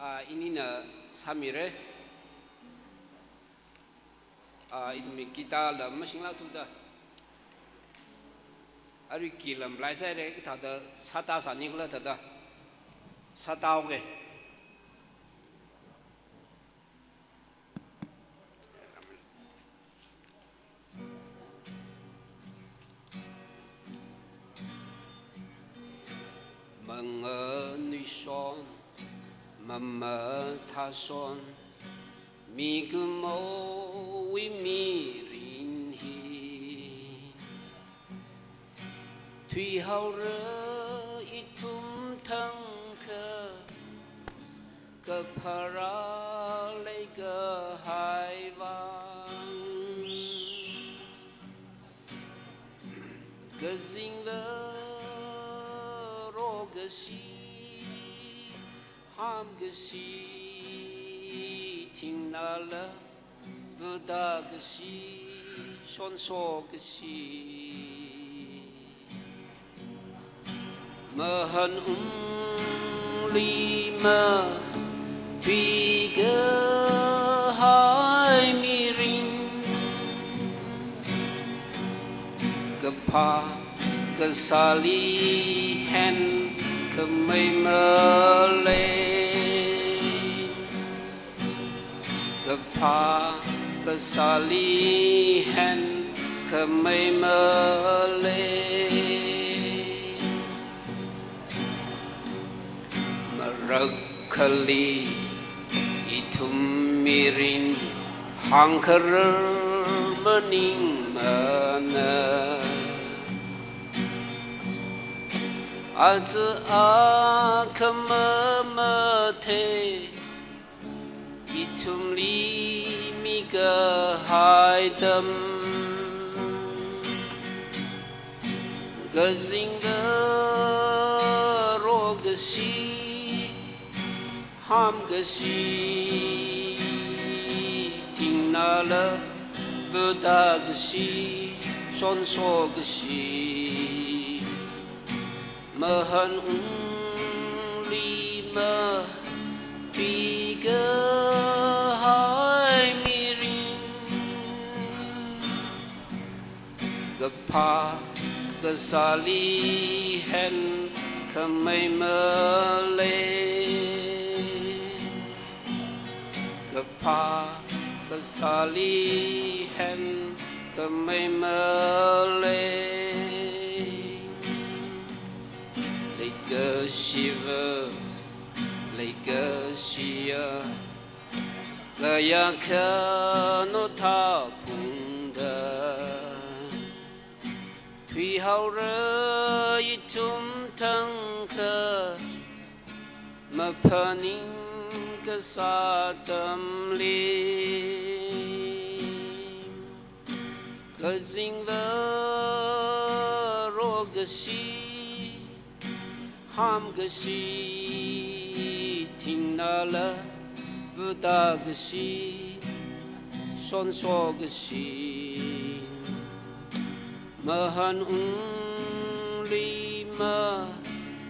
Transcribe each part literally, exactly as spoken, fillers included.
Ah, inina sāmira. Ah, ithumwui guitar la mashinglākthuda. Arui key la malai sāhaira, kathāda sāda sāni khala thāda. Sāda haoga. Manganuishon, mamathāshon, mikumowui mirin hi. Thuihaora ithum thangkha, kaphā rāleikahai vang. Kazingva rokkashi, hamkashi, thingnala, vadakashi, shonsokashi. Mahanungli mathuikahai mirin. Kaphā kasāli henkhamei malei. Kaphā kasāli henkhamei malei. Marakkhali ithum mirin hāngkharar maningmana. Aja akhama mathei, ithumli mikahai atam. Kazingva rokkashi, hamkashi, thingnala, vadakashi, shonsokashi. Mahanungli mathuikahai mirin. Kaphā kasāli henkhamei malei. Kaphā kasāli henkhamei malei. Leikashiva, leikashiya, kayākha nathā phungda. Thuihaora ithum thangkha, maphaning kasā atamli. Kazingva rokkashi, hamkashi, thingnala, vadakashi, shonsokashi. Mahanungli mathuikahai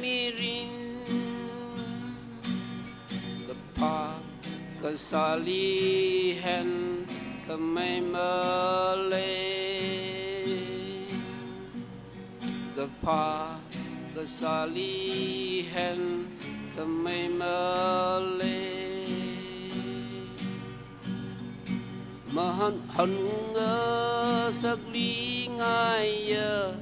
mirin. Kaphā kasāli henkhamei malei. Kaphā kasāli henkhamei malei. Mahanungva sakli ngaiya,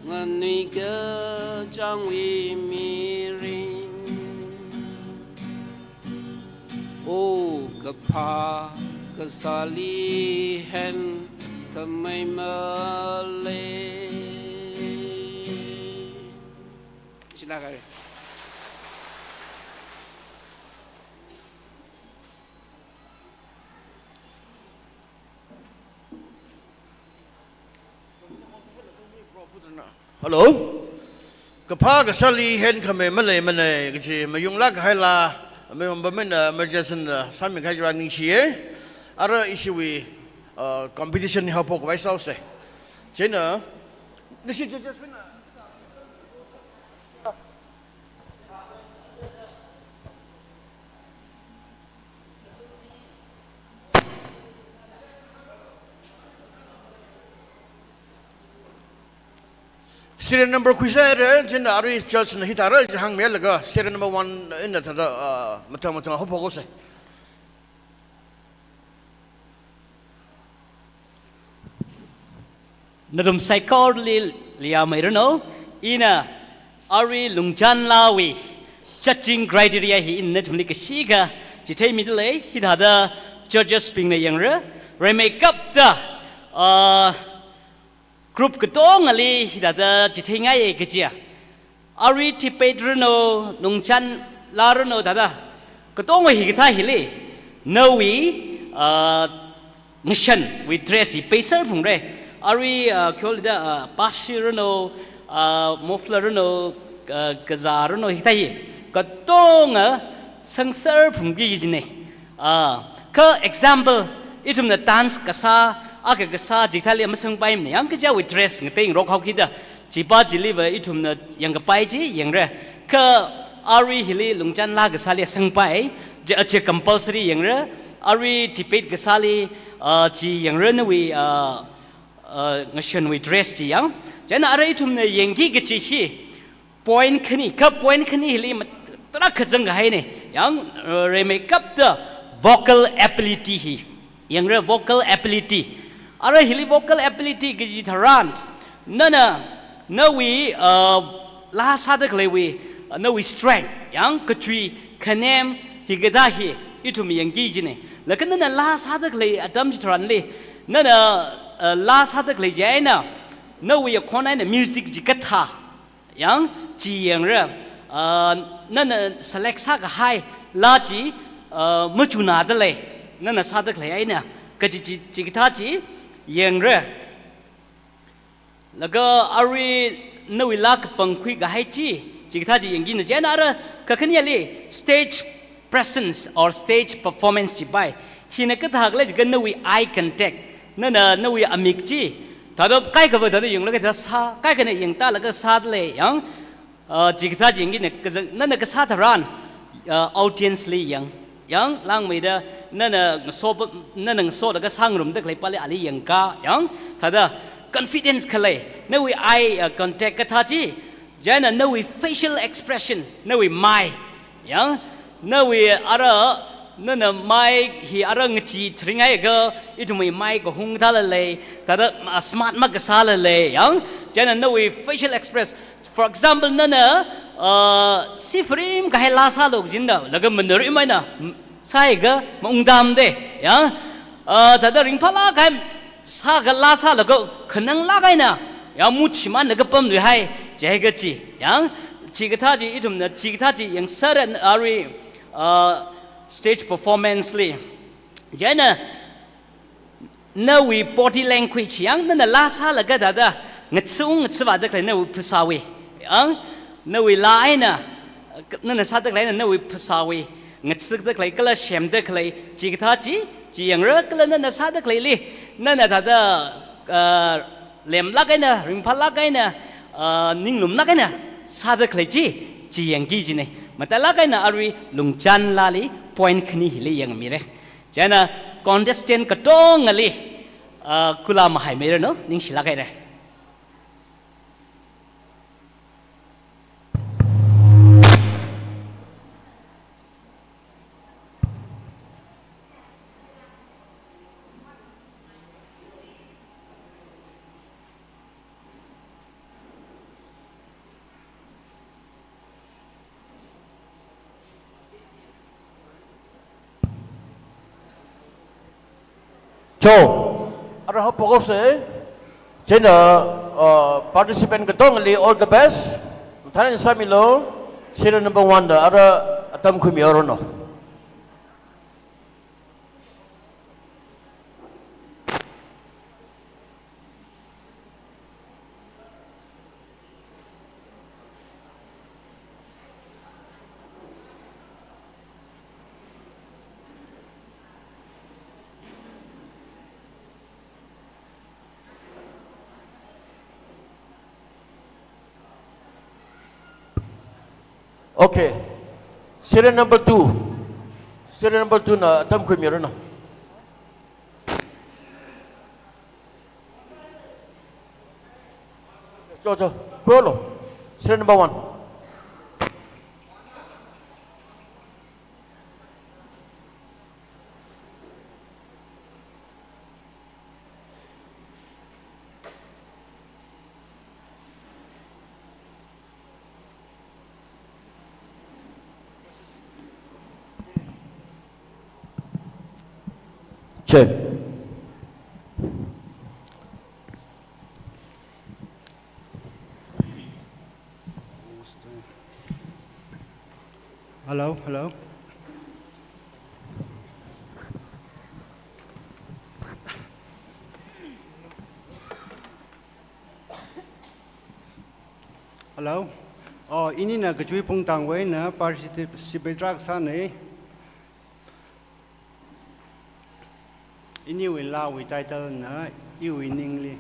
nganuikachangwui mirin. O kaphā kasāli henkhamei malei. Sila kare. Hello? Kaphā kasāli henkhamei maleimanei kaji mayunglāk haila, mayongbamina, majesna, sāmi khai jira ningshiye. Ara ishiwui, uh, competition haophok khavai sāose. Chieina, nishi judges wina. Serial number khuisāra, chieina arui judge na hithāra hāngmilaga, serial number one eina thāda, ah, mathang mathang haophok haosa. Nathum saikorali leiya mairanu, ina arui Lungchanlawui judging criteria hi ina nathumli kashikha chitheimidalei, hithāda judges bingna yangra, rimeikapta, ah, group katongali hithāda chitheingai kajiya. Arui debate ranu, Lungchanla ranu thāda. Katonga hikathā hili, nawui, ah, ngashanwui dress hi peiser phungra. Arui, ah, kholida, ah, pashi ranu, ah, muffler ranu, ah, kazā ranu hikathā hi. Katonga sangser phungki kajina. Ah, kha example, ithumna dance kasā, akha kasā, chikathāli masangpaimana, yang kajiwui dress ngateingarok haokida, chipa chiliva ithumna yangkapai chi yangra. Kha arui hili Lungchanla kasāli sangpai, chi, chi compulsory yangra, arui debate kasāli, ah, chi yangra nawui, ah, ah, ngashanwui dress chi yang. Chieina arui ithumna yangki kachi hi, point khani, kha point khani hili mat-, tarākha zangkahaina. Yang, uh, rimeikapta vocal ability hi. Yangra vocal ability. Arui hili vocal ability kaji tharan, nana, nawui, uh, laa sāda khaleiwui, uh, nawui strength, yang kachui, khanem, hikathā hi, ithum yangki kajina. Laga nana laa sāda khalei atam chitharanli, nana, uh, laa sāda khalei chieina, nawui akhon eina music chikathā, yang chi yangra, ah, nana select sākahai laa chi, ah, machunādalei, nana sāda khalei eina, kachi chi, chikathā chi yangra. Laga arui nawui laa kapangkhui kahai chi, chikathā chi yangkina. Chieina ara kakhaneli stage presence or stage performance chipai. Hina kathākhala jiakha nawui eye contact, nana nawui amik chi, thāda kaikhava thāda yanglaga thāda sā, kaikhana yangtālaga sādalei, yang, ah, chikathā chi yangkina, kazang, nana kasā tharan, ah, audience li yang, yang langmeida, nana ngaso, nana ngasolaga sāngarumda khaleipali ali yangka, yang, thāda confidence khalei, nawui eye, ah, contact kathā chi, chieina nawui facial expression, nawui mai, yang, nawui ara, nana mai hi ara ngachee tharinghaiakha, ithumwui mai kahung thālalei, thāda, ah, smart makasālalei, yang, chieina nawui facial express, for example, nana, ah, sifarim kahai laa sālu kajina, laga manarim eina, mm, sāakha maungtamda, yang, ah, thāda ringphālāk kahai sākha laa sālaga khananglāk eina, ya, muchimanlaga pamluihai, jiakha chi, yang, chikathā chi ithumna, chikathā chi yangserra arui, ah, stage performance li. Chieina, nawui body language yang, nana laa sālaga thāda, ngatsu, ngatsu vāda khalei nawui phasāwui, yang, nawui laa eina, nana sāda khalei eina nawui phasāwui, ngatsukda khalei, kala semda khalei, chikathā chi, chi yangra, kala nana sāda khaleili, nana thāda, ah, lemlāk eina, ringphālāk eina, ah, ninglumlāk eina, sāda khalei chi, chi yangki kajina. Matailāk eina arui Lungchanlali point khani hili yangmira. Chieina contestant katongali, ah, kula mahaimeiranu, ningshilāk haira. Cho, ara haophok haosa. Chieina, uh, participant katongali all the best. Mathālāk eina sāmilu. Serial number one da ara atam khuimihaoranu. Okay. Serial number two. Serial number two na atam khuimiranu. Cho, cho. Khuilu, serial number one. Che. Hello, hello. Hello. Oh, inina kachui phungtangwui eina participate rākasāna. Iniwui laawui title na Iwui Ningli.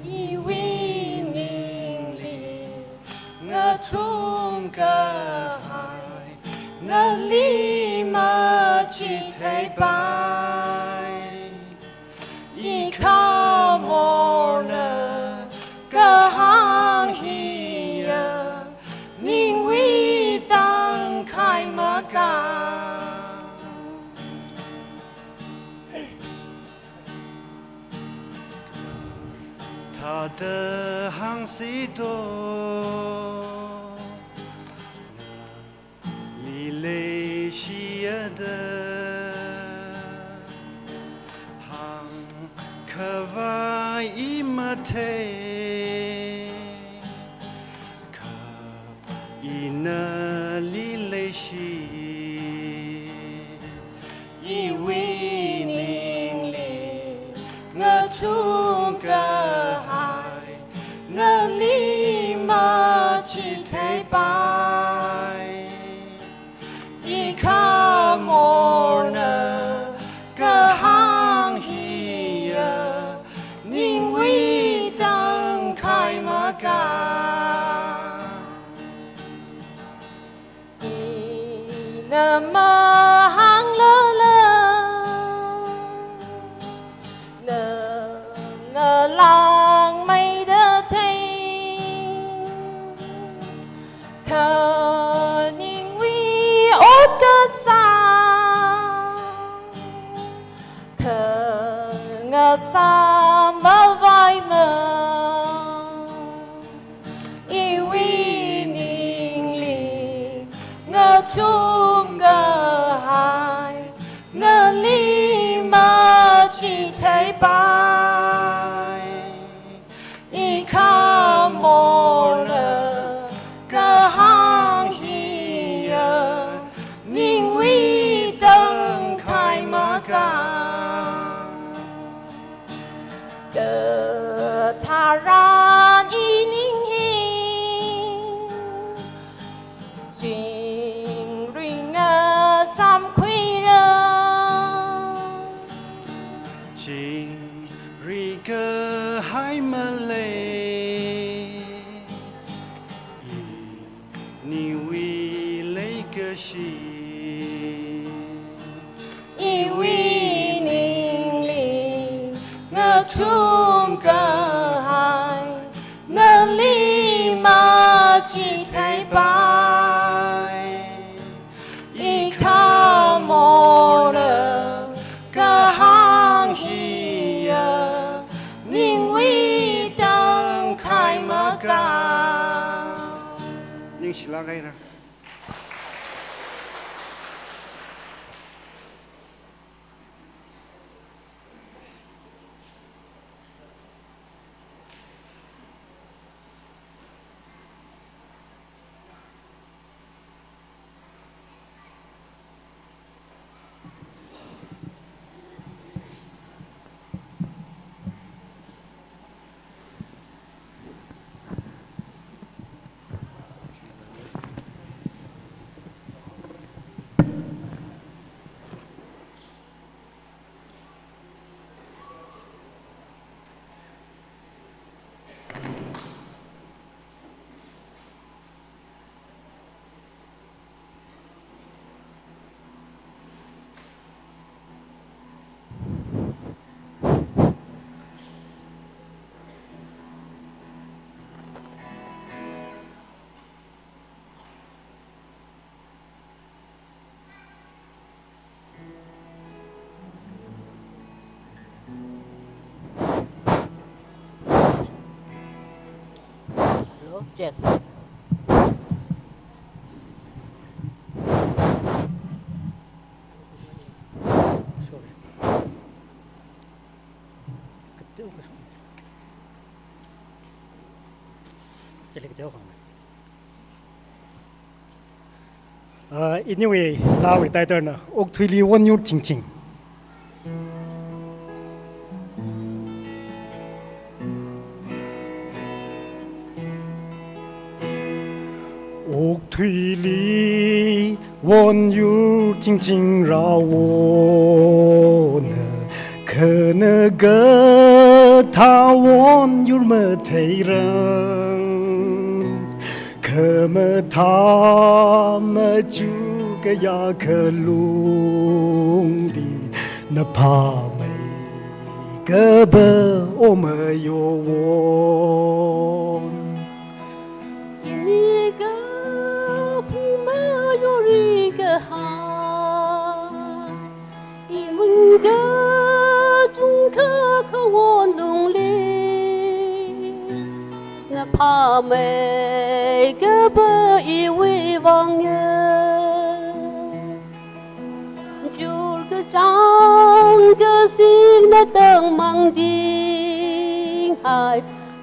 Iwui ningli ngathumkahai, nali machitheipai. Ikhamorna kahāng hiya, ningwui tangkhai maka. Thāda hāngsi do, nali leishiya da hāngkhavai i mathei, kha i nali leishi. Iwui ningli ngathumkahai, nali machitheipai. Ikhamorna kahāng hiya, ningwui tangkhai maka. Ina mahānglala, nana langmeida thei, kha ningwui ot kasā, kha ngasā mavaimana. Iwui ningli ngathumkahai, nali machitheipai. Ikhamorna kahāng hiya, ningwui tangkhai maka. Katharan ining hi chingri ngasāmkhuira. Chingri kahai malei, iniwui leikashi. Iwui ningli ngathumkahai, nali machitheipai. Ikhamorna kahāng hiya, ningwui tangkhai maka. Ningshilāk haira. Check. Sorry. Chili kateokha. Uh, anyway, laa wui title na Okthuili Wonyur Thingthing. Okthuili wonyur thingthing rāwona, khanā kathā wonyur matheirang. Khamathā machukaya khalungli, naphāmeikapa omayowon. Ini kaphu mayori kahai, iwui kachungkha kawon lungli, naphāmeikapa iwui vang e. Churkachāng kasingna tangmang dinghai,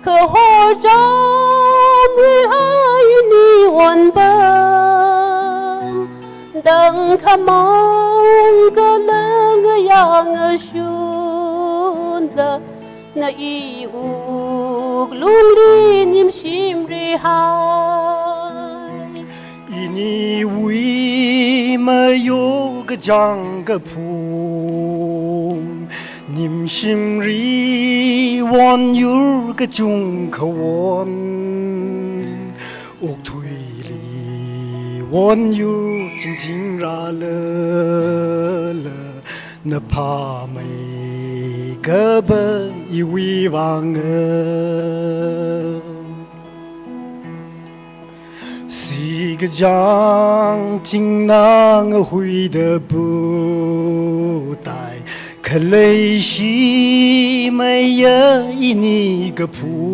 kahor chāmrihai ini wonpam, tangkhamang kala ngayā ngashunla, na iwui wuklungli nimshimrihai. Iniwui mayo kachāng kaphung, nimshimri wonyur kachungkha won. Okthuili wonyur thingthing rālala, naphāmeikapa iwui vang e. Sikachāng thingnā ngahuida putai, khaleishi maya ini kaphu.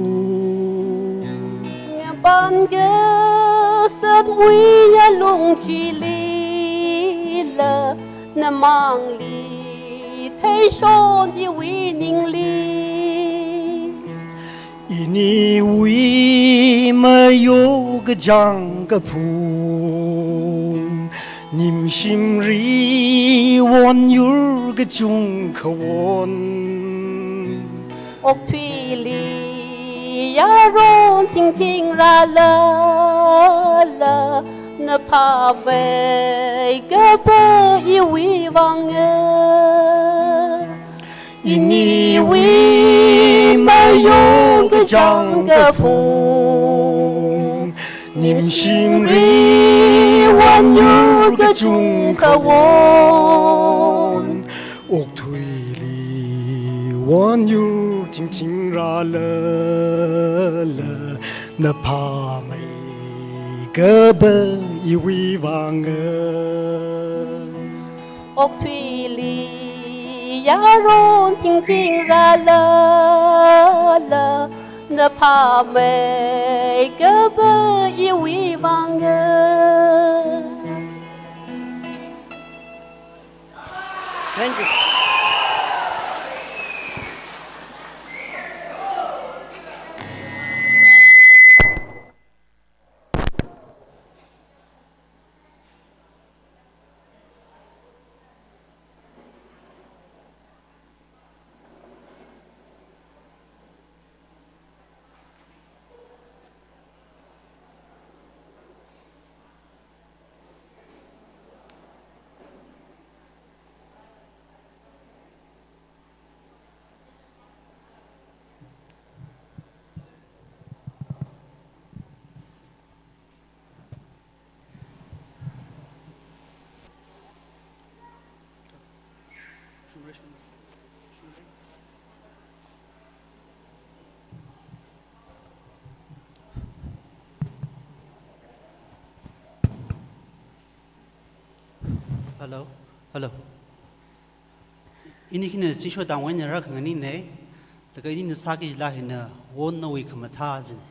Ngapan kasat muiya lung chilila, namangli theishon iwui ningli. Iniwui mayo kachāng kaphung, nimshimri wonyur kachungkha won. Okthuili yaron thingthing rālala, naphāmeikapa iwui vang e. Iniwui mayo kachāng kaphung, nimshimri wonyur kachungkha won. Okthuili wonyur thingthing rālala, naphāmeikapa iwui vang e. Okthuili yaron thingthing rālala, naphāmeikapa iwui vang e. Thank you. Hello, hello. Ini hina Zingsho Tangwui eina rākhanganina, laga inina sāki kajila hina Wonnawui Khamathā jina.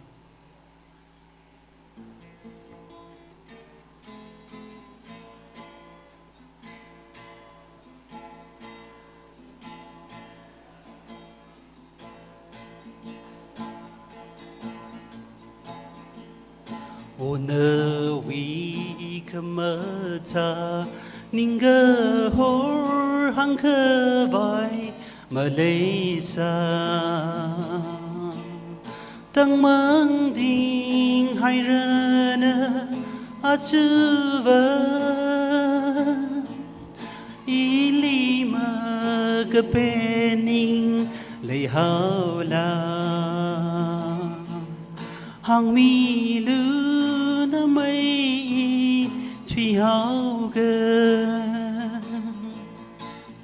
O nawui khamathā ningkahor hāngkhavai maleisā. Tangmangting hairana achuva, ili makapening leihaola. Hāngmilu namei i thuihaoga.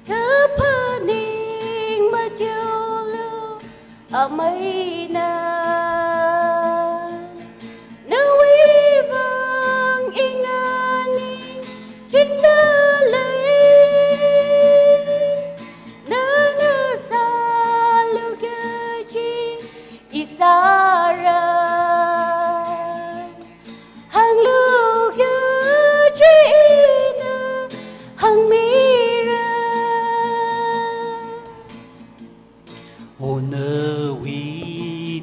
Kaphaning matheolu ameina. Nawui vang i nganingchingda lei. Nana sālu kaji i sāra. Hānglu kaji ina hāngmira. O nawui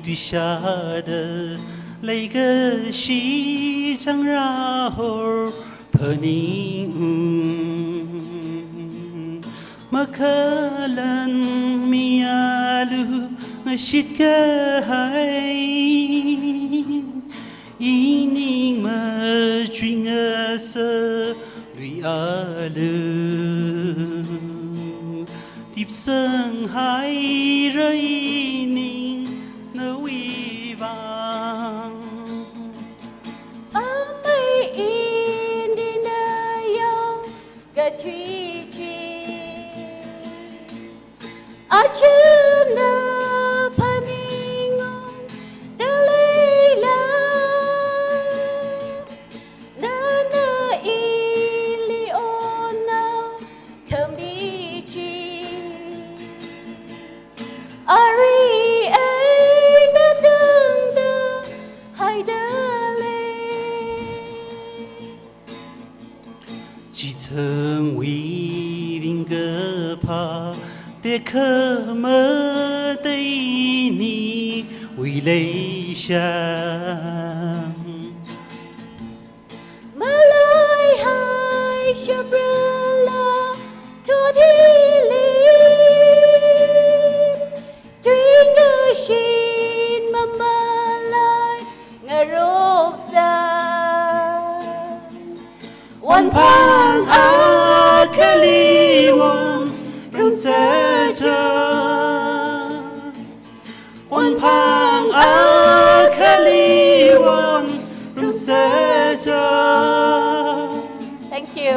tuishāda leikashi changrahor phaningung. Makhalan mialu ngashitkahai, ining machui ngasaluialu. Tipsanghaira ining nawui vang. Amei indi nayao kachichi. Achana phaningungda leila. Nana ili onao khamichi. Ari eina tangda haida lei. Chithangwui ringkaphā tekhamatei niwui leishang. Maleihai shaprala thot hili. Tuingashin mamalai ngaroksa. Wanphang akhali wongrumsa cha. Wanphang akhali wongrumsa cha. Thank you.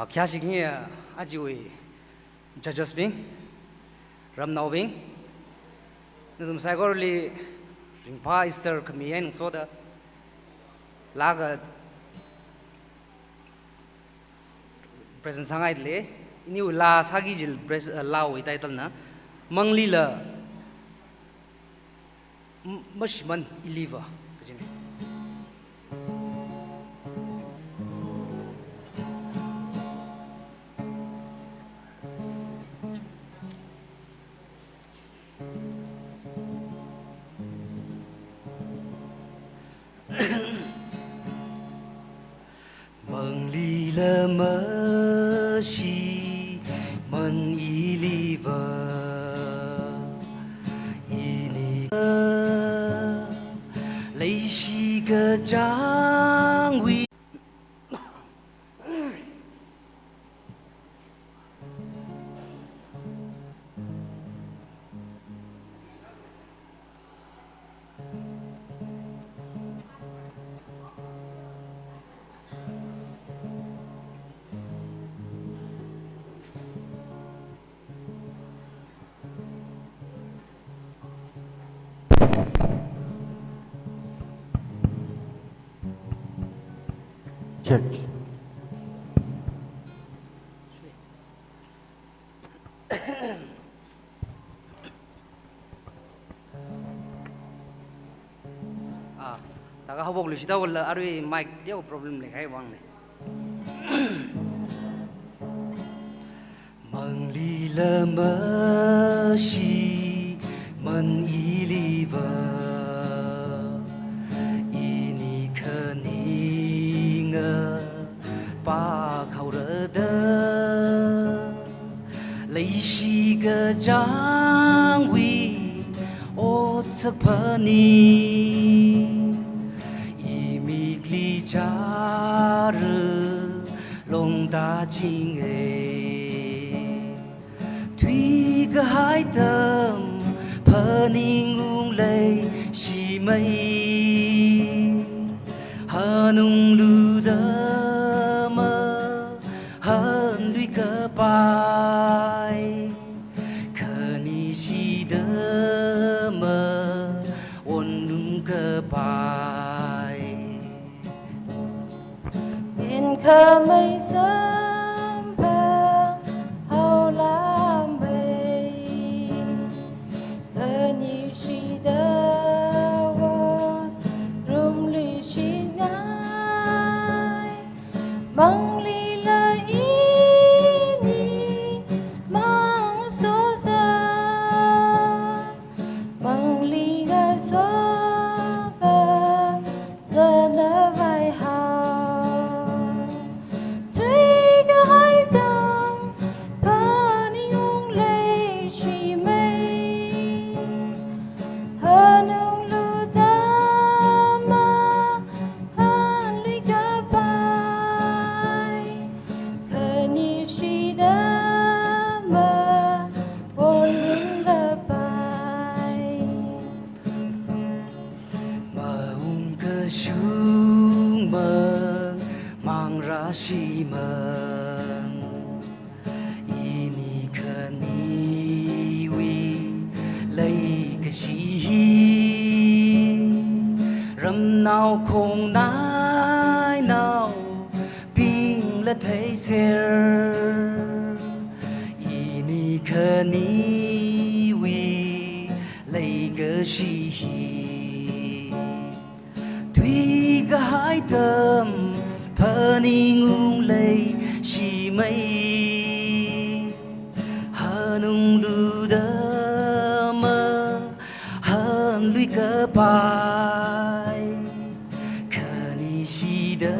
Khayāshik ngi, ah, ajawui judges bing, ramnaobing, nathum saikorali ringphā Easter khami eina ngasoda, laa akha present sāngaile. Iniwui laa sāki jil pres-, uh, laawui title na Manglila M-, Mashimān Iliva kajina. Manglila mashimān iliva, ini leishi kachāngwui. Church. Ah, taka haophokluishida wala arui mic teokha problem leikahai vangna. Manglila mashimān iliva, ini khaninga pakhaorada, leishi kachāngwui otsak phaning, imikli chara longda chinga. Thuikahai atam phaningungleishimei, hanungluda mahānlui kapai, khanishida mawonrum kapai. Minkhamei samphang haolamei, khanishida wonrumluishingai. Manglila ini mang sosa, mangli ngasoka sāna vaihao. Thuikahai atam phaningungleishimei, hanungluda mahānlui kapai, khanishida mawonrum kapai. Maungkashungmang, mangrāshimang, ini khaniwui leikashi hi, ramnao khongnainaobingla theiser, ini khaniwui leikashi hi. Thuikahai atam phaningungleishimei, hanungluda mahānlui kapai, khanishida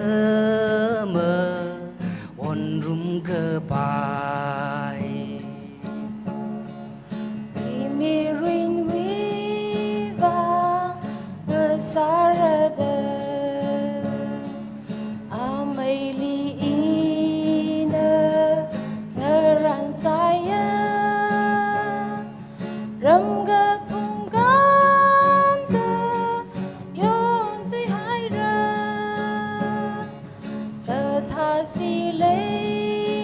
mawonrum kapai. Imirinwui vang ngasārada, ameili ina ngaran sāya. Ramkaphung kanta yonthuihaira, kathāsi lei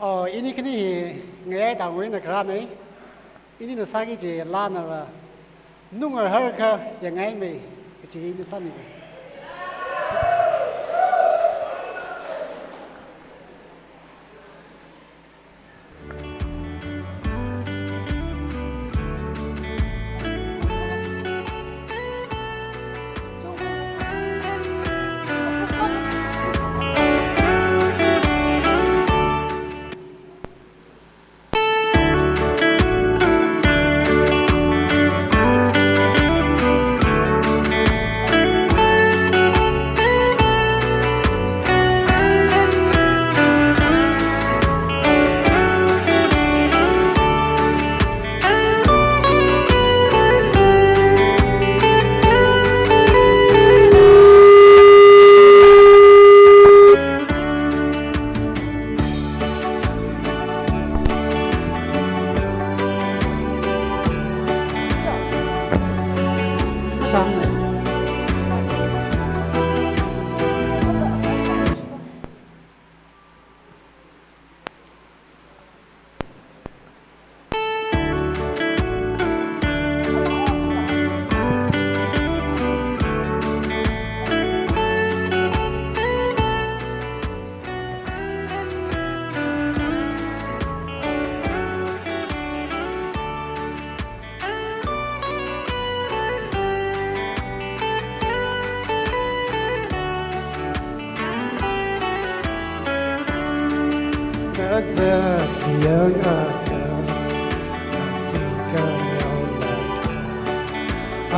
Oh, ini khani hi ngayei tangwui eina kharāna. Inina sāki kaji laanava, Nunga Harkha Yangngaimei kaji ina sāmiga.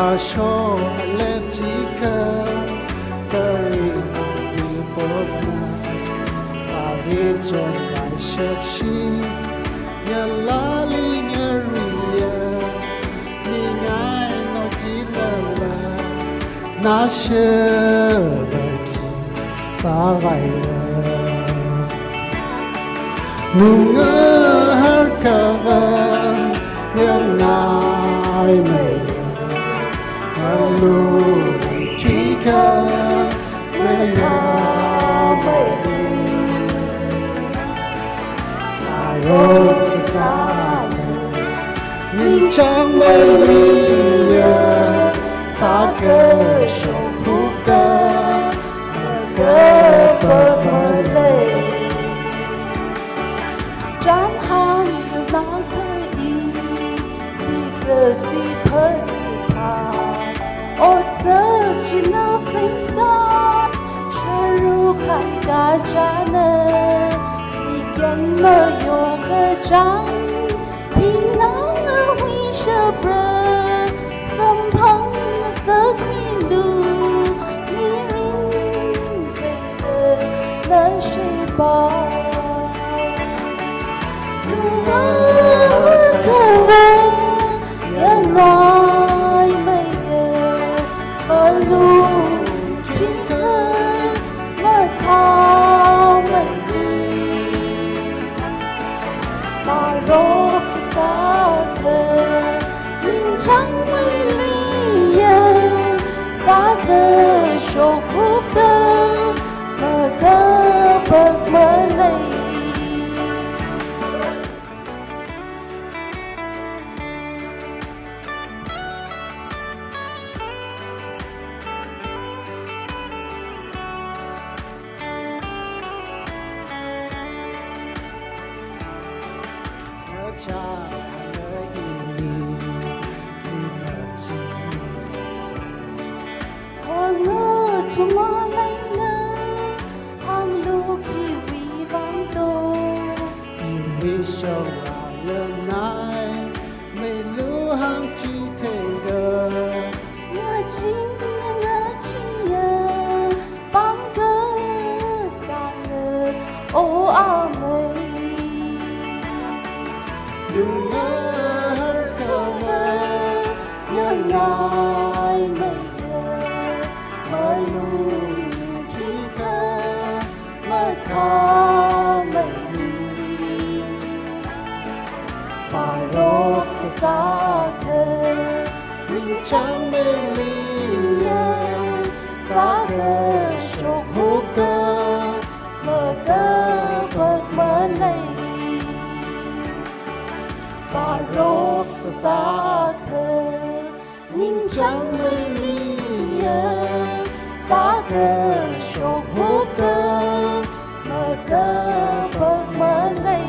Asho alep jikha, kari ni posna, savi chon vai shepshi, yalali ngariya, ningai no jilala, nashevaki sāvaila. Nunga Harkha Yangngaimei, malung thuikha mathāmeili. Ngarok sāna, ningchāngmeili ya, sākashok hupta, kapak malei. Chānhāngna kha i, dikasi phaipha. Otsak china flamestar, Shahrukh Khan kachāna, niken mayo kachāng, thingnang awui shapra, samphang sakmilu, mirin kaida lashipa. Nunga Harkha Yangngaimei, malung thuikha mathāmeili. Ngarok sākha, ningchāngmeili ya, sākashok hupta, kapak malei. Kachāng ala ili, ina chimina sā. Hānga chumaleina, hānglu khiwui vang to. Iwui shong rānganai, meilu hāngchitheiga. Ngachee, ngachee ya, pāng kasāna, o amei. Nunga Harkha Yangngaimei ya, malung thuikha mathāmeili. Ngarok sākha, ningchāngmeili ya, sākashok hupta, kapak malei. sākha, ningchāngmeiriya sākha, shokhuka makapak malei.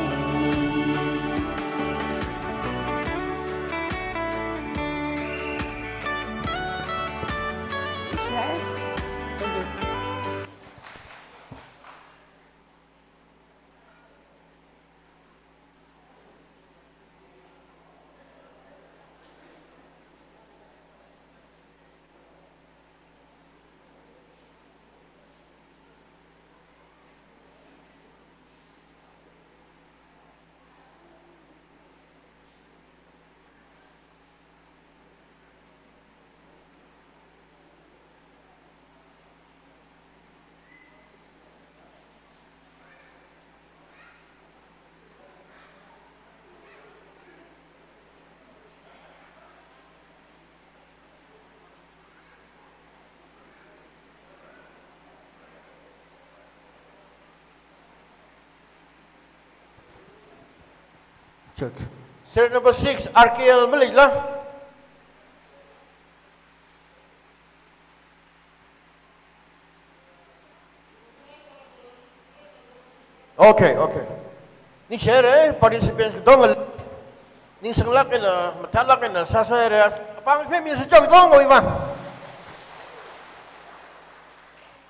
Check. Serial number six, R K L maleila? Okay, okay. Ningshire, participants katonga ningsanglāk eina, mathālāk eina sāsāre. Apāng phemmi sāchao katongawui vang.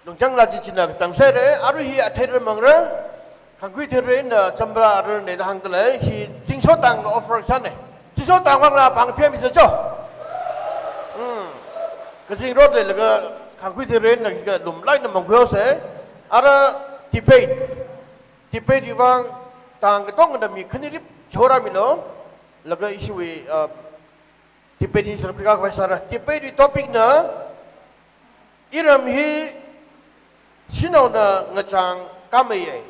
Lungchang lajijina katang sāre, arui hi athei ramangra, Khangkhui theirei eina Champhara arui nei da hāngdalei, hi Zingsotang offer sāne. Zingsotang vang ra apāng phemmi sāchao. Hmm. Kazing road leilaga Khangkhui theirei eina khalumlāk eina mangkhuihaose. Ara debate. Debate wui vang tang katongana mi khaningarip chorāmilu. Laga ishiwui, uh, debate hi sāra khuikhavai sāra. Debate wui topic na, iram hi shanaona ngachang kameiya.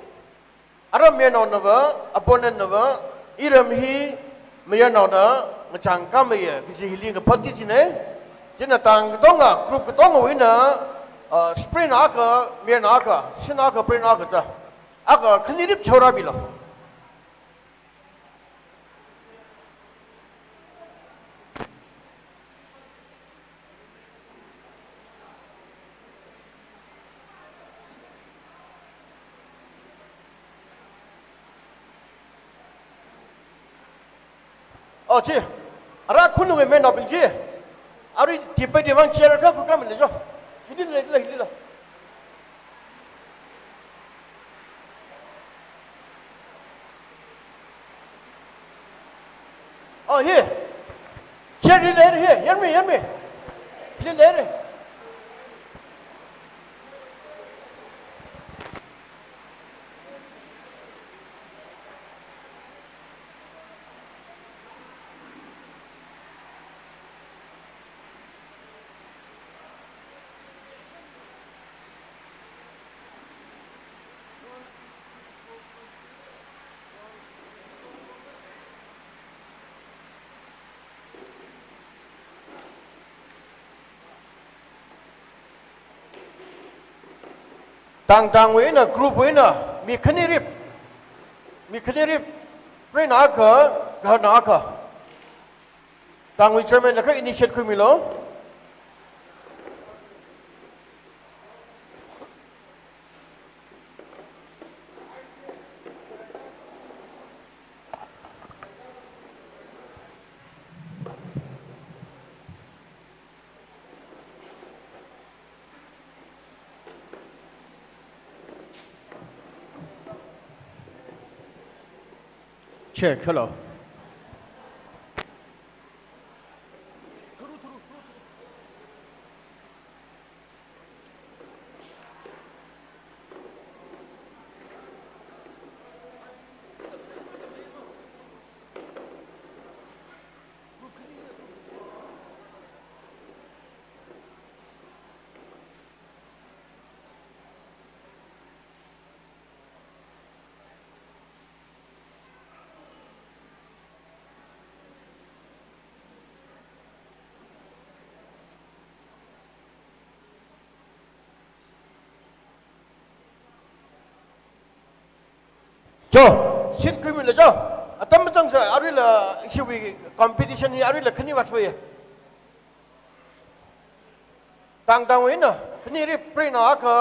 Ara mayarnaonava, opponent nava, iram hi mayarnaona ngachang kameiya kaji hili ngaphotki kajina. Chieina tang katonga, group katongawui eina, uh, sprint akha, mayarnao akha, shanaona akha, mayarnaona akha da, akha khaningarip chorāmilu. Oh, chi. Ara khunung e mayarnaobing chi. Arui debate wui vang chair kha khuikhamei leijo. Hili lei, hili lei, hili lei. Oh, hi. Chair hili lei, hi. Yarmi, yarmi. Hili lei. Tangtangwui eina, group wui eina, mi khaningarip, mi khaningarip, mayarnao akha, gaharnao akha. Tangwui chairman na kha initiate khuimilu. Check, hello. Cho, seat khuimilu cho. Atam machangsa aruila ishiwui competition hi aruila khani vāthuiya. Tang tangwui eina, khani rip, preinao akha,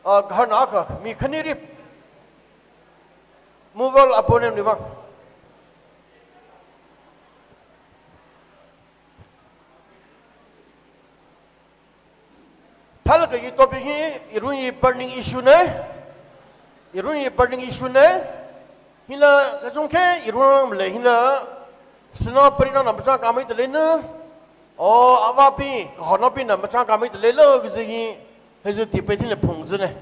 uh, gaharnao akha, mi khani rip. Mover opponent wui vang. Thālakha i topic hi, irun i burning issue na. Irun i burning issue na. Hila kachungkha irun malei hila. Sinao preinao na machang kamai talei na. O, avābing, kahornaobing na machang kamai talei lo kaji hi. Haji debate hila phungzina.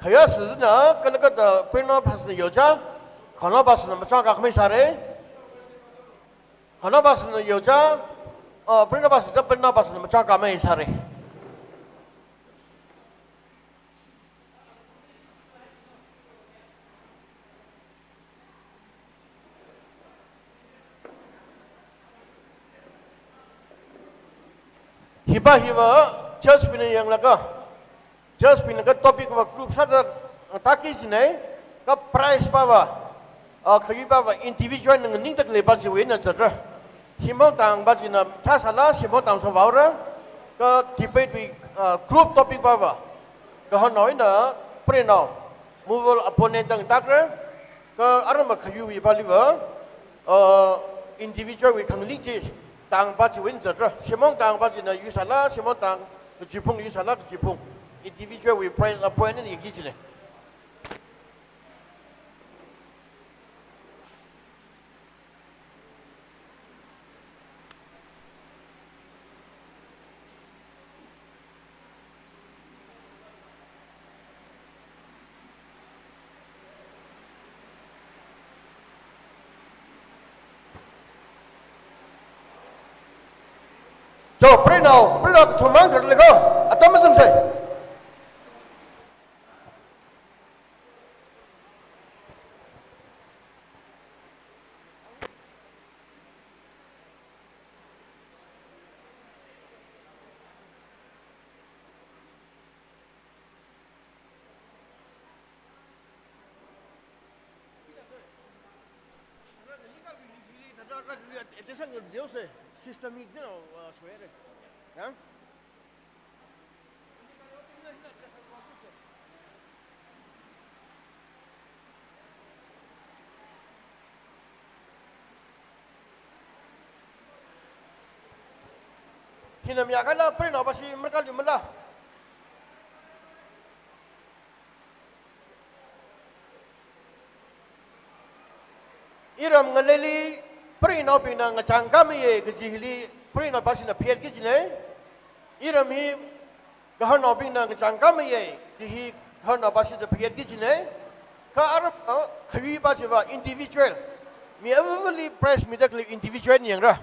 Khayā sāzina, kala kata preinao phasna yocha. Kahornao phasna machang kamai sāra. Kahornao phasna yocha, uh, preinao phasna, preinao phasna machang kamai sāra. Hiva hiva, judge bingna yanglaga, judge bingna ka topic va group sāda tāki jina, ka prize pava, ah, khayui pava individual na nganingda khalei pa chiwui eina zatra. Shimong tang pa china thāsāla, shimong tang sāvaora, ka debate wui, ah, group topic pava. Gaharnao eina preinao, mover opponent tang tākra, ka arama khayuiwui paliva, uh, individual wui khanganing chi tang pa chiwui eina zatra. Shimong tang pa china yuisāla, shimong tang kachiphung yuisāla, kachiphung. Individual wui prize, uh, point eina yangki jina. Cho, preinao, preinao kathum mang kar leko, atam machangsa. System Hina mi akhala preinao pa chi markali mala. Iram ngaleili preinaobingna ngachang kamaiya kaji hili preinao pa china phayātki jina. Iram hi gaharnaobingna ngachang kamaiya kaji hi gaharnao pa china phayātki jina. Kha aram khayui pa chiva individual. Mi avāvali prize mida khalei individual ni yangra.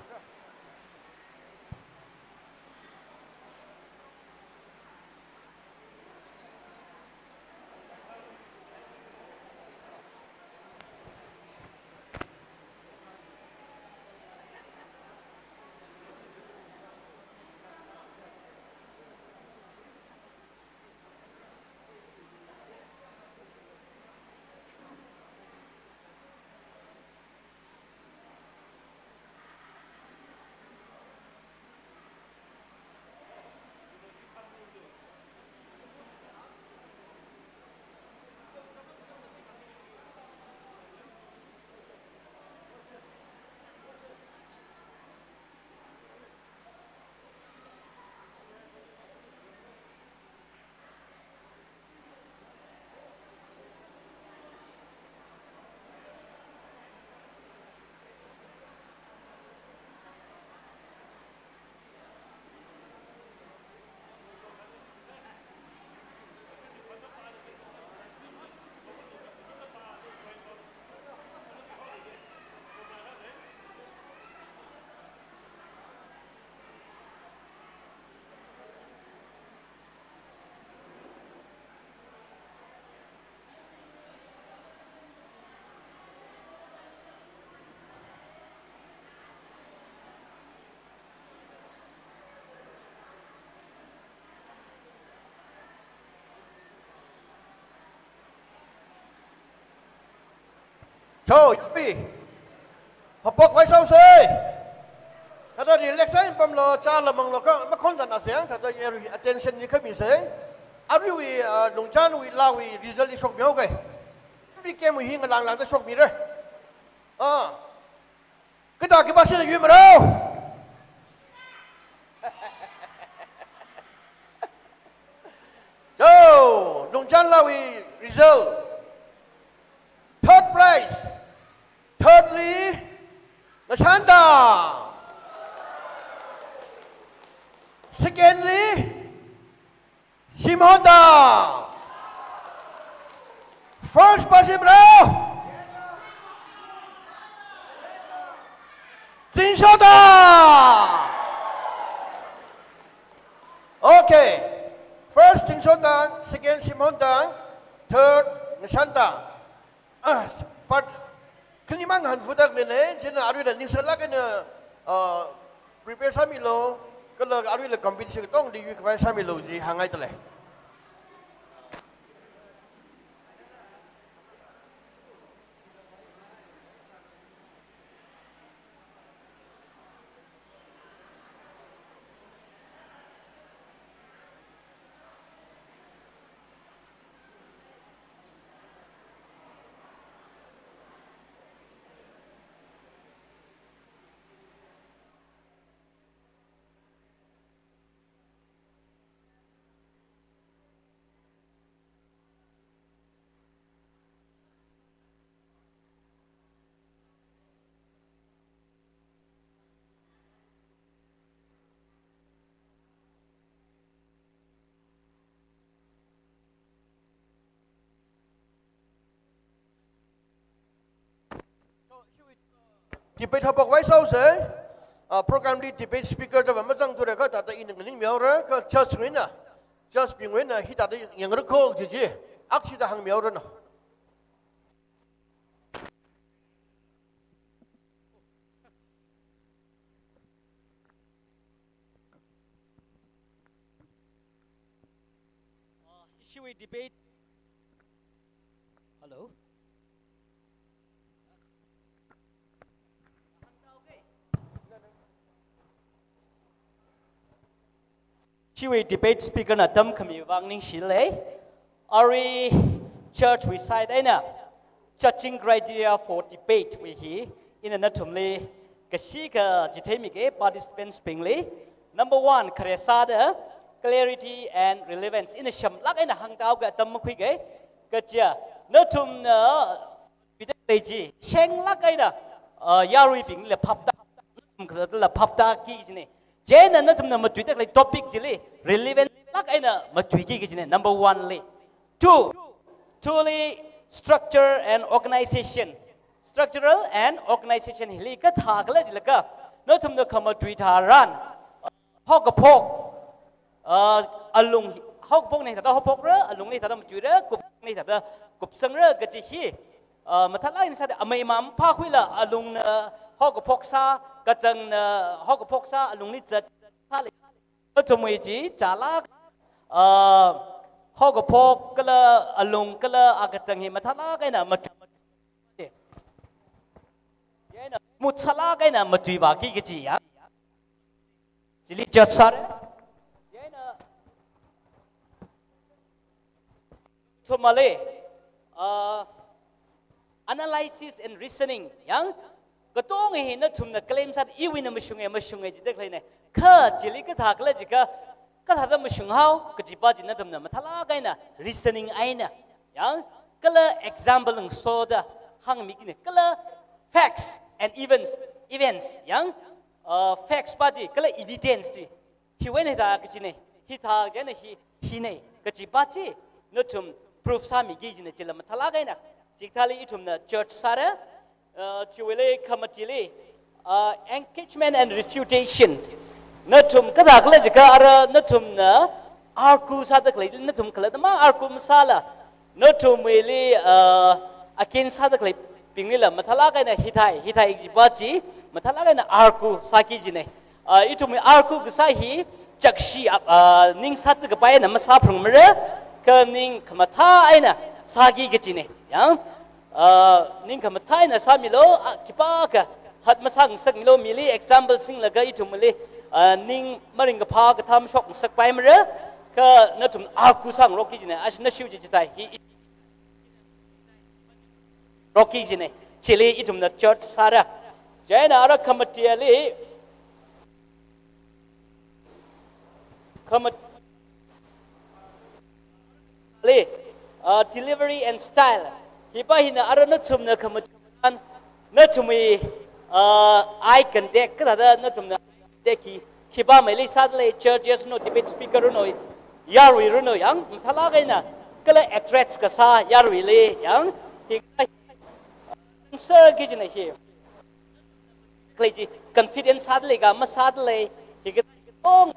Cho, yapi. Haophok vai sāusei. Thāda relax eina pamlu, chāla manglu kha, makhon zan aseng, thāda yari attention ni khami sei. Aruiwui, ah, Lungchanwui, Laowui result i shokmihaoke. Every game wui hi ngalang langda shokmira. Ah. Kathā khipāshina yuimarao. Cho, Lungchan Laowui result. Third prize. Thirdly, Ngashan Tang. Secondly, Shimhon Tang. First pa shimrao. Zingsho Tang. Okay. First Zingsho Tang, second Shimhon Tang, third Ngashan Tang. Ah, part khani mang hanfu tak mine, chieina aruila ningsalak eina, ah, prepare sāmilu, kala aruila competition katongli yuikhavai sāmilu ji hāngngaidalei. Debate haophok vai sāusei. Ah, program li debate speaker da va mazangthura kha thāda ina nganingmihaora, kha judge bingna, judge bingna hithāda yangra kho jiji. Akshida hāngmihaoranu. Uh, ishiwui debate. Hello. Ishiwui debate speaker na tamkhami vang ningshilei. Arui judge wui side eina judging criteria for debate wui hi ina nathumli kashikha chitheimike participants bingli. Number one, khare sāda clarity and relevance. Ina shamlak eina hāngthuke, atam makhuike. Kaja, nathumna tuidalei chi shenglak eina, ah, yaruibingli phapta, nathum khalattala phaptaki kajine. Chieina nathumna matuidalei topic chili relevant lak eina matuiki kajine. Number one li. Two, two li structure and organization. Structural and organization hili kathā khala jilaga, nathumna khamatui tharan, haokaphok, ah, alung hi, haokaphokna hithāda haophokra, alungna hithāda matuira, kupna hithāda kupsangra kaji hi, ah, mathālak eina sāda amei mama phākhuila alungna haokaphok sā, katangna haokaphok sā, alungli zat sālei. Nathumwui chi chālak, ah, haokaphok kala alung kala akatang hi mathālak eina matu-, chieina smooth sālak eina matuivāki kajiya. Chili judge sāra. Chieina nathumli, ah, analysis and reasoning, yang, katonga hi nathumna claim sāda iwuina mashunge, mashunge jidalei ne. Kha chili kathā khala jiakha, kathāda mashunghao kajipa chi nathumna mathālak eina reasoning eina, yang, kala example ngasoda hāngmikine, kala facts and events, events, yang, uh, facts pa chi, kala evidence chi. Hiwui eina hithā kajine, hithā chieina hi, hine kajipa chi nathum proof sāmiki kajine, chila mathālak eina chikathāli ithumna judge sāra. Uh, chiwuili khamatili, uh, engagement and refutation. Nathum kathā khala jiakha ara nathumna argue sādalei, nathum khalattama argue masāla, nathumwuili, uh, against sādaleibinglila mathālak eina hithai, hithai kajipa chi mathālak eina argue sāki kajine. Ah, ithumwui argue kasā hi chakshi, ah, ning sāzatkapai eina masāphalungmara, kha ning khamathā eina sāki kajine. Yang, Ah, ning khamathā eina sāmilu, ah, khipākha hat masāngasakmilu, mili example singlaga ithumli, ah, ning maringkaphā kathā mashokngasakpaimara, kha nathum aku sāngarokki kajina, ashi nashiwui chithāda hi, rokki kajina, chili ithumna church sāra. Chieina ara khamatiali, khamat-, li, ah, delivery and style. Hipa hina ara nathumna khamat-, nathumwui, ah, eye contact kathāda nathumna eye contact hi, khipā meili sādalei, judges no, debate speaker no, yaruiranu yang, mathālāk eina, kala attract kasā yaruili yang, hi, sir kajina hi. Khalei chi confidence sādalei ka masādalei, hi katong,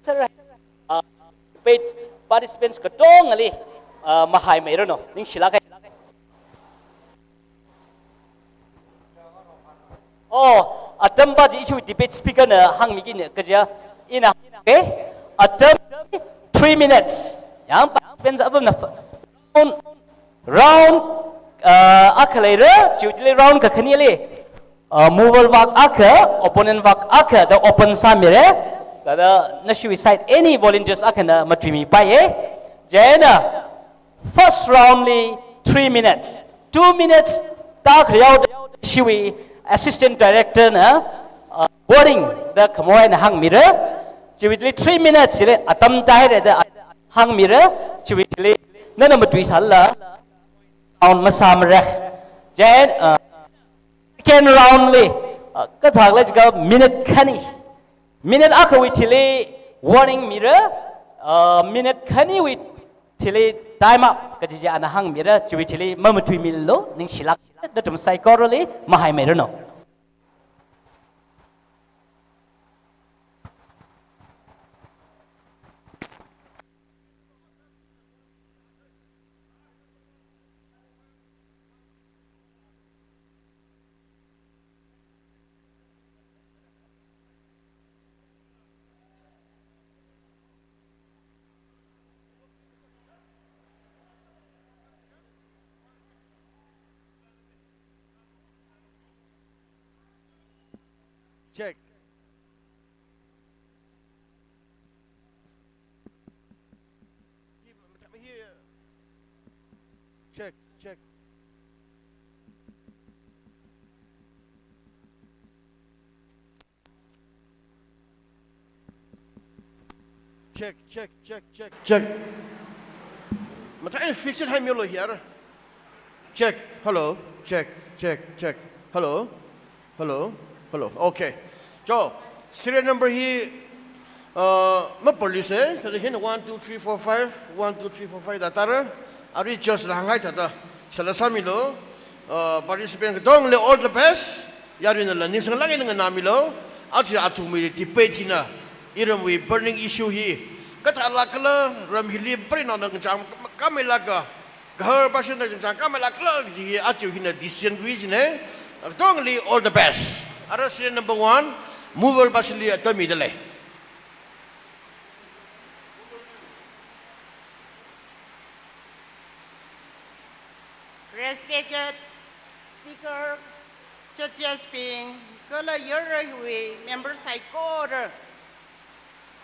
sir, ah, debate participants katongali, ah, mahaimeiranu, ningshilāk hai. Oh, atam pa chi issue debate speaker na hāngmikina kaja, ina, okay? Atam three minutes. Yang participants apamna, round, uh, akha leira, chiwui thili round kakhanili, uh, mover vak akha, opponent vak akha, da open sāmira, thāda nashiwui side any volunteers akhana matuimipaiya. Chieina first round li three minutes, two minutes tākhayaoda shiwui assistant director na, uh, boring da khamoi eina hāngmira, chiwui thili three minutes chili atam tāhaira da hāngmira, chiwui thili nana matuisālala round masāmara. Chieina, uh, second round li, uh, kathākhala jiakha minute khani. Minute akhawui thili warning mira, uh, minute khaniwui thili time up kaji chi ana hāngmira, chiwui thili mamatuimilu, ningshilāk, nathum saikorali mahaimeiranu. Check. Check, check. Check, check, check, check, check. Mathāi fix it hai milo here. Check, hello, check, check, check. Hello, hello, hello. Okay. Cho, serial number hi, uh, mapolice, thāda hin one, two, three, four, five, one, two, three, four, five da tāra. Arui just la hānghai thāda. Sāla sāmilo, uh, participant katongli all the best. Yaruinala ningsanglāk eina nganāmilo. Aja athumwui debate hina, iramwui burning issue hi kathālākla, ram hili preinaona ngachang khamei lāka, gahar passion na ngachang khamei lākla kaji hi aja hina decision khui kajina. Katongli all the best. Ara serial number one, mover passion li atam midalei. Respected Speaker, judges bing, kala yarwui member saikora.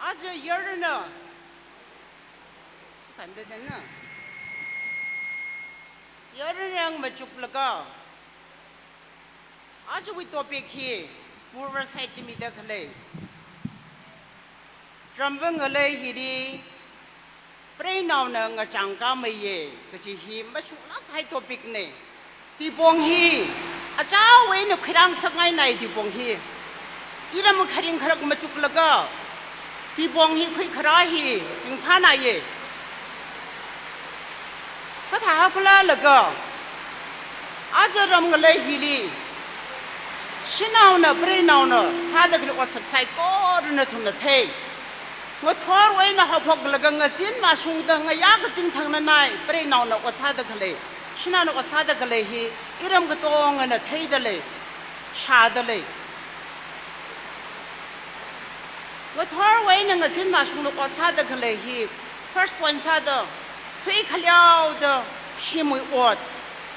Aja yarna, kanda jana, yarna machuklaga, ajawui topic hi mover side li mida khalei. Ramva ngalei hili preinaona ngachang khameiya kaji hi mashuklāk kahai topic na. Tuipong hi achāwui eina khuirāngasakngaina, tuipong hi. Iram kharing kharak machuklaga tuipong hi khuikharā hi ringphānāya. Kathāhao khala laga, aja ram ngalei hili shanaona preinaona sāda khalei otsak saikorana nathumna thei. Ngathorwui eina haophoklaga ngazin mashungda ngayā kazing thangna nai preinaona ot sāda khalei, shanaona ot sāda khalei hi iram katongana theidalei, shādalei. Ngathorwui eina ngazin mashungda ot sāda khalei hi, first point sāda, khui khaleoda shimwui ot.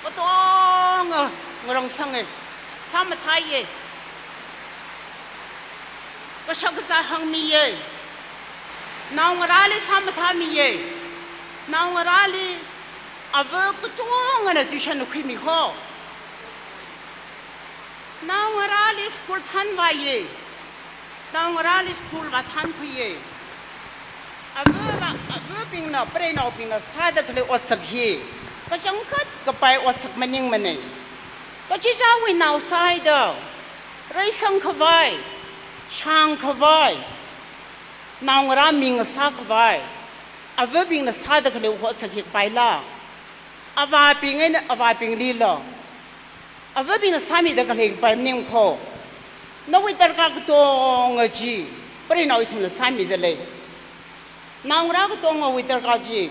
Katonga ngarāngasanga, sāmathāya. Kashak kazā hāngmiya. Naongarāli sāmathāmiya. Naongarāli ava kachungana tuition khuimi ho. Naongarāli school thānvāya. Naongarāli school vāthānkhuiya. Ava, avabingna, preinaobingna sāda khalei otsak hi kachangkhat kapai otsak maningmana. Kachichāwui nao sāhaida, reisang khavai, shāng khavai, naongarā mi ngasā khavai, avabingna sāda khalei otsak hi kapaila. Avābing eina avābinglila, avabingna sāmida khalei kapai maning ho. Nawui darkar katonga chi preinao ithumna sāmida lei. Naongarā katongawui darkar chi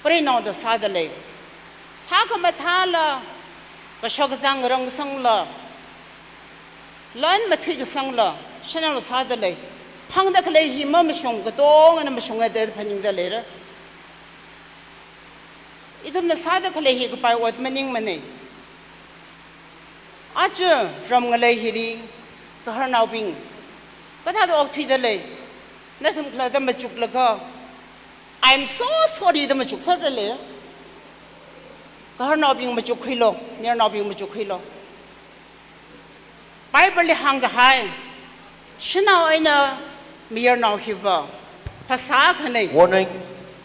preinaona sāda lei. Sākhamathāla, kashak kazā ngarāngasangla, lan mathuikasangla, shanaona sāda lei. Phangda khalei hi mamashung, katongana mashunga da phaningda leira. Ithumna sāda khalei hi kapai ot maningmana. Aja ram ngalei hili, gaharnaobing kathāda okthuida lei, nathum khalatta machuklaga, "I'm so sorry" da machukserda lei. Gaharnaobing machukkhuilu, mayarnaobing machukkhuilu. Bible li hāngkahai, shanao eina mayarnao hiva phasā akhanei. Warning.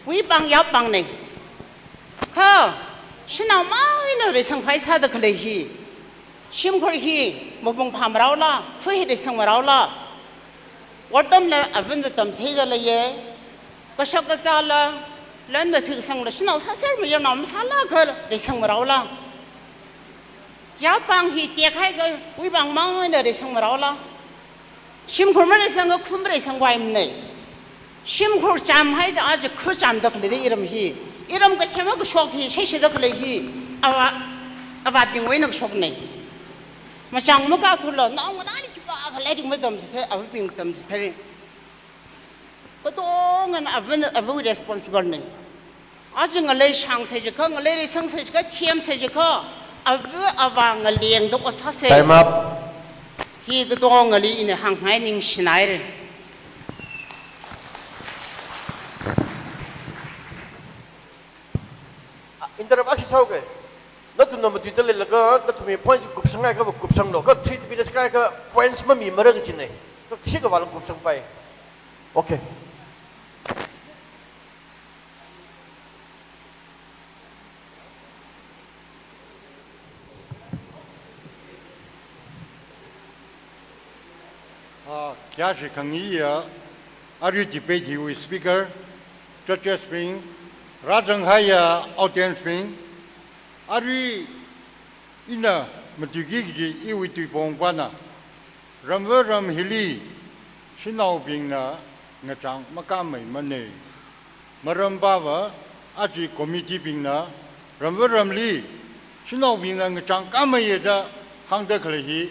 Wuipāng yapāngnei. Kha, shanao mang eina reisang khavai sāda khalei hi, shimkhur hi mapung phāmaraola, khu hi reisang maraola. Ottamla avana tamchitheida leiya. Kashak kazāla, lan mathuikasangla, shanao sāser mayarnao masālakha reisang maraola. Yapāng hi tekhaiakha, wuipāng mang eina reisang maraola. Shimkhur mareisangakha khu mareisang khavai manei. Shimkhur chāmhaida aja khu chāmda khalei da iram hi. Iram kathem kashok hi, shaishida khalei hi, ava, avābingwui eina kashoknei. Machang makathula, naongarāli khipākha lairik matamchithei, avabing tamchithei. Katongana avana, avawui responsible nei. Aja ngalei shāngsei jiakha, ngalei reisangsei jiakha, themsei jiakha, ava avā ngalengda ot sāsei. Time up. Hi katongali ina hāngngai, ningshinaira. Ah, interrupt akha sāuke. Nathumna matuida leilaga, nathumwui point chi kupsanghaiakha kupsanglu. Kha three minutes kahaiakha points mamimara kajinei. Kha kashi kavāla kupsangpai. Okay. Ah, khayāshi khangayi ya, arui debate hiwui speaker, judges bing, rāzanghaiya audience bing, arui ina matuiki kaji iwui tuipong pana, ramva ram hili shanaobingna ngachang makāmei manei. Maram pava, aja committee bingna ramva ramli shanaobingna ngachang kāmeiya da hāngda khalei hi,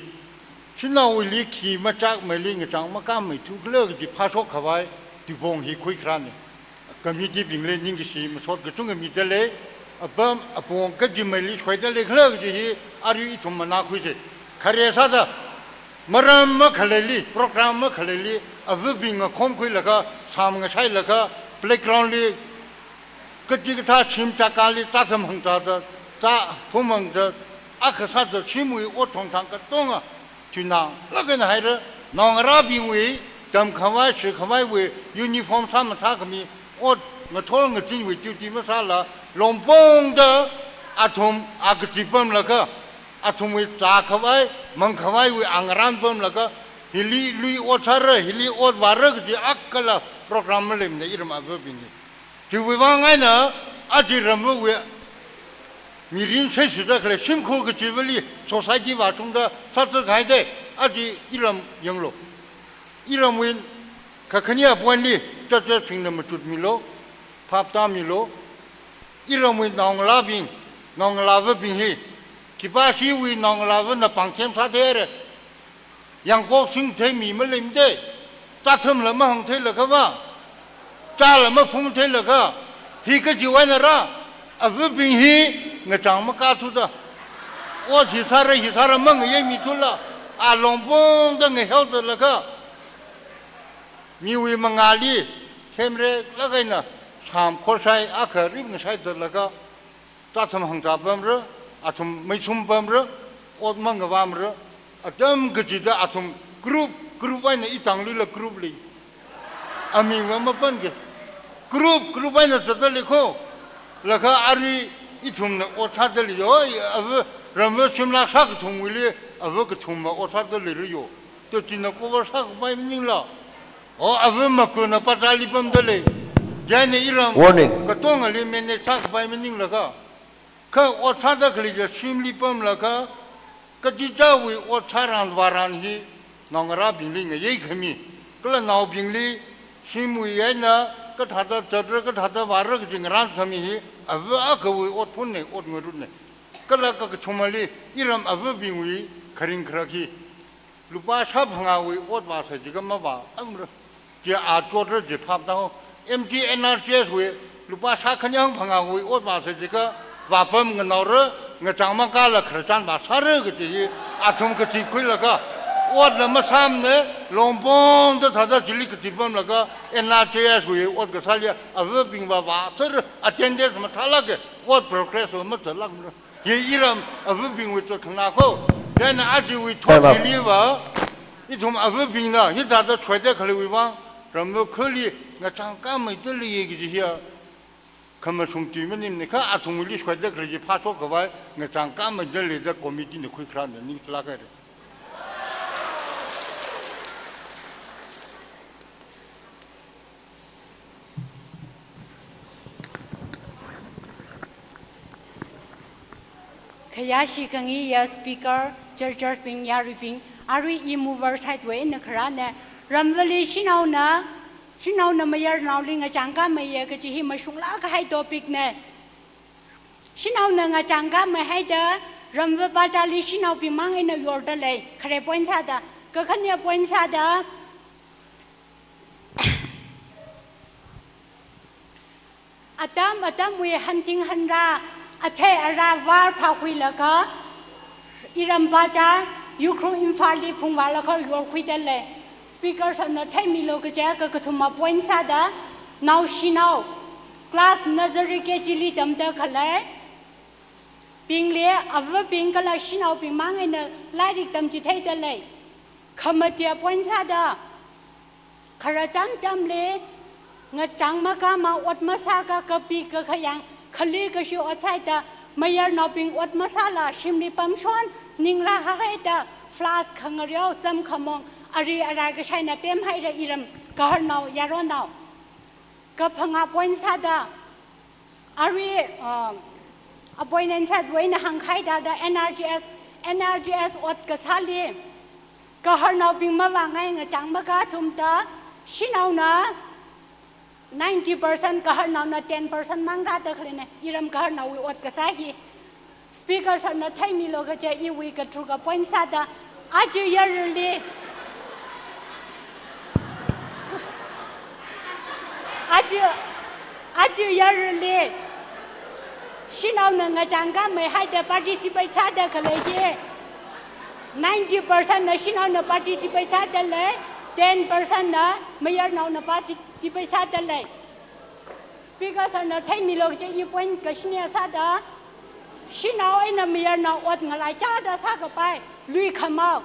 shanaowuili khi machakmeili ngachang makāmeithu khala kaji phāshok khavai tuipong hi khuikharānei. Committee bingli ningkashi masot kachungkha mida lei, apam apong kajimeili shoida lei khala kaji hi arui ithum manākhuisei. Khare sāda, maram makhaleili, program makhaleili, avabing ngakhomkhuilaga, sam ngashailaga, playground li, kachikathā shim chakali, chātham hangchāda, chāthum hangda, akha sāda shimwui ot thongthang katonga, thuinanglāk eina haira, naongarābingwui, tamkhavai, shikhavaiwui, uniform sāmathākhami, ot ngathor ngachinwui duty masāla, longpongda, athum, a kachi pamlaga, athumwui zākhavai, mangkhavaiwui angarān pamlaga, hili lui ot sāra, hili ot vāra kaji akhala program maleimana iram avabingli. Chiwui vang eina, aja ramvawui mirin shaishida khalei shimkhur kachivali society vāshungda sāthathaida, aja iram yanglu. Iramwui kakhane apointli, judges bingna machutmilu, phaptāmilu. Iramwui naongalābing, naongalāvabing hi, khipāshiwui naongalāvana pāngthem sātheira. Yangkok singthei mi maleimada, chāthamla mahāngtheilaga va, chāla maphungtheilaga, hi kajiwui einara, avabing hi, ngachang makathuda, ot hi sāra, hi sāra mangayeimithula, a longpongda ngaheoda laga, miwui mangāli themreklāk eina sham khorsai akha rip ngasaida laga, tatham hangzā pamra, athum meisum pamra, ot mangavamra, atam kachida athum group, group eina itangluila group lei. Amingva mapanke. Group, group eina zatda leikho. Laga arui ithumna ot sāda leiyo, ava ramva shimlak sākathumwuili, ava kathumva ot sāda leirayo. To china cover sākapai maningla. O, ava makuna pachali pamda lei. Chieina iram Warning. Katongali manage sākapai maninglaga, kha ot sāda khalei chi shimli pamlaga, kachichāwui ot sāran varan hi naongarābingli ngayei khami, kala naobingli shimwui eina kathāda zatra, kathāda vāra kaji ngaran khami hi, ava akhawui otphunne, ot ngarutne. Kala kakathumali iram avabingwui kharing kharak hi lupā shāphangāwui ot vāsa jiakha mavālākmara. Chi a chotra chi phap tao. M T N R G S wui lupā shākhanyang phangāwui ot vāsa jiakha vāpam nganaora, ngachang makāla khararchan vāsāra kaji hi athum kazip khuilaga, otla masāmane, longpongda thāda chili kazip pamlaga, N R G S wui ot kasāli avabingva vāsāra, attendance mathālāke, ot progress va mazālākmara. Hi iram avabingwui chotkhanā kho. Chieina ajawui Time up. Thotli va, ithum avabingna hithāda shoida khaleiwui vang, ramva khali ngachang kameida leiye kaji hiya, khamashung tui maningmane kha athumwuili shoida khalei chi phāshok khavai, ngachang kameida leida committee na khuikharāna ningshilāk haira. Khayāshi khangayi speaker, judges bing, yaruibing, arui i mover side wui eina kharāne, ramvali shanaona, shanaona mayarnaoli ngachang kameiya kaji hi mashunglāk kahai topic ne. Shanaona ngachang kamei haida, ramva pachali shanaobing mang eina yorda lei, khare point sāda, kakhane point sāda, atam atamwui hanthing hanrā, athei arā vār phākhuilaga, iram pachar, Ukhrul Imphalli phungvālaga yorkhuida lei. Speaker sirna theimilu kaja kakathuma point sāda, naoshinao, class nursery K G li tamda khalei bingli, avabing kala shanaobing mang eina lairik tamchitheida lei. Khamatia point sāda, khararchan chamli, ngachang makāma ot masāka kapi kakhayang, khali kashi ot sāda, mayarnaobing ot masāla shimli pamshon, ninglāk hahaida, flask khangareo, zam khamong, ari arai kashaina pemhaira iram, gaharnao, yaronao. Kaphangā point sāda, arui, uh, appointment sāda wui eina hāngkahai thāda N R G S, N R G S ot kasāli, gaharnaobing mavāngai ngachang makāthumda, shanaona ninety percent, gaharnaona ten percent mang rāda khaleine, iram gaharnaowui ot kasā hi. Speaker sirna theimilu kaja iwui katharuk point sāda, aja yarli, aja, aja yarli, shanaona ngachang kamei haida participate sāda khalei hi, ninety percent na shanaona participate sāda lei, ten percent na mayarnaona participate sāda lei. Speaker sirna theimilu kaja i point kashini sāda, shanao eina mayarnao ot ngalaichāda sākapai, lui khamao.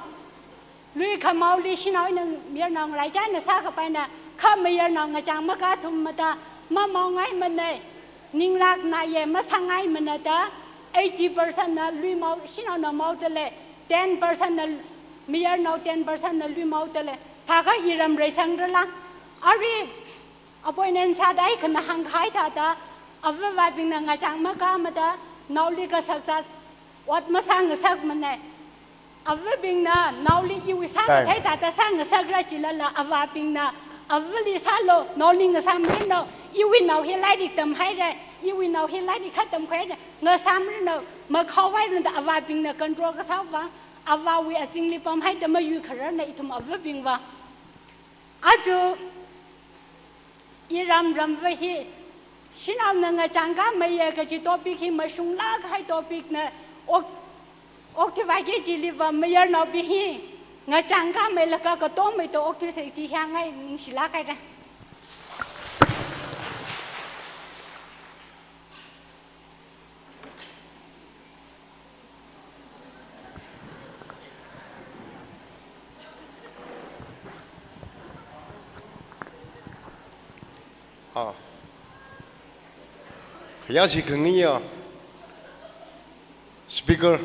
Lui khamaoli shanao eina mayarnao ngalaichā eina sākapaina, kha mayarnao ngachang makāthum mada, mamaongaimane, ninglākna ye masāngaimana da, eighty percent na lui mao, shanaona maoda lei, ten percent na mayarnao, ten percent na lui maoda lei. Thākha iram reisangrala. Arui appointment sāda ai khana hāngkahai thāda, avāva̱bingna ngachang makāmada, naoli kasakzat ot masāngasakmane. Avābingna naoli iwui sākathei Time. Thāda sāngasakra chilala, avābingna avāli sālu, naoli ngasāmaranu, iwui nao hi lairik tamhaira, iwui nao hi lairik kha tamkhuihaira, ngasāmaranu, makhaovairanu da avābingna control kasāvang, avāwui azingli pamhaida mayuikhararna ithum avābingva. Aja iram ramva hi Shanaona ngachang kāmeiya kaji topic hi mashunglāk kahai topic na, ok, okthuivāki jiliva mayarnaobing hi ngachang kāmeilaga katommeida okthuisa kaji hāngngai, ningshilāk haira. Ah. Khayāshi khangayi ya, Speaker,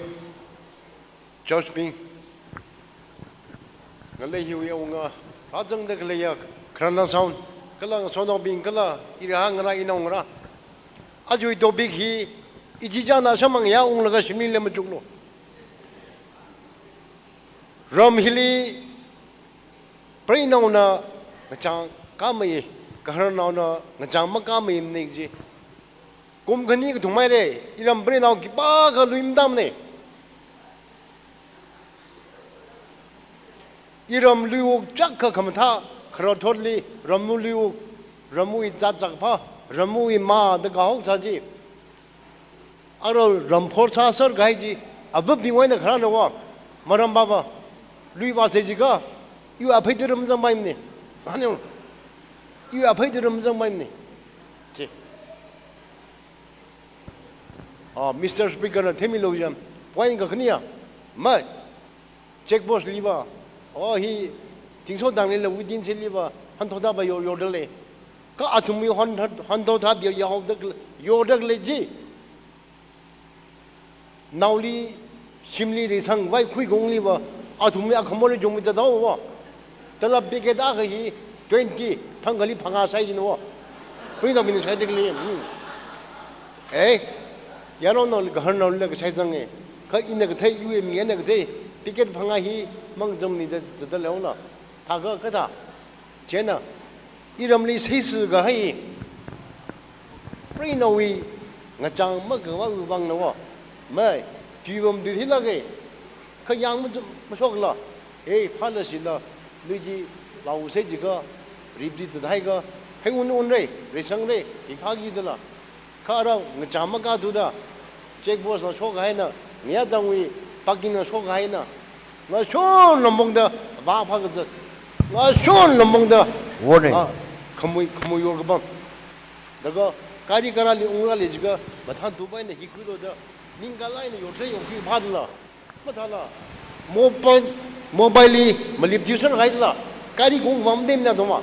Judge bing, ngalei hiwui awunga rāzangda khaleiya, khararnao sound, kala ngasotnaobing, kala irihā ngarā, inao ngarā. Ajawui topic hi ichichāna sāmang ya unglaga shimli lei machuklu. Ram hili preinaona ngachang kāmei, gaharnaona ngachang makāmei manei kaji. Kum khani kathum maire, iram preinao khipākha lui matamnei. Iram luiwuk chak kha khamathā, khararthotli, ramwui luiwuk, ramwui zat zak phā, ramwui mā da kahok sā chi. Ara ramphor sāser kahai chi, avabingwui eina kharāna va, maram pāva, lui vāsei jiakha, iwui aphei tui ramzangpaimana. Ani, iwui aphei tui ramzangpaimana. Chi. Ah, Mister Speaker na themilo jam. Point kakhane ya. Mai. Check post liva. Oh, hi Chingso dang lila within se liva. Hanthotha va yor, yorda lei. Kha athumwui han, han, hanthotha va yorda, yorda lei ji. Naoli shimli risang vai khui kong liva. Athumwui akhamor jong mi ta dao va. Tala packet akha hi twenty, thangkhali phangā sai jin wo. Pui da min sai dek li. Hmm. Eh, yaronao, gaharnaoli kasai zang e. Kha ina kathei, iwui mi ina kathei, packet phangā hi mang zam ni da, da leona. Thākha kathā. Chieina, iramli seisa kahai preinaowui ngachang makāvāwui vangna wo. Mai, tuivam tui thilāke. Kha yang ma, mashokla. Hei, phāla sila, lui chi laosei jiakha, rip chi tadai kha, hei un un rei, reisang rei, ringphāki dala. Kha ara ngachang makāthuda, check post na shokahaina, ngayā tangwui, parking na shokahaina, ngashon lambongda, vāphā kazat. Ngashon lambongda. Warning. Ah, khamui, khamui yor kapam. Laga, gari garāli ungra lei jiakha, mathān tupaina hi khuiloda, ningkalaina yorthei yongkhui phadala. Mathāla, mobile, mobile li malip tuiser haila, gari kong vam dem na doma.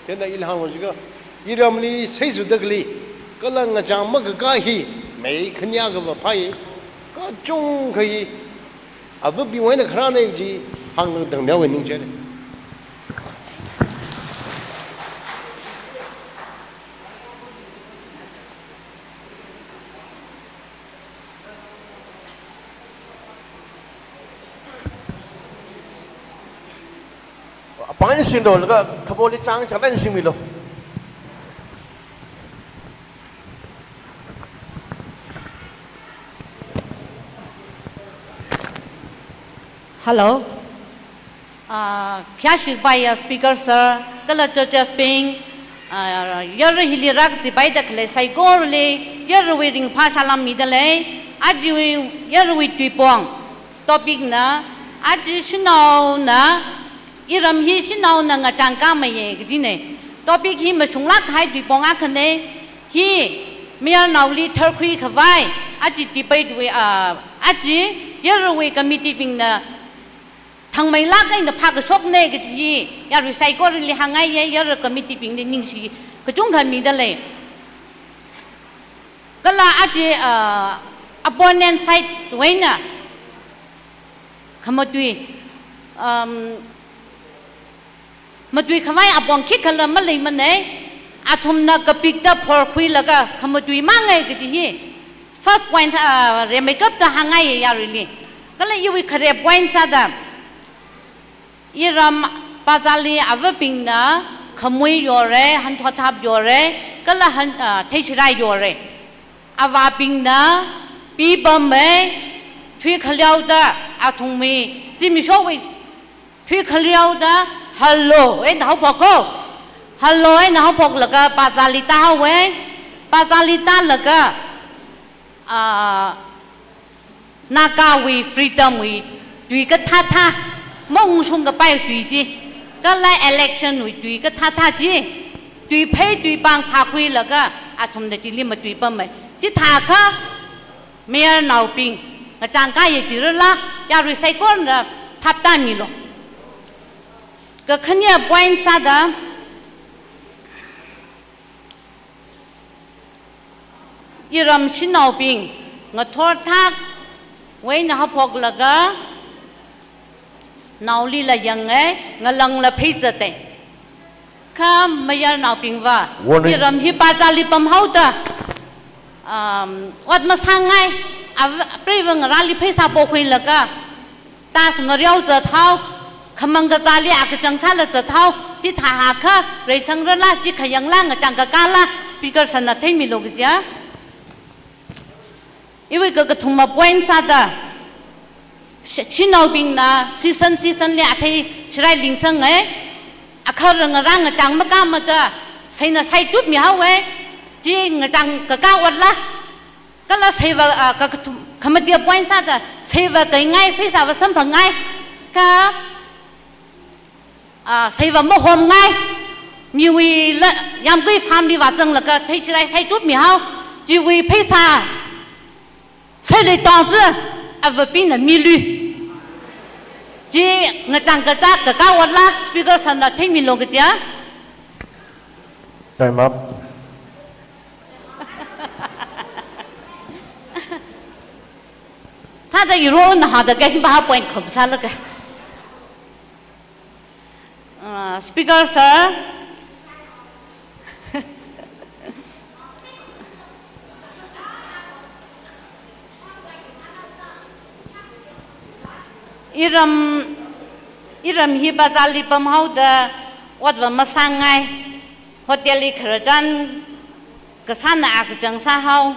Chieina ili hānglo jiakha, iramli seisa dakli, kala ngachang makākā hi, mei khanyā kava phai, kachungkha hi, avabingwui eina kharāna ji, hāngdang miya wei ning chele. Apāng eina singlo, laga khapo li chang chang eina singmilo. Hello. Ah, khayāshi paiya Speaker Sir, kala judges bing, ah, yar hili rākazipaida khalei saikorali, yarwui ringphā salam mida lei, ajawui yarwui tuipong, topic na, aja shanaona, iram hi shanaona ngachang kāmeiya kajina. Topic hi mashunglāk kahai tuipong akhana, hi mayarnaoli tharkhui khavai, aja debate wui, ah, aja yarwui committee bingna, thangmeilāk eina phākashokna kaji, yarui saikorali hāngngaiya, yar committee bingli ningshi kachungkha mida lei. Kala aja, ah, opponent side wui eina, khamatui, um, matui khavai apong khikhala maleimanei, athumna kapikta phorkhuilaga khamatui mangai kaji hi. First point, ah, rimeikapta hāngngaiya yaruili. Kala iwui khare point sāda, iram bazarli avabingna khamui yore, hanthotha yore, kala han, ah, theishirai yore. Avābingna pipamei, thui khaleoda, athumwui zimikshowui thui khaleoda, hello eina haophok ko. Hello eina haophoklaga bazarli tāhaowe. pazāli tālaga, ah, Nagawui freedom wui tui kathāthā, maungshung kapai tui chi, kala election wui tui kathāthā chi, tui phei tui pāng phākhuilaga athumna chili matuipammei. Chithākha mayarnaobing, ngachang kaya chirala, yarui saikorana phaptāmilu. Kakhane point sāda, iram shanaobing ngathor thak, wui eina haphoklaga, naolila yangngai, ngalāngla phei zatei. Kha mayarnaobingva, warning, iram hi pazāli pamhaoda, um, ot masāngai, av-, preiva ngarāli pheisā pokhuilaga, tas ngareo zathao, khamang kazāli akachang sāla zathao, chithāhākha, reisangrala, chi khayangla, ngachang kakāla, Speaker sirna theimilu kaja. Iwui kakathuma point sāda, sh-, shanaobingna season season li athei shirai lingsangngai, akhara ngarā ngachang makāmada, seina saichupmi haowei, chi ngachang kakā otla, kala seiva, ah, kakathum, khamate point sāda, seiva kaingai, pheisāva samphangai, kha, ah, seiva mahomngai, miwuila, yāmgui farm liva zanglaga, thei shirai saichupmi hao, chiwui pheisā, seilei tong chi, avabingna milui. Chi ngachang kazā kakā otla, Speaker sirna theimilu kaja. Time up. Thāda iro nahāda kahin ba point khum sālaga. Ah, Speaker sir, iram, iram hi pazāli pamhaoda, otva masāngai, hotel li khararchan kasāna akachang sāhao,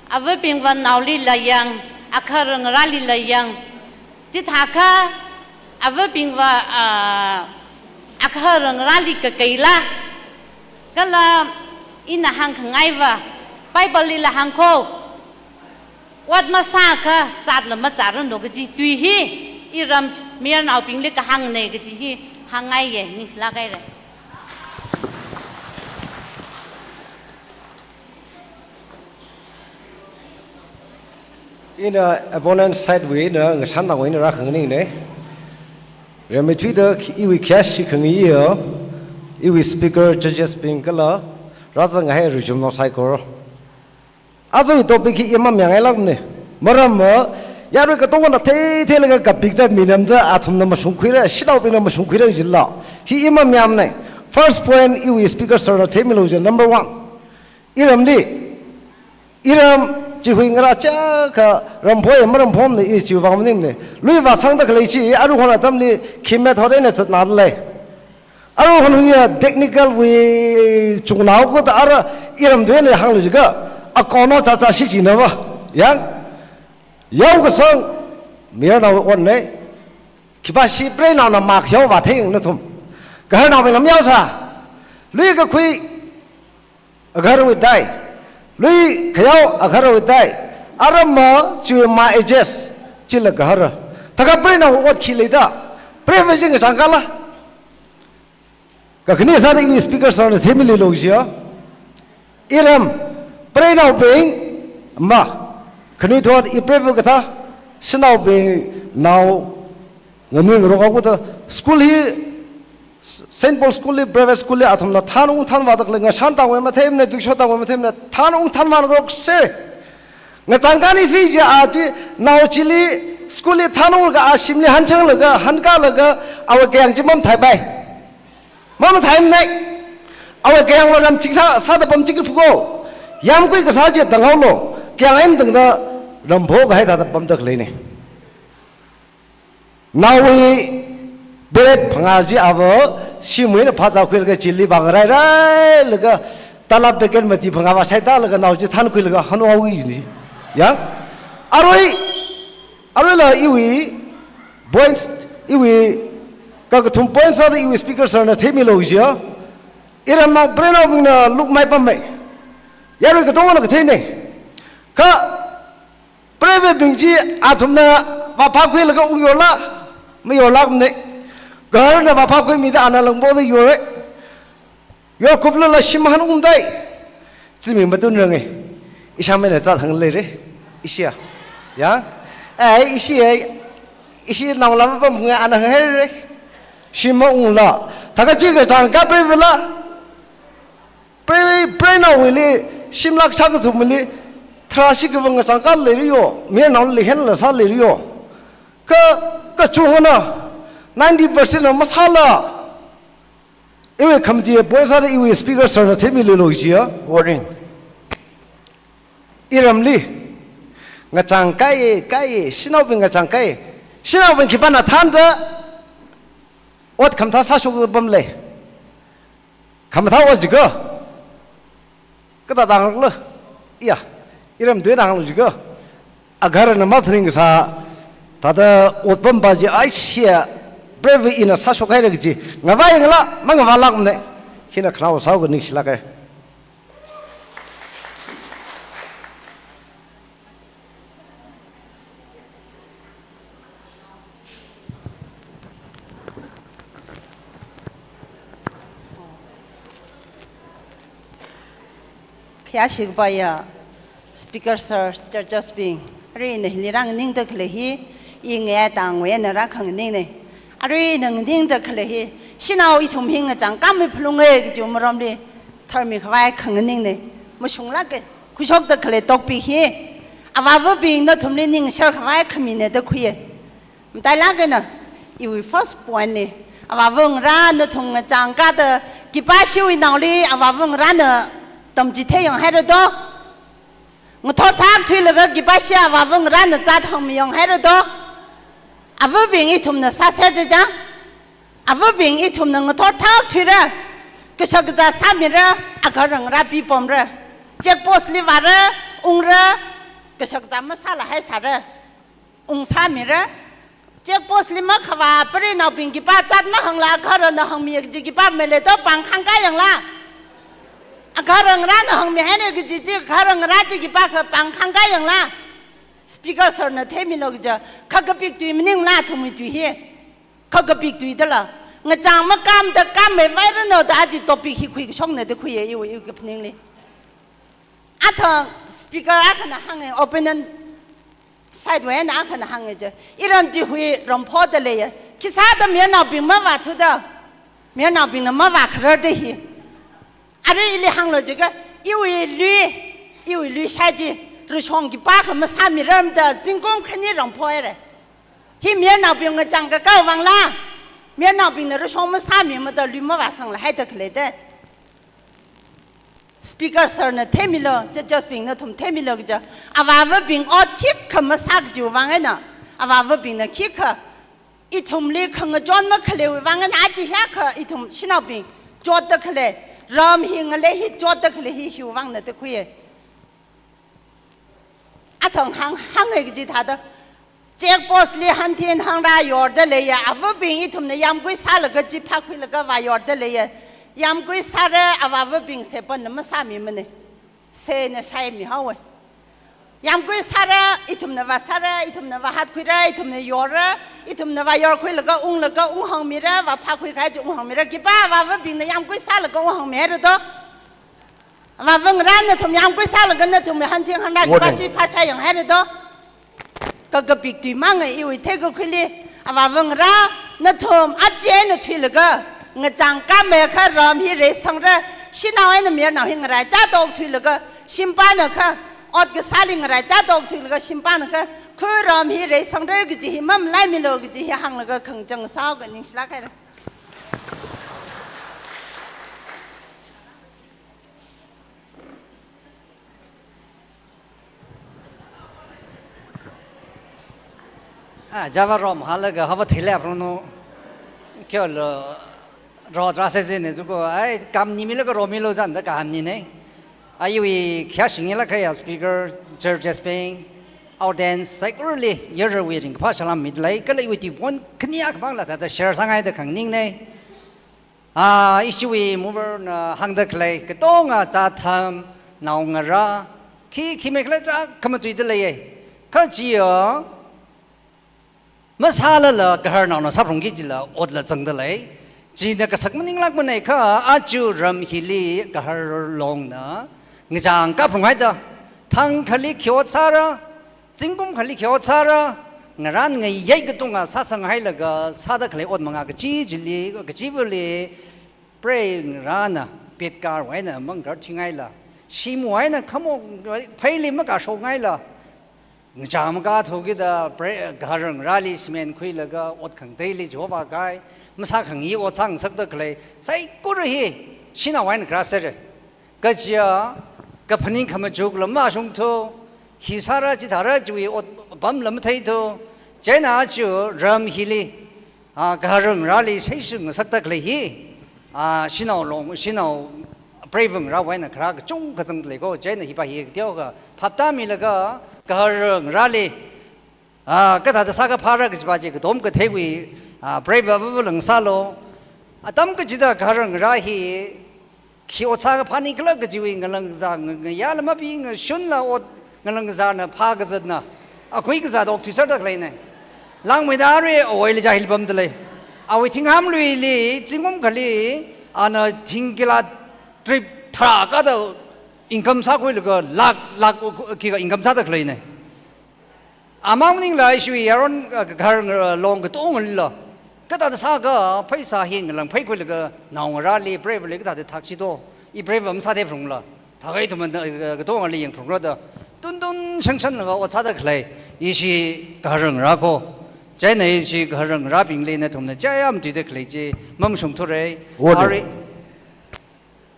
avabingva naolila yang, akhara ngarālila yang, chithākha, avabingva, ah, akhara ngarāli kakaila, kala ina hāngkhangaiva, Bible lila hāngkho, ot masākha, zatla mazāranu kaji tui hi, iram mayarnaobingli kahāngnei kaji hi, hāngngaiye, ningshilāk haira. Ina opponent side wui eina, ngashannaowui eina rākhanganingnei. Rimeithuida khi-, iwui khayāshi khangayi ya, iwui speaker, judges bing kala, rāzanghai rujumnao saikora. Ajawui topic hi i mamayāngailākmane. Maramva, yarui katongana theitheilaga kapikda minamda athumna mashungkhuira, shanaobingna mashungkhuira jilala. Hi i mamayāmane. First point, iwui speaker sirna theimilu kaja, number one. Iramli, iram chihui ngarā chakha ramphoi maramphomana i chiwui vang maningmane. Lui vāsangda khalei chi, aruihon atamli khi method eina zatnadalei. Aruihon hiya technical wui chungnao kuda ara iram tui eina hānglu jiakha, akona chacha shichinava. Yang, yaokasang, mayarnao otnei. Khipāshi preinaona makhaowa theingai nathum. Gaharnaobingna mayaosā. Lui kakhui, agaharwui tai. Lui khayao, agaharwui tai. Aramva chiwui ma adjust, chila gahara. Thākha preinaowui ot khi leida. Preiva chi ngachang kala. Kakhane sāda iwui speaker sirna theimililu jiya. Iram, preinaobing, ma, khanuithot i preiva kathā, shanaobing, nao, nganui ngarok haoda, school hi, Saint Paul School li, private school li, athumna thanung thanvāda khalei, ngashan tangwui matheimana, ziksho tangwui matheimana, thanung thanvā ngarokser. Ngachang kani si ji a chi, nao chili, school li thanunglaga, a shimli hanchanglaga, hankālaga, awui kayāng chi mamathaipai. Mamathaimanei. Awui kayāngva ram ching sā, sāda pam ching fuko. Yāmgui kasā chi tanghaolu. Kayāng eina tangda, rampho kahai thāda pamda khaleine. Naowui beret phangā chi ava, shimwui eina phazā khuilaga chili vang rai rai laga, talab packet mati phangā vāshai tālaga nao chi thankhuilaga hanwui ni. Yang? Arui, aruila iwui points, iwui kakathum points sāda iwui speaker sirna theimilu jiya. Iramnao preinaobingna lukmai pammei. Yarui katongana katheinei. Kha, preivabing chi athumna vāphākhuilaga ungyorla, mayorlākmanei. Gaharna vāphākhuimida ana langboda yorei. Yorkuplala shim hanungdai. Zimik matunrangei. Ishāmeina zat hāngleirei. Ishia. Ya? Eh, ishi eh. Ishi naola mapamphunga ana hānghairei. Shim maungla. Thākha chi kachangkha preivala. Prei, preinaowuili, shimlāk shākathumli, tharāshi kavang kachangkha leiriyo, mayarnaoli henla sāleiriyo. Kha, kachungana, ninety percent na masāla. Iwui khamji, point sāda iwui speaker sir na theimililo jiya. Warning. Iramli, ngachang kaiye, kaiye, shanaobing ngachang kaiye, shanaobing khipāna thānda, ot khamathā sāshok pamlei. Khamathā ot jiakha. Kathāda hānglo. Iya. Iram tuina hānglo jiakha. Agaharana maphaning kasā. Thāda otpam pa chi ai shia. Brave ina sāshokhaira kaji. Ngavāyangla, mangavālākmanei. Hina khanaowa sāhaoga ningshilāka. Khayāshi kapaiya, Speaker Sir, Judges bing, arui ina hili rānganingda khalei hi, i ngayā tangwui eina rākhanganingnei. Arui ina nganingda khalei hi, shanao ithum hi ngachang kami phalunglei kaji maromli, tharmi khavai khanganingnei. Mashunglāka, khuishokda khalei topic hi, avāvabing nathumli ningshar khavai khaminei da khuiya. Matailāk eina, iwui first point nei, avāvangarā nathum ngachang kada, khipā shiwui naoli avāvangarāna tamchitheiya hairodo. Ngathor thak thuilaga khipā shi avāvangarāna zat hāngmiya hairodo. Avabing ithumna sāserda chang. Avabing ithumna ngathor thak thuira. Kashakazā sāmira, agaharangarā pipamra. Check post li vāra, ungra, kashakazā masāla haisāra. Ungsāmira. Check post li makhavā, preinaobing khipā zat mahāngla, agaharana hāngmi kaji khipā maleito pāng khangkā yangla. Agaharangarāna hāngmihaira kaji chi, agaharangarā chi khipākha pāng khangkā yangla. Speaker Sir na theimilo kaja, kha kapik tui maningla athumwui tui hi. Kha kapik tui dala. Ngachang makamda kammei vairano da aja topic hi khuikashokna da khuiya iwui, iwui kaphaningli. Athang speaker akhana hānga, opponent side wui eina akhana hānga je. Iram chi hui ramphoda leiya. Khisāda mayarnaobing mavāthuda. Mayarnaobingna mavākhararda hi. Arui ili hānglo jiakha, iwui lui, iwui lui shai chi, rashong khipākha masāmiramda, zingkum khani ramphoira. Hi mayarnaobing ngachang kakao vangla, mayarnaobingna rashong masāmimada lui mavāsangla haida khalei da. Speaker Sir na theimilo, judges bing nathum theimilo kaja, avāvabing ot khikha masā kajiwui vang eina, avāvabingna khikha, ithumli khangachon makhaleiwui vang eina aja hiyākha ithum shanaobing chotda khalei, ram hi ngalei hi chotda khalei hi hiwui vangna da khuiya. Athang hāng, hānga kaji thāda. Check post li hanthin hāngra yorda leiya, avabing ithumna yāmgui sālaga chi phākhuilaga vāyorda leiya. Yāmgui sāra, avāvabing sepanna masāmimanei. Seina shaimihaowa. Yāmgui sāra, ithumna vāsāra, ithumna vāhatkhuira, ithumna yorra, ithumna vāyorkhuilaga unglaga unghāngmira, vāphākhui kahai chi unghāngmira, khipā avāvabingna yāmgui sālaga unghāngmihaira do. Avāvangarā nathum yāmgui sālaga nathum hanthin hāngra khipā shi phāshai yanghaira do. Kha kapik tui manga iwui theikakhuili. Avāvangarā nathum aja eina thuilaga, ngachang kameikha ram hi reisangra, shanao eina mayarnao hi ngaraichāda okthuilaga, shimpānakha, ot kasāli ngaraichāda okthuilaga, shimpānakha, khuram hi reisangra kaji hi mamalaimilo kaji hi hānglaga khangachang sāhaoga ningshilāk haira. Ah, Java rom halaga hava thile apron no. Kyo lo ro drase zine zuko ai kam ni milo ka ro milo zan da ka han ni ne. Ai wi kya shingi la kaya speaker, judges bing, audience, saikora li yara wi ringphā salam midlai, kala iwui tui point khani akha bang la thāda share sāngai da khangning ne. Ah, ishiwui mover na hāngda khalei, katonga zātham, naongarā, khi khi meikhala chāk khamatuida leiya. Kha chiya, masālala gaharnaona sāphalungki jila otla zangda lei. China kasak maninglākmanei kha, aja ram hili gahar longna ngachang kaphalunghaida, thang khali khi ot sāra, zingkum khali khi ot sāra, ngarān ngayei katonga sāsanghailaga sāda khalei ot manga kachi chili, kachivali, preivangarāna, petkar wui eina mangarthuingaila, shimwui eina khamok pheili makashokngaila, ngachang makathu kida, pre-, gaharngarāli simen khuilaga, ot khangateili Jehovah kahai, masākhangai ot sāngasakda khalei saikora hi, shanaowui eina kharā sāra. Kajiya, kaphaning khamachukla mashungthu, hi sāra chithāra chiwui ot pamla matheithu, chieina aja ram hili, a, gaharngarāli seishing ngasakda khalei hi, a, shanao long, shanao preivangarāwui eina kharā kachungkha zangda lei ko, chieina hipa hi kateokha phaptāmilaga gaharngarāli, a, kathāda sākaphāra kajipa chi katom katheiwui, a, preiva avāva lang sālu. Atam kachida gaharngarā hi khi ot sākaphāni khala kajiwui ngalāng kazā nga-, ngayāla mapinga shunla ot ngalāng kazāna phākazatna, akhui kazāda okthuiserda khaleina. Langmeida arui awui leija hili pamda lei. Awui thingham luili, zingkum khali, ana thingkila trip tharā kada income sākhuilaga, lakh, lakh khikha income sāda khaleina. Amang maningla ishiwui yaron, uh, gahar, uh, long katongalila, kathāda sākha pheisā hi ngalāng pheikhuilaga naongarāli, preivali kathāda thakchito, i preiva masātheiphalungla, thākha ithumna, uh, katongali yangphalungra da, tuntun shangshanlaga ot sāda khalei, ishi gaharngarā ko. Chieina ishi gaharngarābingli nathumna chiyam tuida khalei chi mamashungthura. Wonderful. Ari,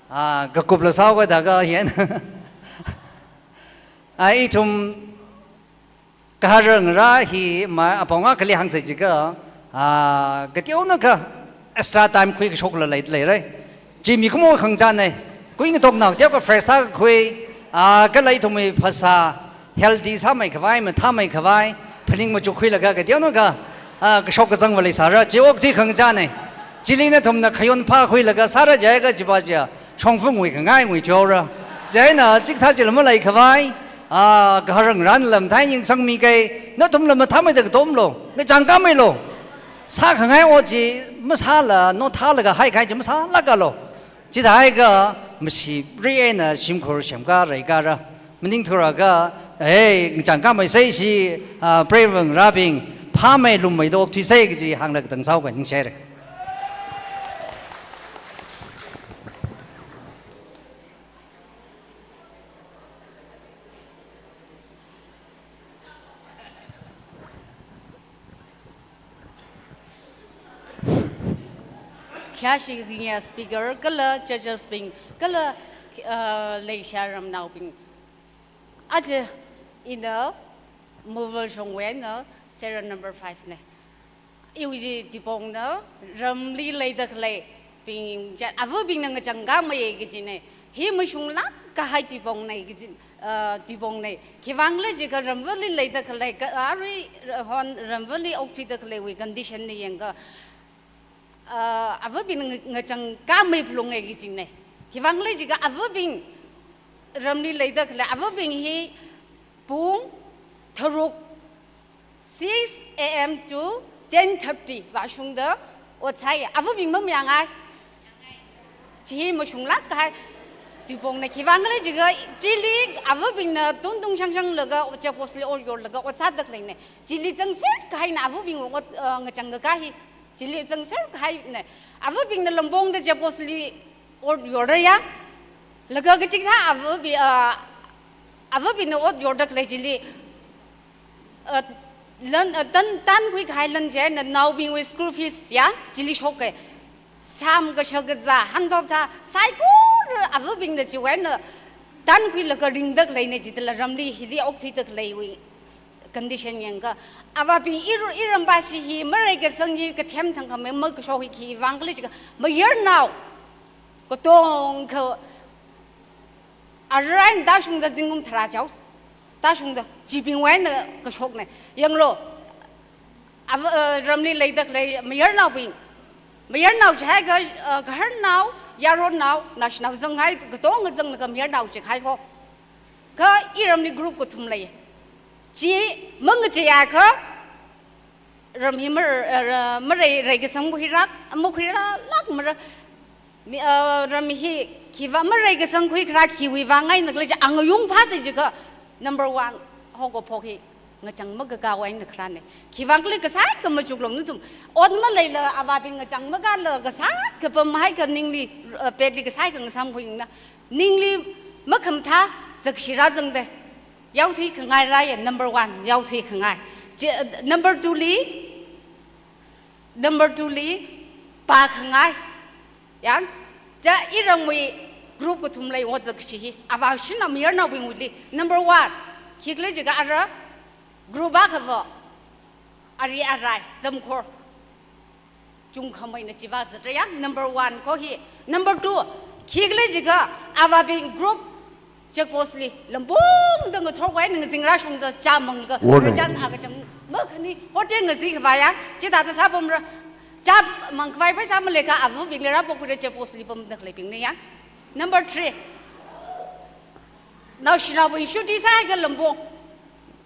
ah, kakupla sāhaoda kha yan. Ah, ithum gaharngarā hi ma apong akhali hāngsei jiakha, ah, kateonakha extra time khuikashokla leida leira. Chi mikumo khangachāna. Kuingatoknao teokha fresh sākakhui, ah, kala ithumwui phasā healthy sāmeikhavai, mathāmeikhavai, phaning machukkhuilaga kateonakha, ah, kashok kazangva leisāra, chi okathui khangachāna. Chili nathumna khayon phākhuilaga sāra jiakha chipa chiya, shongfa nguikhangai nguithuihaora. Chieina chikathā chila maleikhavai, ah, gaharngarānala mathāi ning sangmikei, nathumla mathāmeida katomlu, ngachang kāmeilu. Sākhangai ot chi masāla, nothalaga haikahai chi masālākalu. Chithākha mashiri eina shimkhur semkā reikāra. Maningthura kha, eh, ngachang kāmeisei ishi, ah, preivangarābing, phāmei lummeida okthuisei kaji hānglaga tang sāhaoga ningshire. Khayāshi khangayi speaker, kala judges bing, kala, uh, leishiya ramnaobing. Aja ina Muval Shongwui eina serial number five na. Iwui tuipongna ramli leida khaleibing, chat avabingna ngachang kāmeiya kajina. Hi mashunglākkahai tuipongna kajin, ah, tuipongna. Khiwuivang khala jiakha ramvali leida khalei, kha arui hon ramvali okthuida khaleiwui condition na yangakha, ah, avabingna nga-, ngachang kāmeiphalunga kajina. Khiwuivang khala jiakha avabing ramli leida khalei, avabing hi pung tharuk, six A M to ten thirty vāshungda ot sāya. Avabing mamayāngai. Chi mashunglākkahai tuipongna. Khiwuivang khala jiakha chili avabingna tungtung shangshanglaga, check postli ot yorlaga ot sāda khaleina. Chili zangserkahaina avabing ot, uh, ngachang kakā hi. Chili zangserkahaina. Avabingna lampongda check postli ot yorraya. Laga kachikathā avabi, ah, avabingna ot yorda khalei chili, ah, lan, ah, tan, tankhuikahai lan chieina naobingwui school fees ya, chili shoka. Sam kashak kazā, hanthop thā, saikora avabingna chiwui eina tankhuilaga ringda khaleina, chithāla ramli hili okthuida khaleiwui condition yangakha, avabing iru-, iramvashi hi, mareikasang hi, kathem thangkhamei makashok hi, khiwuivang khala jiakha, mayarnao katongkha arui tāshungda zingkum tharā chaos, tāshungda, chibingwui eina kashokna. Yanglu, ava, uh, ramli leida khalei mayarnaobing, mayarnao jiakha, uh, gaharnao, Yaronnao, naoshinao zanghai, katonga zanglaga mayarnao chihai ho. Kha iramli group kathum lei. Chi mangacheakha, ram hi mar-, eh, ra-, mareirei kasang khuirak, makhuirak lak mara. Mi, eh, ram hi khiva mareikasang khuikharā khiwui vang eina khala chi angayung phāsai jiakha number one, haokaphok hi ngachang makakāwui eina kharāne. Khiwuivang khala kasai khamachuk long nathum. Ot maleila avābing ngachang makāla kasai kapam haikha ningli, eh, petli kasai khangasam khuiyungna. Ningli makhamathā zakshira zangde. Yaothui khangai rāya, number one, yaothui khangai. Chi, number two li, number two li, pā khangai. Yang, cha iramwui group kathum lei ot zakshi hi. Avā shinna mayarnaobingwuili. Number one, khikhala jiakha ara, group akhava, ari arai, zamkhor. Chungkhameina chiva zatra yang, number one ko hi. Number two, khikhala jiakha, avābing group, check post li, lambungda ngathorkhavai ngazingrā shungda chāmangda, Warning. Rāchān akachang, makhani, hotel ngazi khavai yang, chithāda sāpamra, chāmangkhavai pheisā maleikha, avabingli rāpokhuida check post li pamda khaleibingna yang. Number three, naoshinaobing shuti sāhaiakha lambung.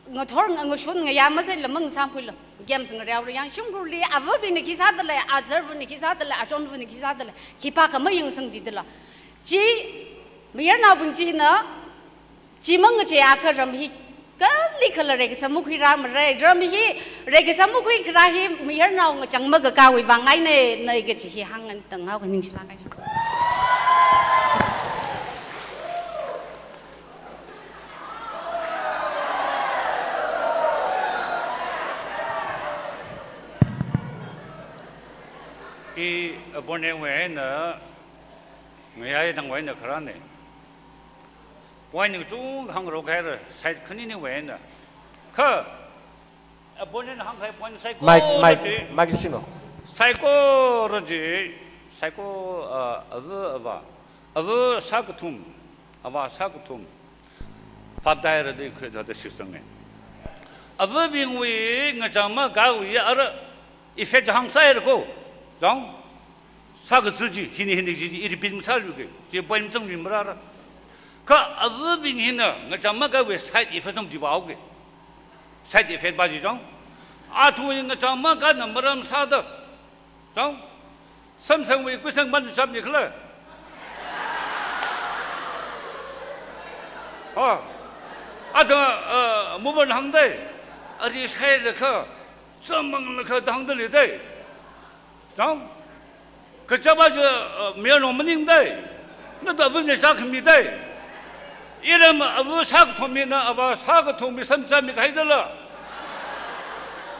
Ngathor, ngashun, ngayā matheila mangasam khuilo. Games ngareora yang shimkhurli, avabingna khi sādalei, azarvana khi sādalei, achonvana khi sādalei. Khipākha mayangsang jidala. Chi, mayarnaobing china, chi mangacheakha ram hi, kalikhala reikasang makhuirā mara, ram hi, reikasang makhuikharā hi, mayarnao ngachang makakāwui vang eina, na kaji hi hāngngai tang haoka ningshilāk kahai. I, uh, opponent wui eina, ngayā tangwui eina kharāne. Point kachungkha hāngrok haira, side khaniniwui eina. Kha, opponent hāngkahai point saikora Mike, Mike, chi. Mike Sino. Saikora chi, saiko, uh, ava, avā. Ava sākathum, avā sākathum. Phap taira de khuida shisangne. Avabingwui ngachang makāwui ara effect hāngsāira ko. Chang. Sākachi chi, hina hina chi, chi, i repeat masāluike. Chi point chang mi marāra. Kha avabing hina ngachang makāwui side effect chang diva oke. Side effect ba chi chang. Athumwui ngachang makāna maram sāda. Chang. Samsangwui kuisang man chapni khala. Ha. Ada, uh, mobile hāngdai. Ari shailakha, sammanglakha da hāngda leidai. Chang. Kachapa chi, uh, mayarnao maningdai. Nada avana chākhamidai. Iram ava sākathum mina, avā sākathum mi samchāmi kahaidala.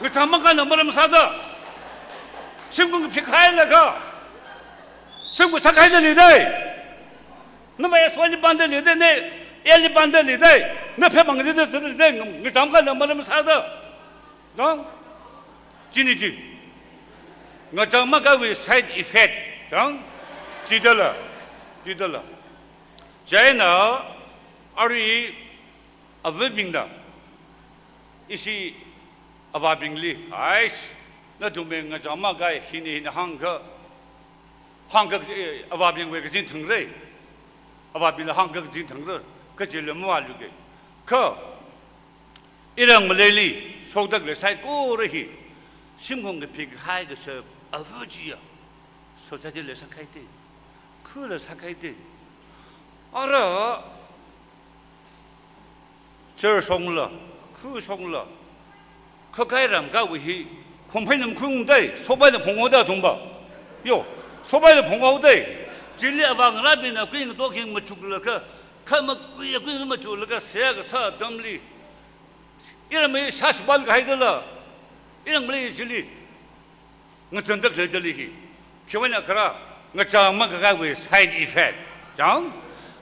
Ngachang makāna maram sāda. Shimkhur phik hailaga. Shimkhur chak haida leidai. Nava S one li pānda leidai, na L li pānda leidai. Na phepang leidai, leidai. Ngachang makāna maram sāda. Chang? Chini chi. Ngachang makāwui side effect. Chang? Chidala. Chidala. Chieina, arui avabingna. Ishi avābingli. Ais. Nathumwui ngachang makā hina hina hāngkha. Hāngkha, eh, avābingwui kaching thangra. Avābingla hāngkha kaching thangra. Kachila mavāluike. Kha. Iram ngaleili, shokda khalei saikora hi, shimkhur kaphik haikasā ava chiya, society li sākhaite, khula sākhaite. Ara, church shongla, khu shongla, khakai ram kawui hi, khongphei nam khungdai, sobai nam khonghaoda thumba. Yo, sobai nam khonghaodai. Chili avā ngarābingna kui ngatok hi machuklaga, kha makui, kui machuklaga, seihā kasā atamli. Iram hi shashbal kahaidala. Iram hi chili. Ngachangda khaleidali hi. Khiwui eina kharā, ngachang makāwui side effect. Chang?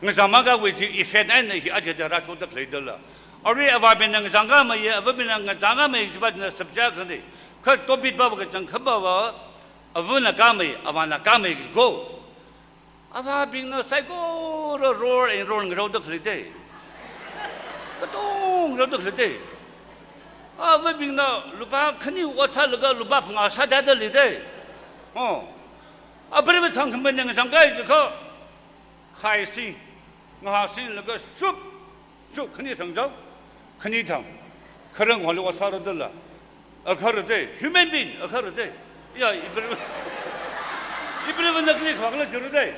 Ngachang makāwui chi effect eina hi aja da rāshokda khaleidala. Arui avābingna ngachang kāmeiya, avabingna ngachang kāmei chiva na subject khani. Kha topic va kachangkha va, avana kāmei, avāna kāmei ko. Avābingna saikora roll and roll ngaroda khaleidai. Katonga ngaroda khaleidai. Avābingna lupā khani ot sālaga lupā phangā sāda da leidai. Oh. Apreiva thangkhameina ngachang kāi jiakha. Thai si, ngahā si laga shup, shup, khani thang jao, khani thang. Kharang holi ot sāra dala. Akhara de, human being, akhara de. Ya, ibriva, ibriva nakli khwakla jiru de.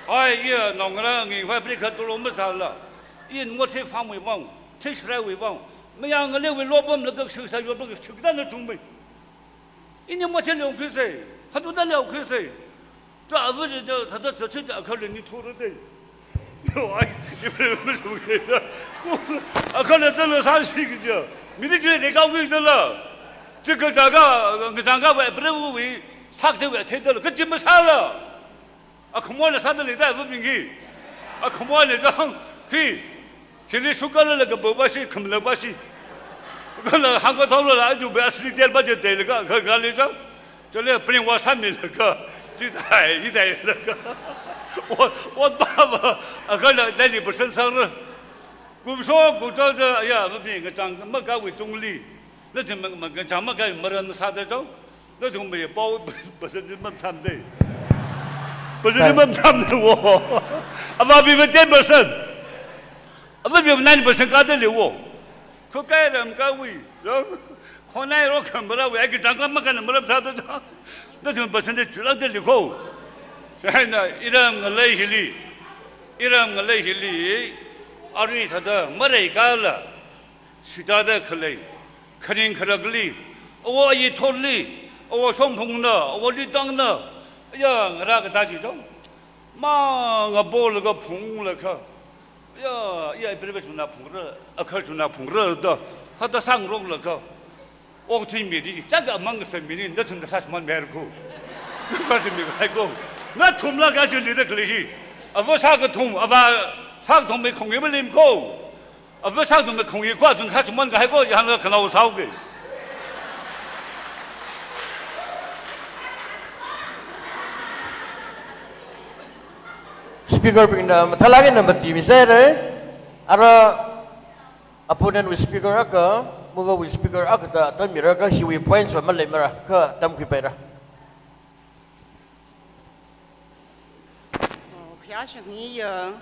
Ai, iya, naongarā ngi vai pri khat tulo masāla. Iya, nunga the famwui vang, the shraiwui vang. Mayang ngalewui lopam laga shuksa yopa shukta na chungmei. Ini macha leo khise, hatu da leo khise. Ta avu je da, ta da cha chi da akhali ni thura de. Yo, ai, ibriva masung ye da. Akhali da la sa shi ki ja. Military de ka wi da la. Chi ka da ka, ka da ka wa ibriva wi, sak de wa the da la. Ka chi masāla. Akhamona sāda leida avabing hi. Akhamona dang hi. Hili sukala laga bawasi, khamla basi. Kala hangka thaula la aju ba asli tel ba je tel ka, ka, ka le jang. Chale pring wa sami laga. Chi dai, chi dai laga. O, o ba ba. Akala dai li percent sāra. Kumso, kumso da, ya, avabing ngachang makawui tungli. Nathum ma, ma, ngachang makai maran sāda jao. Nathum mai pao percent ni mam tham de. Percent ni mam tham de wo. Avabing ma ten percent. Avabing ma nine percent ka de le wo. Kho kai ram ka wi. Jao. Khonai ro kham bara wi. Ai ki tang ka makan maram sāda jao. Nathum percent de chulak de le ko. China iram ngalei hili. Iram ngalei hili. Ari thāda marai kala. Sita da khalei, kharing kharakli, awo ayi thotli, awo shongphungna, awo litangna, ya ngarā kata chi chong. Ma ngabo laga phungla kha. Ya, ya, ibriva chuna phungra, akhar chuna phungra da, hata sangrok la kha. Okthui mi di, chaga amang sa mi ni, nathum da sasman mer ko. Nathum mi kai ko. Nathum laga chi li da khalei hi. Ava sākathum, ava sākathum mi khong iba lim ko. Ava sākathum mi khong i kwa tun sāchumon kahai ko, yangla khanao sāo ke. Speaker bingna mathālāk eina mati mi sāre. Ara opponent wui speaker akha, mover wui speaker akha da atam mira kha hiwui points va maleimara kha atam khuipaira. Oh, khuiya shang hi ya.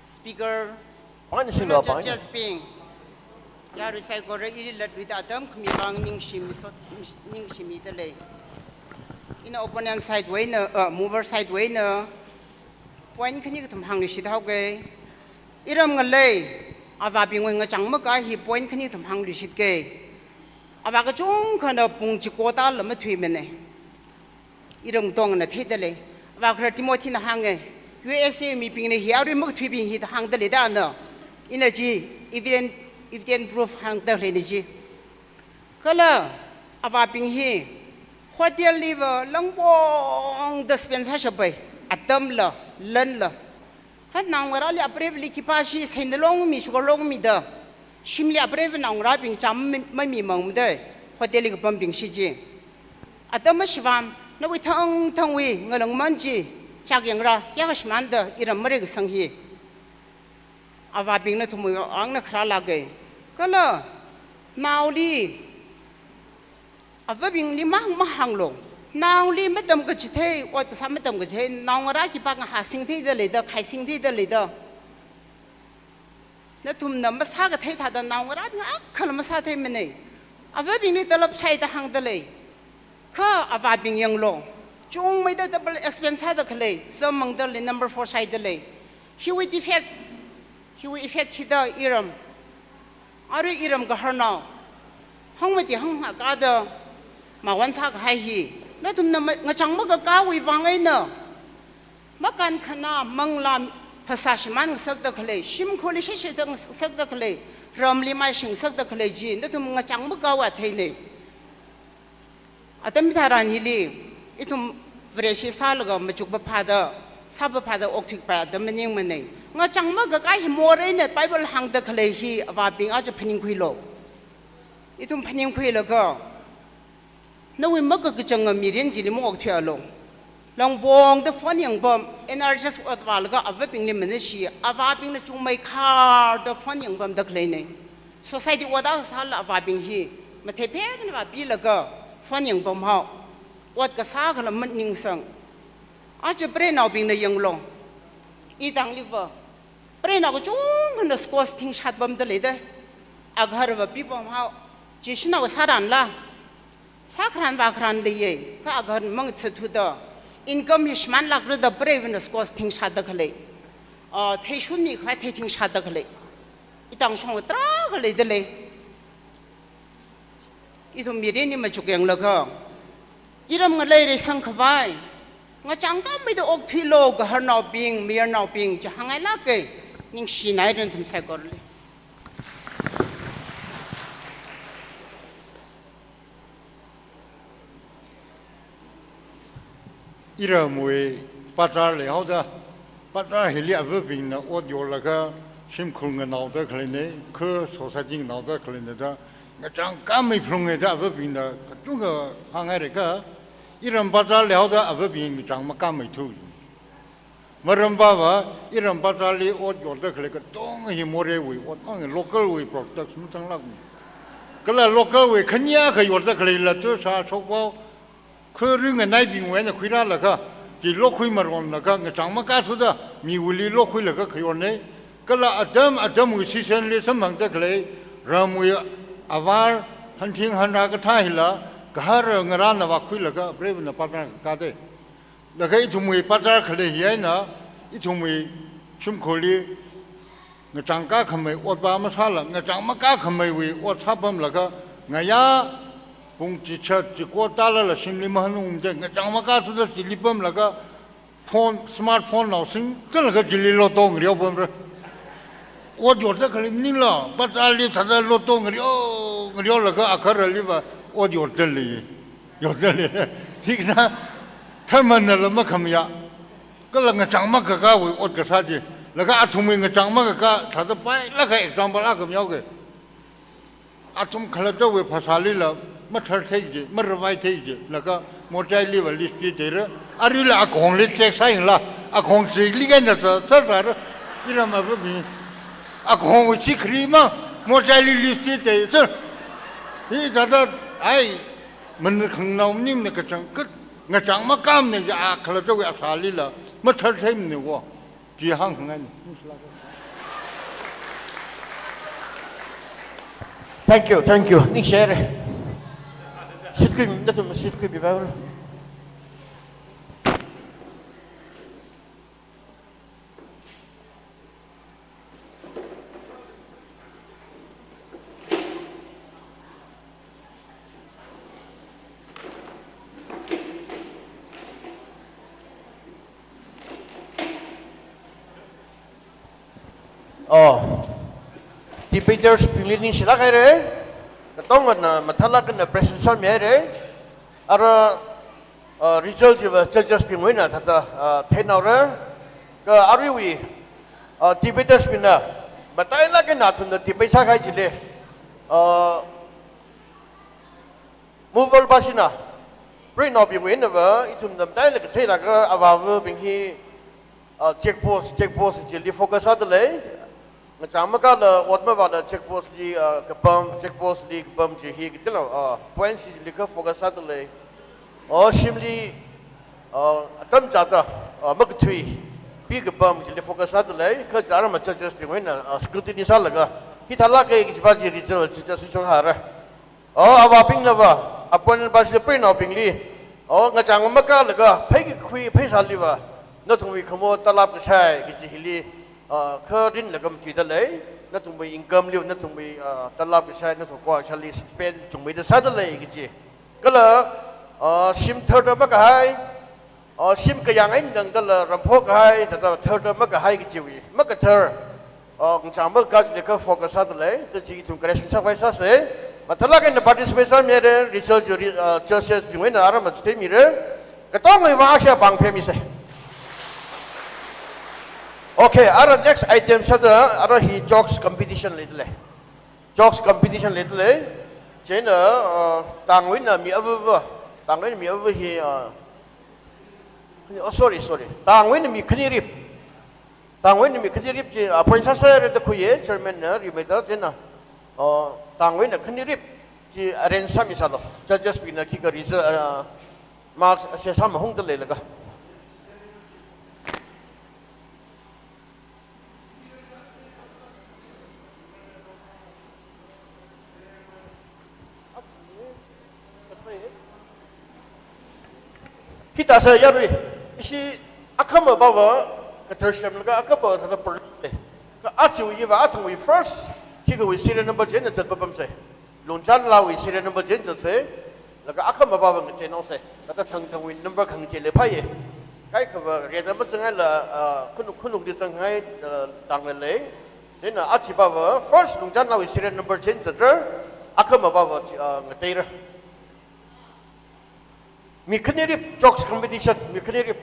Speaker, Pāng singlo, pāng. Judges bing. Ya, recycle ra iri latwui da atam khami vang ningshimi sot, ningshimi da lei. Ina opponent side wui eina, uh, mover side wui eina point khani kathum hāngluishit haoke. Iram ngalei, avābingwui ngachang maka hi point khani kathum hāngluishit ke. Avā kachungkhana pung chiko tala mathuimane. Iram tongna theida lei. Avā khara Timothy na hānge, U S A mibingna hi arui makathuibing hi da hāngda leida na. Ina chi evident, evident proof hāngda leina chi. Kala avābing hi hotel liva langpongda spend sāshapai. Atamla, lanla. Ha naongarāli apreivali khipāshi, seinda longmi, sugar longmi da. Shimli apreiva naongarābing cham mi, mamimangda. Hotel li kapambing shi chi. Atam mashivam, nawui thangthangwui ngalāngman chi, chak yangra, kayākha shimānda, iram mareikasang hi. Avābingna thumwui angna kharā lāke. Kala, naoli, avābingli mahāng mahānglo. Naoli matam kachithei, ot kasā matam kachithei, naongarā khipā ngahāsing theida leida, khaising theida leida. Nathumna masākathei thāda naongarābing akhala masātheimane. Avābingli talap shaida hāngda lei. Kha avābing yanglo. Chungmeida double expense sāda khalei, zammangda lei, number four shaida lei. Hiwui defect, hiwui effect hida iram. Arui iram gaharnao. Hangmati hangha kada mawan sākahai hi. Nathumna ma-, ngachang makakāwui vang eina. Makankhana manglā phasā shimān ngasakda khalei, shimkhurli shesheda ngasakda khalei, ramli maishing ngasakda khalei chi, nathum ngachang makāwui atheine. Atam hitharan hili, ithum Vareshi sālaga machuk paphāda, sā paphāda okthuipai atam maningmane. Ngachang makakā hi moreina Bible hāngda khalei hi avābing aja phaningkhuilo. Ithum phaningkhuilaga, nawui makakachanga mirin chili maokthuialu. Langpongda phone yangpam, N R G S ot vālaga avābingli manashi, avābingna chungmei kharda phone yangpamda khaleine. Society ot akha sāla avābing hi, mathei phekna vāpilaga, phone yangpam hao. Ot kasā khala maningsang. Aja preinaobingna yanglu. Itangli va, preinao kachungkhana squash thingshātpamda leida. Agaharva pipam hao. Chi shanao sāranla, sākharan vākharan leiya, kha agahar mangathathuda, income hi shimānlākrada preivana squash thingshātda khalei. Ah, thei shunmi khavai thei thingshātda khalei. Itang shong tarākha leida lei. Ithum mirinli machukyanglaga, iram ngalei reisang khavai, ngachang kameida okthuilu, gaharnaobing, mayarnaobing, chi hāngngailāka. Ningshinai nathum saikorali. Iramwui bazar leihaoda, bazar hili avabingna ot yorlaga, shimkhur nganaoda khaleina, kha society nganaoda khaleina da, ngachang kamei phlunga da avabingna kachungkha hāngngairaka, iram bazar leihaoda avabing ngachang makameithu. Maram va, iram bazarli ot yorda khalei katonga hi morewui ot mang, local wui products mazanglākmana. Kala local wui khanyakha yorda khaleila tu sāshokpao, kharing nganaibingwui eina khuirālaga, chi lokhui maronlaga, ngachang makathuda, miwuili lokhuilaga khayorna. Kala atam atamwui seasonli samphangda khalei, ramwui avar, hanthing hanrā kathā hila, gahar ngarāna vākhuilaga, preivana partner kakāda. Laga ithumwui bazar khalei hi eina, ithumwui shimkhurli, ngachang kakhamei ot va masāla, ngachang makakhameiwui ot sāpamlaga, ngayā pung chichat chiko tālala shimli mahanungda, ngachang makathuda chili pamlaga, phone, smartphone nao singchānlaga chili lotto ngareopamra. Ot yorda khalei maningla, bazarli thāda lotto ngareo, ngareolaga agaharali va ot yorda lei. Yorda lei. Hikathā, tharmannala makhamayā. Kala ngachang makakāwui ot kasā chi. Laga athumwui ngachang makakā, thāda pailāka example akha mihaoga. Athum khalattawui phasālila, mathar thei chi, maravai thei chi, laga mochaili va list chi theira, aruila akhongli check sāyangla, akhong checkli kaina sā, sā sāra, iram avabing. Akhongwui chi khri ma, mochaili list chi thei, sir. Hithāda, ai, man khangnao maningmana kachangkhat, ngachang makamana chi a khalattawui asālila, mathar theimana wo. Chi hāngkhangaina. Thank you, thank you. Ningshihaira. Seat khuimi, nathum seat khuimi bhairo. Oh. Debaters bingli ningshilāk haira. Katongana mathālāk eina present sāmihaira. Ara, uh, result chiva judges bingwui eina thāda, uh, theinaora. Kha aruiwui, uh, debaters bingna matailāk eina athumna debate sākahai chili, uh, Mover bashina, preinaobingwui einava, ithumna matailāk kathei laga avāvabing hi, ah, check post, check post chili focus sāda lei. Ngachang makāla, ot mavāla check post li, ah, kapam, check post li kapam chi hi kathāla, ah, points chili kha focus sāda lei. Oh, shimli, ah, atam chāda, ah, makathui, pi kapam chili focus sāda lei. Kha chara ma judges bingwui eina, ah, scrutiny sālaga, hithālāka kajiva chi result judges shong haira. Oh, avābingnava, appointment bashi preinaobingli, oh, ngachang makālaga, pheikakhui pheisāliva, nathumwui khamo talap kashai kaji hili, ah, kharinlaga matuida lei, nathumwui income liva, nathumwui, ah, talap kashai, nathum khokashali spend chungmeida sāda lei kaji. Kala, ah, shim tharda makahai, oh, shim kayāng eina tangdala ramphok kahai, thāda tharda makahai kajiwui, makathar, oh, ngachang makā chili kha focus sāda lei, kaji ithum correction sākhavai sāsa. Mathālāk eina participate sāmihaira, result chi, ah, judges bingwui eina aram machitheimira. Katongawui vang ashi pāng phāmisa. Okay, ara next item sāda, ara hi jokes competition leida lei. Jokes competition leida lei. Chieina, ah, tangwui eina mi avava, tangwui eina mi avava hi, ah, oh, sorry, sorry. Tangwui eina mi khanirip. Tangwui eina mi khanirip chi, ah, point sāsāra da khuiya, chairman na rimeida chieina, oh, tangwui eina khanirip chi arrange sāmisālu. Judges bingna khikha result, ah, marks assess sāmahungda leilaga. Tasa yarui, ishi akhama baba, kathar shemlaga akhama thana per se. Ka achiwui va athangwui first, khikawui serial number chieina zatpapam se. Lungchanlaowui serial number chieina zat se. Laga akhama baba ngachei nao se. Kata thangthangwui number khangachei leiphāye. Kaikhava reda mazangngaila, ah, khunung khunungli zangngai, ah, tangla lei. Chieina achi baba first Lungchanlaowui serial number chieina zatra. Akhama baba chi, ah, ngateira. Mi khanirip, jokes competition, mi khanirip.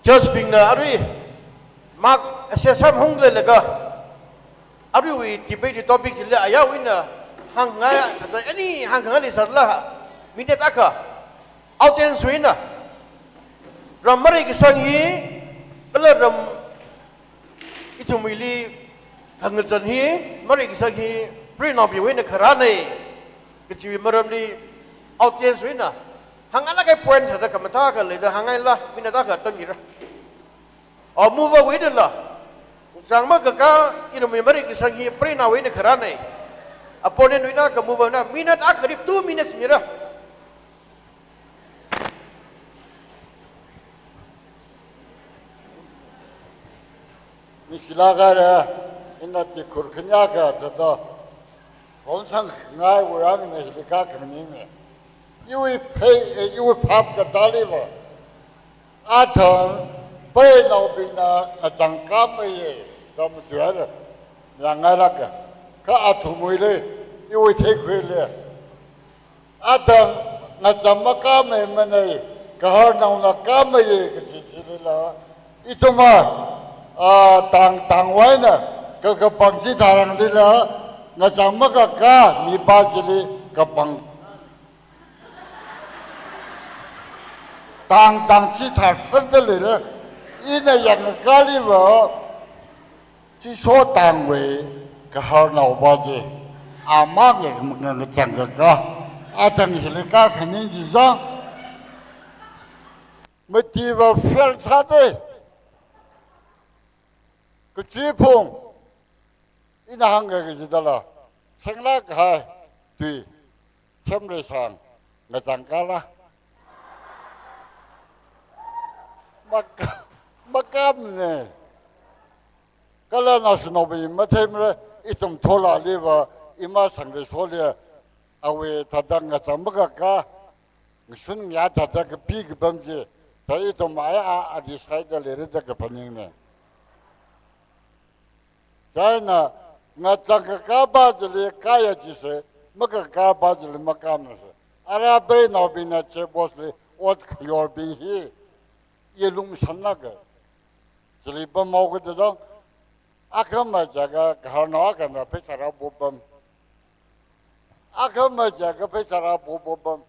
Judge bingna arui mark assess sāmahung leilaga, aruiwui debate topic chili ayarwui eina hāngngai, kata any hāngngai leisālala, minute akha, audience wui eina, ram mareikasang hi, kala ram ithumwuili khangazan hi, mareikasang hi, preinaobingwui eina kharānei kajiwui maramli, audience wui eina hāngngai laga point thāda khamathā akha leida hāngngaila, minute akha atam mira. O mover wui einala, chang makakā, iramwui mareikasang hi preinaowui eina kharānei. Opponent wui eina ka mover na minute akha rip, two minutes mira. Ningshilāk haira, ina tikhur khanyā akha thāda, khonsang ngai wurang na hili kha khanganingne. Iwui phei, eh, iwui phap katāli va. Athang, preinaobingna ngachang kāmeiye, da matuihaira, yangngailāka. Kha athumwuili, iwui theikhuili. Athang, ngachang makāmeimanei, gaharnaona kāmeiye kaji chilila, ithumva, ah, tang, tangwui eina, ka, kapang chithāranglila, ngachang makakā mipā chili kapang. Tang, tang chithāserda leira, ina yangkāli va, chisho tangwui gaharnaopā chi, ama nge, nge, ngachang kakā, athang hili kha khaning chi zang. Mati va fail sāde. Kachiphung, ina hāngkahai kajidala, shenglāk kahai tui, Themreisang, ngachang kāla? Maka-, makāmne. Kala naoshinaobing matheimara, ithum tholali va, ima Sangreisholi, awui thāda ngachang makakā, ngashun ngayā thāda kapi kapam chi, thā ithum aya a, a decide da leira da kaphaningne. Chieina, ngachang kakāpā chili kāya jise, makakāpā chili makāmnase. Ara preinaobingna checkbox li ot khayorbing hi, i lungshanlāka. Chili pamhaoakha da zang, akhama jiakha gaharnao akhana pheisā rāpopam. Akhama jiakha pheisā rāpopopam.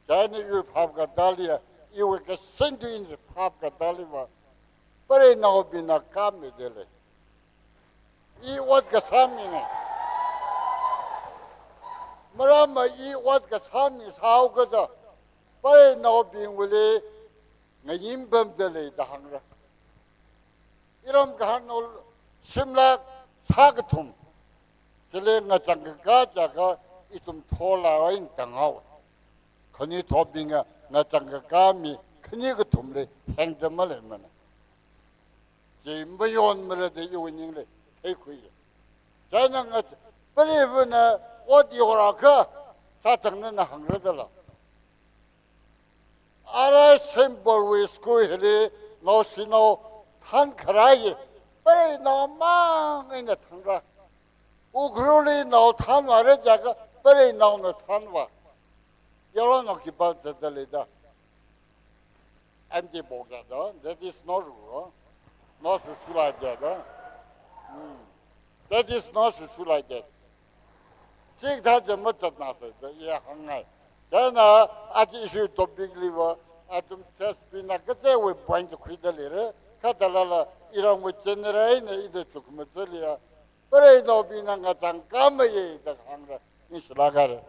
Chieina iwui phap katāli, iwui kashin tui eina phap katāli va, preinaobingna kāmide lei. I ot kasā minei. Maramva i ot kasā mi sāhaoakha da, preinaobingwuili ngayin pamda lei da hāngra. Iram gaharnao shimlāk shākathum chili ngachang kakā jiakha ithum tholā eina tānghaowa. Khanuithotbingva ngachang kakā mi khani kathumli hengda maleimana. Chi mayonmara da iwui ningli theikhuiya. Chieina nga, preivana ot yorakha, sāthang nana hāngra dala. Ara Saint Paul wui school hili naoshinao thānkharā hi, preinao mang eina thānra. Ukhrulli nao thānvāra jiakha, preinaona thānvā. Yaronnao khipā zatda leida. Anti-Bok ya do, that is not rule, no? Not social like that, no? Hmm. That is not social like that. Chikathā chi mazatnāsa da i hāngngai. Chieina aja issue topic liva, athum church bingna kachiwui point chi khuida leira, kha thālala iramwui general eina ina chukmajali ya, Varena bingna ngachang kamaye da hāngra, ningshilāk haira.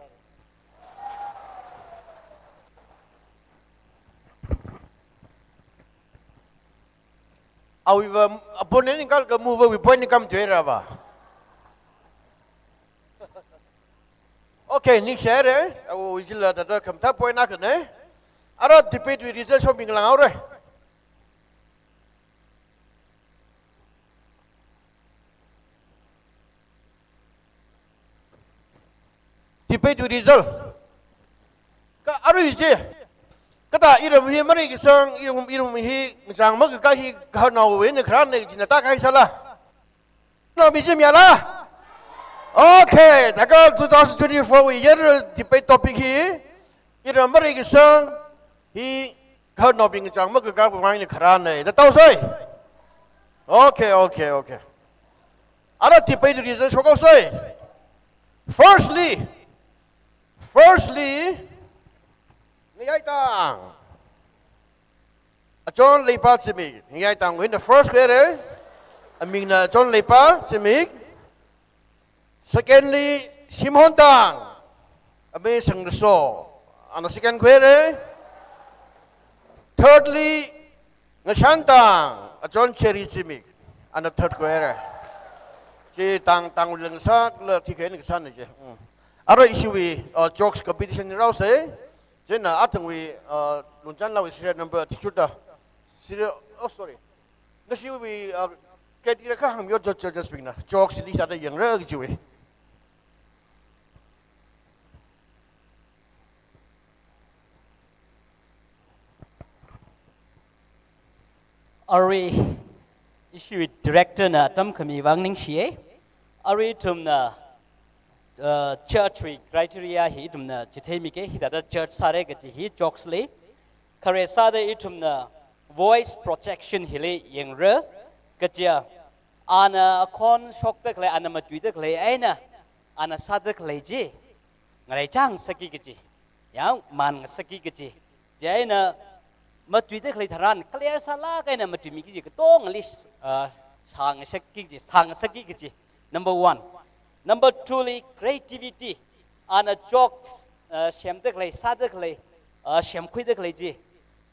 Awuiva opponent ni kal ka move wui point ni kam tuira ba. Okay, ningshi haira. Awui jila thāda khamathā point akhana. Ara debate wui result shoming langhaora. Debate wui result. Kha arui chi, kathā iram hi mareikasang, iram, iram hi ngachang makakā hi gaharnaowui eina kharāna china tākahai sāla? Naomi chi mayāla? Okay, thākha two thousand twenty-four wui general debate topic hi, iram mareikasang hi gaharnaobing ngachang makakāwui eina kharāna da taosai. Okay, okay, okay. Ara debate result shokhaosai. Firstly, firstly, Ngayaitang Achon Leipa Zimik, Ngayaitangwui eina first khuihaira. Amingna Achon Leipa Zimik. Secondly, Shimhontang Amei Sangdaso, ana second khuihaira. Thirdly, Ngashantang Achon Cherry Zimik, ana third khuihaira. Chi tang, tang lengsa la thikhe ni kasāna chi. Mm. Ara ishiwui, uh, jokes competition ni rāhaosai. Chieina athangwui, uh, Lungchanlawui serial number thikhuda. Serial, oh, sorry. Nashiwui, uh, criteria kha hāngmiyo, judge, judges bingna. Jokes li sāda yangra kajiwui. Arui, ishiwui director na atam khami vang ningshiya. Arui ithumna, uh, judge wui criteria hi ithumna chitheimika, hithāda judge sāra kaji hi jokes li. Khare sāda ithumna voice projection hili yangra, kaja ana akhon shokda khalei, ana matuida khalei eina ana sāda khalei chi ngaraichāngasakki kaji, yang man ngasakki kaji. Chieina matuida khalei tharan clear sālāk eina matuimiki kaji, katongali, ah, shāngasakki kaji, shāngasakki kaji. Number one. Number two li creativity. Ana jokes, ah, semda khalei, sāda khalei, ah, semkhuida khalei chi,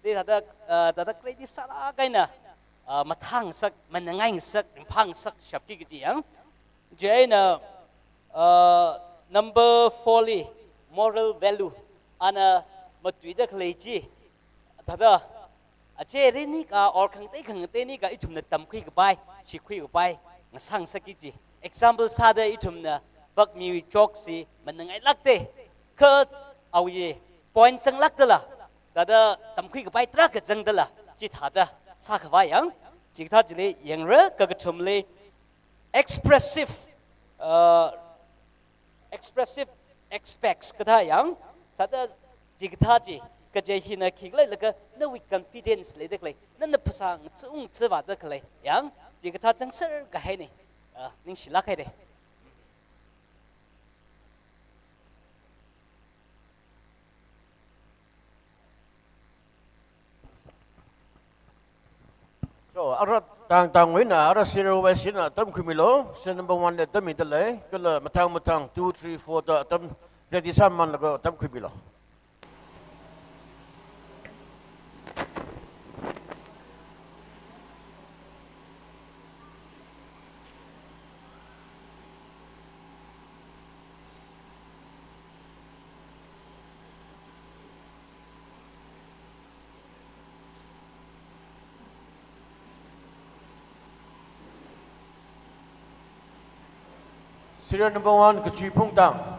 thāda, ah, thāda creative sālāk eina, ah, mathāngasak, manangaingasak, ringphāngasak shapki kaji yang. Chieina, uh, number four li, moral value. Ana matuida khalei chi, thāda, ache rinika or khangatei khangateini ka ithumna tamkhui kapai, shikhui kapai ngasāngasakki kaji. Example sāda ithumna Bakmiwui jokes chi manangailākda, kha awui point zanglākdala, thāda tamkhui kapai tarākha zangdala, chithāda sākhavai yang. Chikathā chili yangra. Kakathumli, expressive, uh, expressive aspects kathā yang, thāda chikathā chi, kaje hina khikhala jilaga nawui confidence leida khalei, nana phasā ngachung ngachāvāda khalei yang, chikathā changser kahaina, ah, ningshilāk haira. So, ara tang tangwui eina, ara serial wise eina atam khuimilu, serial number one li atam mida lei, kala mathang mathang two, three, four da atam ready sāmanlaga atam khuimilu. Serial number one, Kachui Phungtang.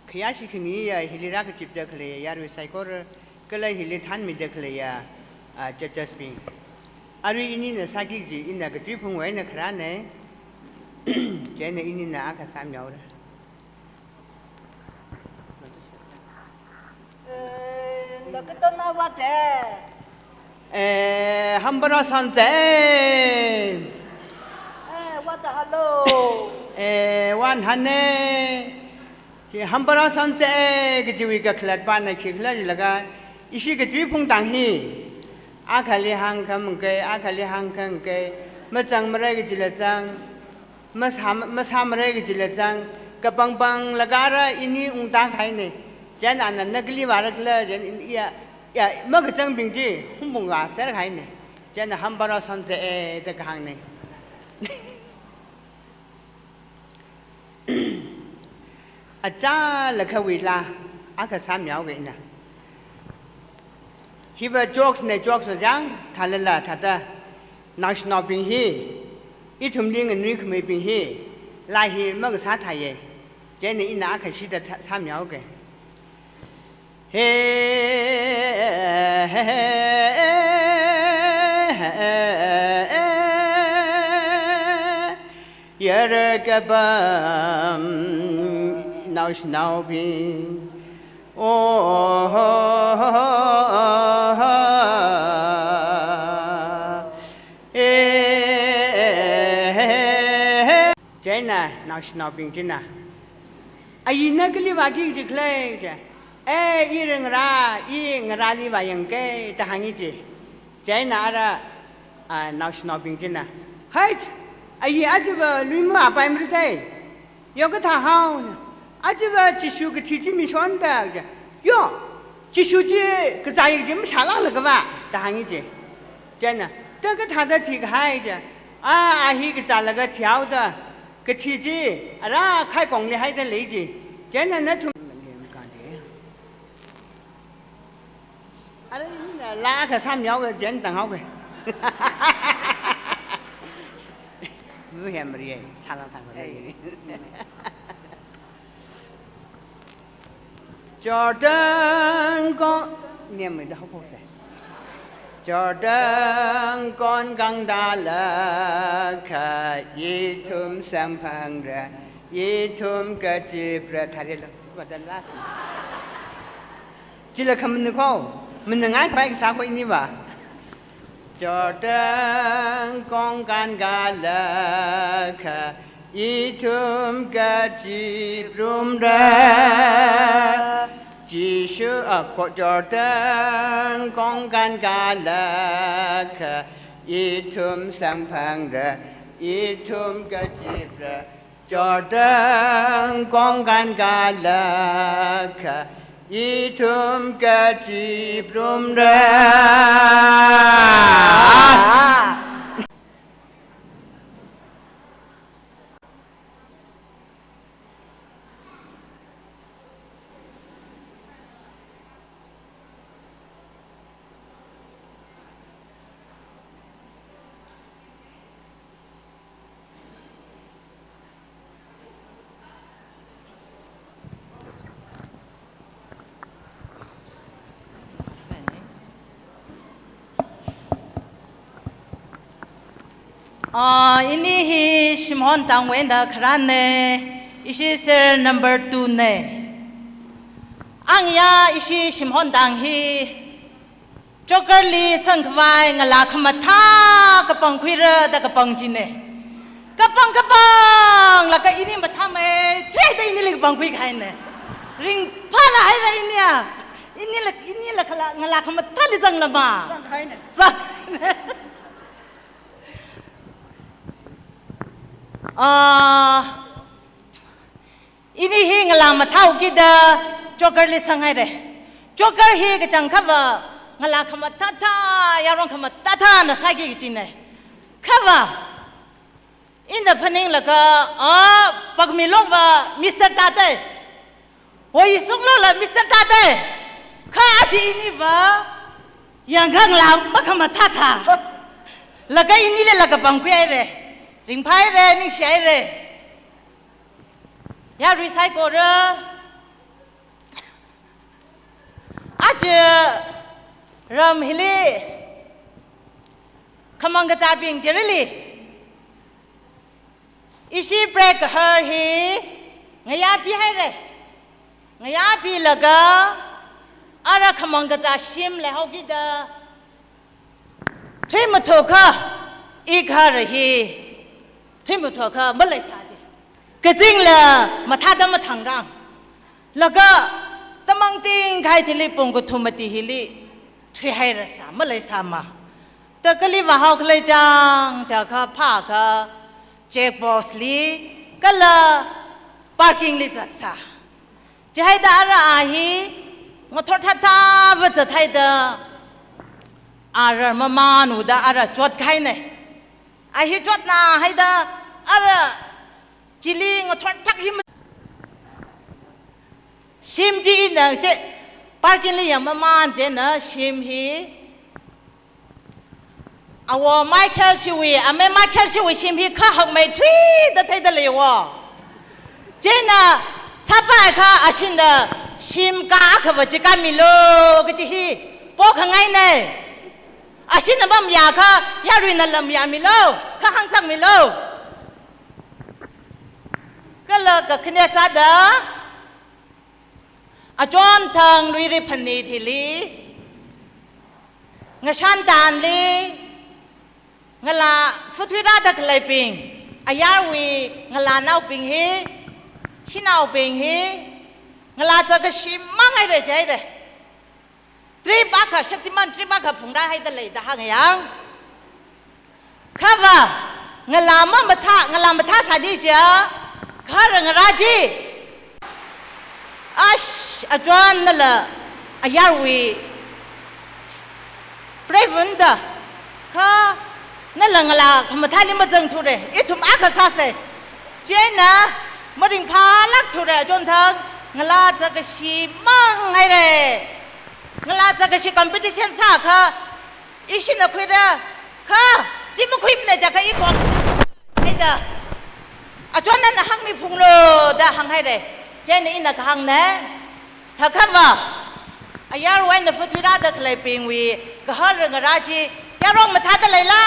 Khayāshi khaniya hili rākazipda khaleiya yarui saikora, kala hili thanmida khaleiya, ah, judges bing. Arui inina sāki kaji ina katui phungwui eina kharāna. Chieina inina akha sāmihaora. Eh, na katona vāte. Eh, hambara sante. Eh, vāta halo. Eh, vānhane. Chi hambara sante kajiwui kakhalatpana khikhala jilaga, ishi katui phungtang hi. Akhali hāngkhamang kai, akhali hāngkhamang kai, mazangmara kajila zang. Masā, masāmara kajila zang, kapangpanglaga ara ini ungta kahaina. Chieina ana na kali vāra khala, chieina in iya, iya, makazangbing chi, hungpung vāser kahaina. Chieina hambara sante da kahāngna. Achālakhawui laa, akha sāmihaoga ina. Hiva jokes na jokes na jang, thālala thāda. Naoshinaobing hi, ithumli nganuikhameibing hi, laa hi makasā thāya. Chieina ina akha shida thā, sāmihaoga. He, he, he, he, he, yar kapam naoshinaobing. Oh, oh, oh, oh, oh. Eh, eh, eh, eh. Chieina naoshinaobing china, "Ayi na kali vāki kaji khala?" ji. "Eh, i ringra, i ngarāli vāyangka," da hānga ji. Chieina ara, ah, naoshinaobing china, "Hai, ayi ajava luimavāpaimara te. Yo kathā haona. Ajava Jishu kathi chi mishonda," ji. "Yo, Jishu chi kazāya kaji mashālāklaga va," da hānga ji. Chieina, "Da kathāda thikahai?" ji. "A, a hi kazālaga thihaoda, kathi chi ara khaikongli haida lei," ji. Chieina nathum Ara ina laa kasā mihaoga, chieina tānghaoga. Mu hem ri, sāla tānghaoga. Ei. Jordan kon, nemda haophoksa. Jordan kon kangdalakha, ithum samphangra, ithum kazipra, tharelo. What the last one? Chila khamaningko, maningakhavai kasā ko ini va. Jordan kon kangdalakha, ithum kaziprumra. Jishu, ah, ko Jordan kon kangdalakha, ithum samphangra, ithum kazipra. Jordan kon kangdalakha, ithum kaziprumra. Ah, ini hi shimhon tangwui eina kharāna, ishi serial number two na. Ang ya ishi shimhon tang hi, choker li sangkhavai ngalā khamathā kapangkhuira da kapang china. Kapang kapanglaga ini mathāmei, thuida inili kapangkhui kahaina. Ringphāna haira ini ya. Inila, inila kala, ngalā khamathāli zangla ma. Zang kahaina. Zang. Ah, ini hi ngalā mathāhaokida choker li sanghaira. Choker hi kachangkhava ngalā khamathāthā, yaron khamathāthāna sāki kajina. Khava, ina phaninglaga, ah, Pakmilongva Mister Tate. Hoisunglola Mister Tate. Kha aja iniva Yangkhanglā makhamathāthā. Laga inili laga pangkhui haire. Ringphāhaire, ningshihaire. Yarui saikora. Aja ram hili khamang kazābing chirili ishi prekahar hi ngayāpihaire. Ngayāpilaga ara khamang kazā shim leihaokida thuimathokha, i kahara hi thuimathokha maleisādi. Kazingla mathāda mathangrang. Laga tamang ting khai chili pung kathum mati hili thuihairasā, maleisāma. Da kali vāhao khalei chang, chakha phākha check post li, kala parking li zatsā. Chihaida ara a hi ngathor thatha va zathaida, ara maman uda ara chotkahaine. A hi chotna haida ara chili ngathor thak hi ma-, shim chi ina che parking li yangmaman chieina shim hi. Awo Michael shiwui, ame Michael shiwui shim hi kha hakmeithuida theida leiwo. Chieina sāpaikha ashina shim ka akhava chi kamilu kachi hi pokhangaine. Ashina mamayākha yaruina lam yāmilu, kha hāngsangmilu. Kala kakhane sāda achonthang luiri phanit hili, ngashan tanli, ngalā futhui rāda khaleibing, ayarwui ngalānaobing hi, shanaobing hi, ngalā zakashi mang haire jihaire. Trip akha, Shaktiman trip akha phungrāhaida lei da hāngyang. Khava, ngalā mamathā, ngalā mathāsāni jiakha, kharā ngarā chi. Ash, achon nala, ayarwui, prevent da, kha, nala ngalā khamathāli mazangthure, ithum akha sāse. Chieina, maringphālākthure, achonthang, ngalā zakashi mang haire. Ngalā zakashi competition sākha, ishina khuira, kha, chi makhuimana jiakha i khuang haida. Achonna hāngmiphunglu da hānghaire. Chieina ina kahāngna. Thakhava, ayarwui eina futhui rāda khaleibingwui, kaharā ngarā chi, yarong mathāda leila?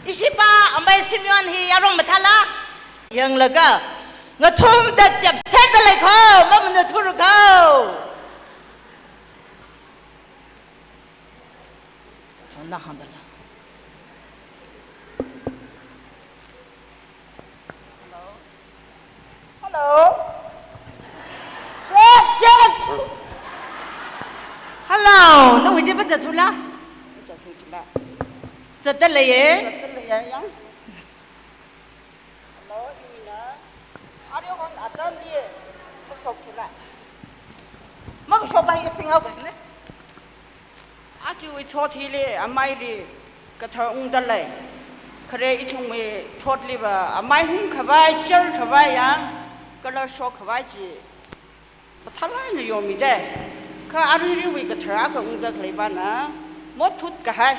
Ishipā amei Simeon hi yarong mathāla? Yanglaga, ngathumda chapsetda leikho, mamanathura kho. Chonna hāngdala. Hello? Check, check. Hello, nawui chi pazatthula? Pazatthula. Zatda leiye. Zatda leiye, yang. Hello, ina. Are hon atam ye. Kashokthula. Makashokpai singa bane. Ajawui thot hili ameili kathar ungda lei. Khare ithumwui thotliva amei hungkhavai, chānkhavai yang, kala shokkhavai chi mathālāk eina yommi de. Kha aruiruiwui kathar akha ungda khaleipana, mot thutkahai.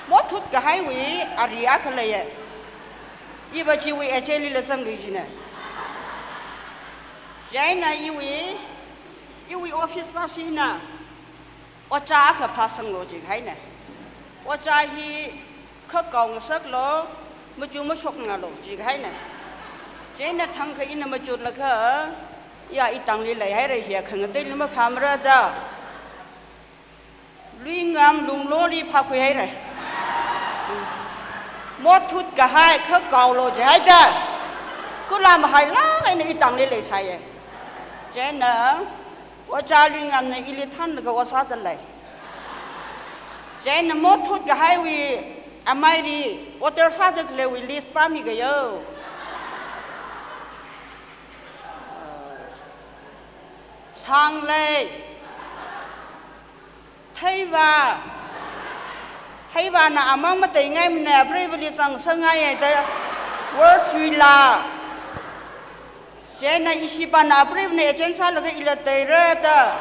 Mot thutkahaiwui ari akha leiye. Iva chiwui echeli la samlui jine. Chieina iwui, iwui office pāshina. Ojā akha phāsanglu jikahaine. Ojā hi khakao ngasaklu, machu mashoknalu jikahaine. Chieina thangkha ina machutlaga, ya itangli leihaira hiya khangateili maphāmara da. Luingam Lungloli phākhuihaira. Mot thutkahai khakaolu jihaida. Kula mahailāk eina itangli leisāye. Chieina, Ojā Luingamna ili thanlaga ot sāda lei. Chieina mot thutkahaiwui ameili, order sāda khaleiwui list pāmiga yo. Sanglei. Theiva. Theivana amang mateingaimana, apreivali zangsangngaiya da. Worchuila. Chieina ishipana apreiva̱na agent sālaga ila teira da.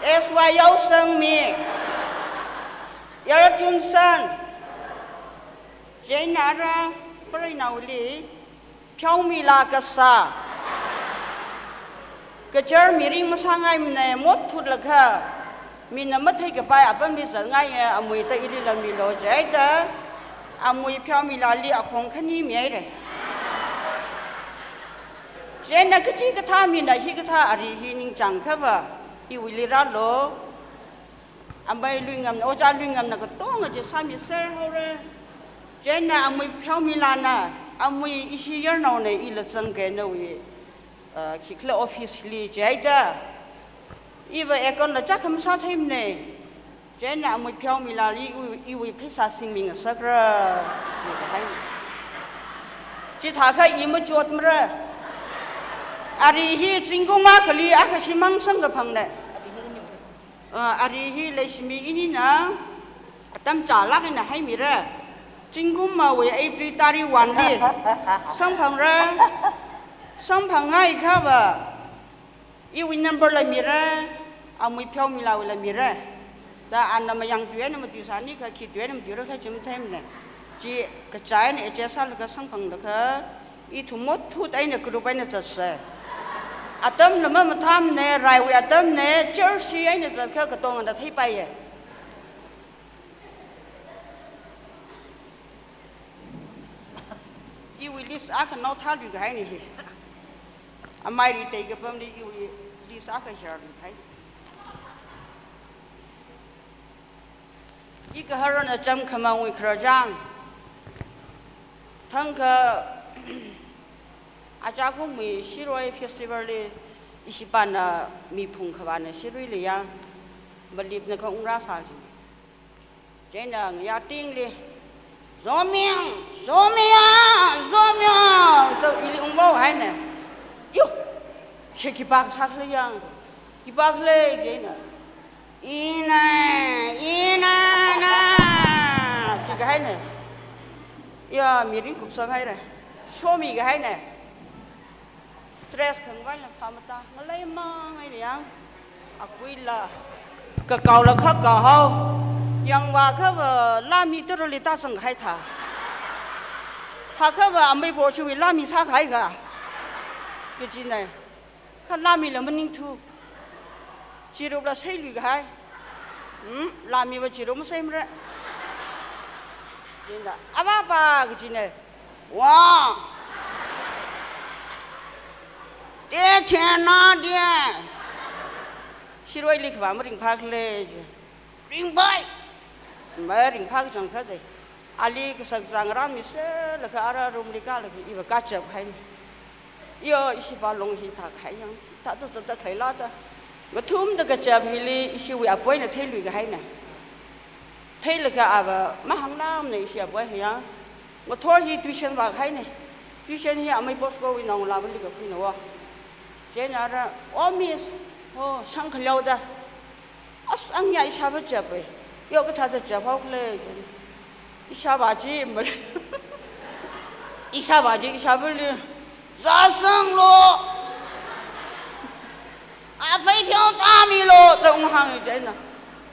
S Y Yaosangmi, Yar Johnson. Chieina ara preinaoli pheomila kasā. Kachar mirin masāngaimana, mot thutlaga mina matheikapai apamli zatngaiya, amui ta ilila milo jihaida, amui pheomilali akhong khani mihaira. Chieina kachikathā mina hikathā ari hi ningchāngkhava, iwuili rālu. Amei Luingamna, Ojā Luingamna katonga chi sāmiserhaora. Chieina amui pheomilana, amui ishi yarnaona ila zangkahai nawui, uh, khikhala office li jihaida, iva account la chakha masātheimana. Chieina amui pheomilali iwui, iwui pheisā singmingasakra, jikahai. Chithākha i machotmara. Ari hi zingkum akhali akha shimāng samkaphangna. Ah, ari hi leishimi inina atam chālāk eina haimira. Zingkum mawui April tarik one li samphangra. Samphangngaikhava, iwui number la mira, amui pheomilawui la mira. Da ana mayang tui eina matuisāni kha, khi tui eina matuira kha chi matheimana. Chi kachai eina adjust sālaga samphanglaga, ithum mot thut eina group eina zatsa. Atamla mamathāmana, raiwui atamna, church eina zatkha katongana theipaiya. Iwui list akha naothāluikahaina hi. Amei Ritei kapamli iwui list akha share luikahai. Igaharana chāmkhamangwui khararchān. Thangkha achakumwui Shirui Festival li ishipana miphung khavāna Shiruili ya, malipna kha ungrāsā jina. Chieina ngayā tingli, "Zomiang, Zomiang, Zomiang," da ili ungpao haina. "Yo, hi khipākha sākhala yang, khipākhala?" chieina, "Ina, ina, na," jikahaina. Ya, mirin kupsanghaira. Shomi kahaina. Dress khangvaila phamatā, ngaleimang eina yang. Akuila kakaola khakahao. Yangvākhava lāmi tarali tāzanghai thā. Thākhava amei Borshiwui lāmi sākahai kha, kajina. Kha lāmila maningthu. Chirup la seiluikahai. Hmm, lāmiva chirup maseimara. Chieina, "Ava pa," kajina. "Wa. Te chena dia." Shiruili khavā maringphākhala ji. "Ringphai. Maringphā kachangkhat de." Ali kasakzang rānmiserlaga ara room li kālaga iva kachap haina. Yo, ishipā long hi thākahai yang. Thāda thāda khailada. Ngathumda kachap hili ishiwui apoina theiluikahaina. Theilaga ava mahānglāmana ishi apoi hiya. Ngathor hi tuition vākahaina. Tuition hi amei Bosco wui naongalāvali kakhuina wo. Chieina ara, "Oh, miss, oh, shangkhaleoda. As, angya ishāvā chappai. Yo, kathāda chaphaokhala?" chieina. Ishāvā chi, mal-, ishāvā chi, ishāvāli, "Zāsanglu. Aphei pheotāmilu," da unghānga chieina.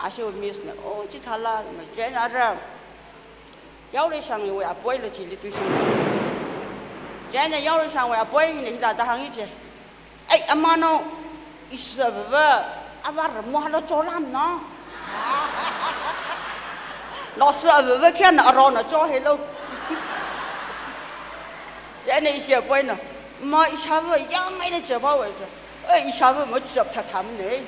Ashi miss na, "Oh, chithāla," ma chieina ara. Yaoreishangwui apoila chili tuition. Chieina Yaoreishangwui apoina hithāda hānga ji. "Ei, amanao, ishāvāva, avā ramo halo cholamna. Naoshāvāva khayāna arona chohailo." Chieina ishi apoina, "Ma, ishāvā yāngaida chaphaowa," ji. "Ei, ishāvā machap thāthāmana."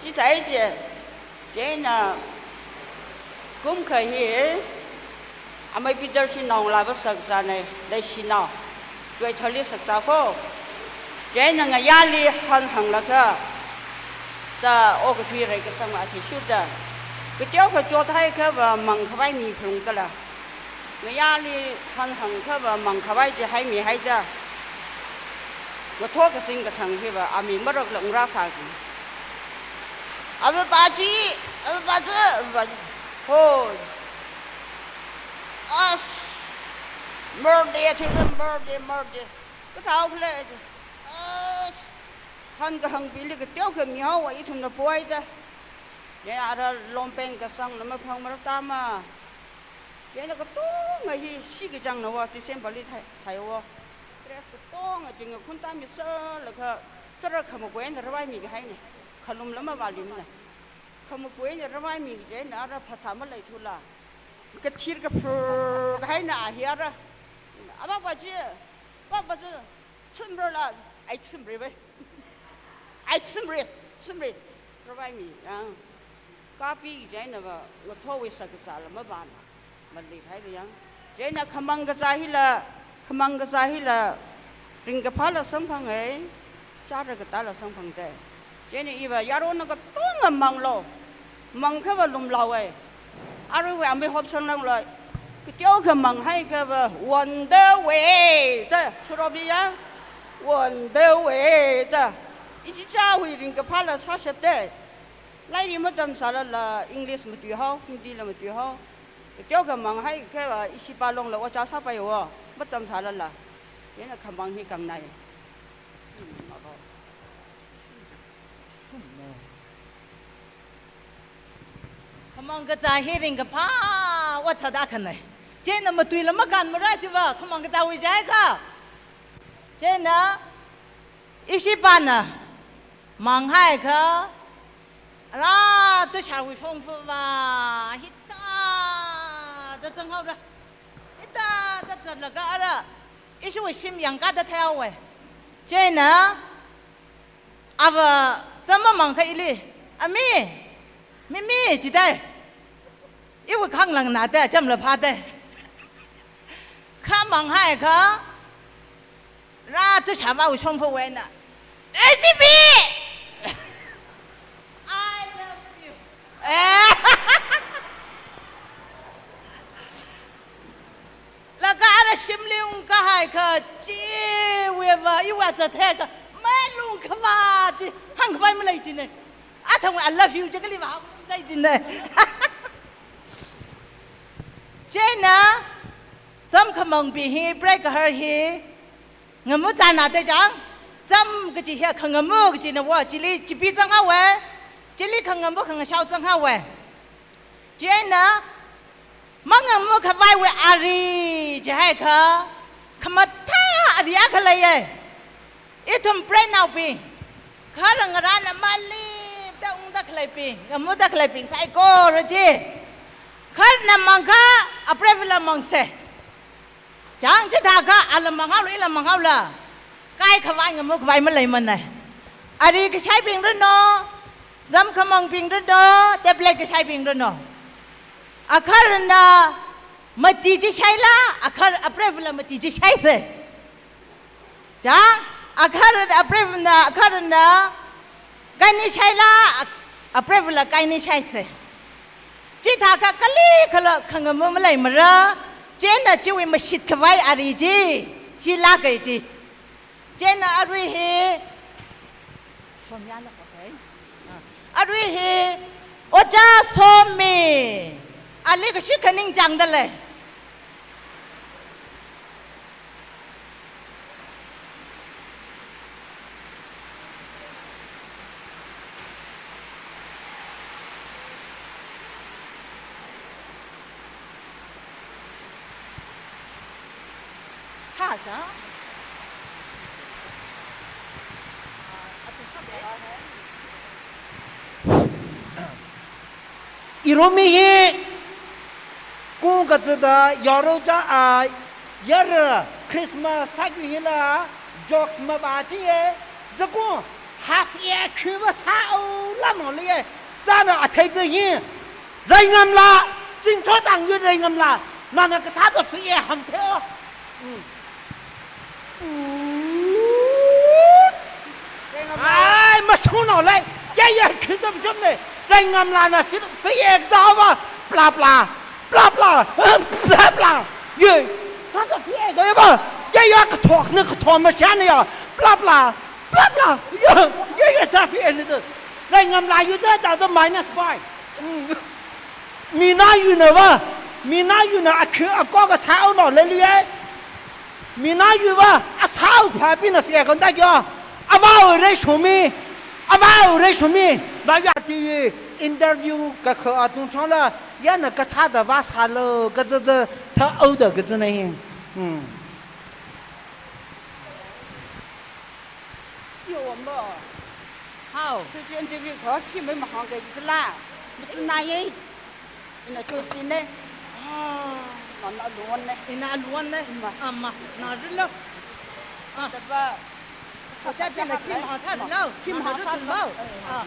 Chithāi ji. Chieina kumkha hi amei Peter Shinao lava sakzana, Leishinao, Choithaoli sakta ko. Chieina ngayāli hanhānglaga, ta okathui reikasang athishurda, kateokha chothaikhava mangkhavai mi phalungkala. Ngayāli hanhāngkhava mangkhavai chi haimihaida, ngathor kazing kathang hiva aming marakla ungrāsāki. "Ava pa chi, ava pa chi, ava pa chi. Hoi. As. Merde, chili merde, merde. Kathāo khala. Ash. Hāngkahāngbili kateokha mihaowa ithumna poida. Chieina ara longpant kasangla maphangmara tama. Chieina katonga hi shikachangnawa December li thai, thaiwa. Dress katonga chingakhuntā misālaga tara khamakui eina ravai mikahaina. Khalumla mavālimana. Khamakui eina ravai mi chieina ara phasā maleithula. Kathir kaphur kahaina a hi ara. Apapa chi, papa chi, chimrala, ai chimri vai. Ai chimri, chimri. Ravai mi, ya. Kapi chieina va, ngathorwui shakazāla mavāna. Maleikahai yang. Chieina khamang kazā hila, khamang kazā hila, ringkaphāla samphanga, chara katāla samphangda. Chieina iva yarona katonga manglo, mangkhava lumlaowa. Aruiwui amei hopsanglangla, kateokha manghaiakhava, on the way da, Europe li ya, on the way da. Ichichāwui ringkaphāla sāshapda. Lairik matamsālala, English matuihao, Hindi la matuihao. Kateokha manghaiakhava, ishi palongla ojā sāpaiwo, matamsālala. Chieina khamang hi kangnai. Khamang kazā hi ringkaphā ot sāda khanai. Chieina matuila makanmara chiva, khamang kazāwui jiakha. Chieina, ishi pana, manghaiakha, ara tusharwui shongfava, hithāda zanghaora. Hithāda zatlaga ara, ishiwui shim yangkāda theihaowa. Chieina, ava zam mamangkha ili, ami, mimi, jidai. Iwui khanglāngna da, jamla phāda. Kha manghaiakha, ara tusharvawui shongfawui eina, "Hey, G B! I love you." Eh. Laga ara shimli ungkahaiakha, chiwuiva, iwui zat theiakha, malungkhavā chi, hāngkhavai malei jina. Athang, "I love you," chi kali va, malei jina. Chieina, zam khamangbing hi, break kahar hi, ngamu zana da chang, zam kaji hi khangamu kajina wo, chili chipi zanghaowa, chili khangamu khangashao zanghaowa. Chieina, mangamu khavaiwui ari jihaiakha, khamathā ari akha leiya. Ithum preinaobing, kharangarāna malipda ungda khaleibing, ngamuda khaleibing saikora chi. Khararna mangkha, apreivāla mangsa. Chang chithākha, ala manghaola, ila manghaola, kaikhavai ngamukhavai maleimana. Ari kashaibing rano, zam khamangbing rano, tablet kashaibing rano. Akharana mati chi shaila, akhar, apreivāla mati chi shaisa. Chang, akharana, apreivāna, akharana kaini shaila, ak-, apreivāla kaini shaisa. Chithākha kalikhala khangamu maleimara, chieina chiwui mashitkhavai ari chi, chila kai chi. Chieina arui hi, Somyana ko kai. Ah. Arui hi, Ojā Somi. Ali kashikha ningchāngda lei. Thāsa. Iromi hi, kung kathāda, yaro cha a, yar Christmas thākyu hila, jokes mavāchiya, zakung, half year khuiva sāhaola no leiya, chana athei chi hi, reingamla, chingchotang yu reingamla, nana kathāda free air hamtheo. Mm. Ai, mashunao lei. Ya, ya, khizam jam ne. Reingamlana free, free air zawa. Bla, bla. Bla, bla. Bla, bla. Ye. Thāda free air zawa. Ya, ya, kathok ne, kathok mashane ya. Bla, bla. Bla, bla. Ya, ya, ya, sa free air ne. Reingamla yu za, za, za minus five. Mm. Mina yuna va, mina yuna akhu afko kasā ono lelu ye. Mina yuva asao phabina fia konda kyo. Avā ure shumi. Avā ure shumi. Ba ya ti interview kakha atung changla. Yana kathāda vāsālo. Kazaza tha auda kazana hi. Hmm. Yo, mo. How? Tuji interview kho khi mai mahāngga jila. Machina ye. Ina choice ne. Ah. Nana aluanne. Ina aluanne. Ma. Ah, ma. Na rilo. Ah. Taba. Ko cha pina khi mahāsālo. Khi mahāsālo. Ah.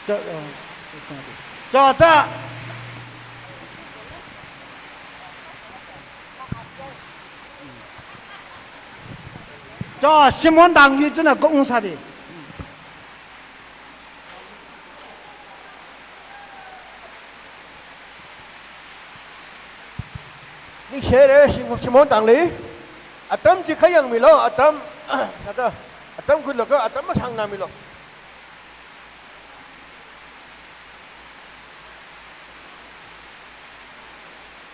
Cha, ah, cha, cha. Cha, Simon dang yu china kong sādi. Ni share Simon, Simon dangli. Atam chi khayang milo, atam, nada, atam khuilaga, atam masang na milo.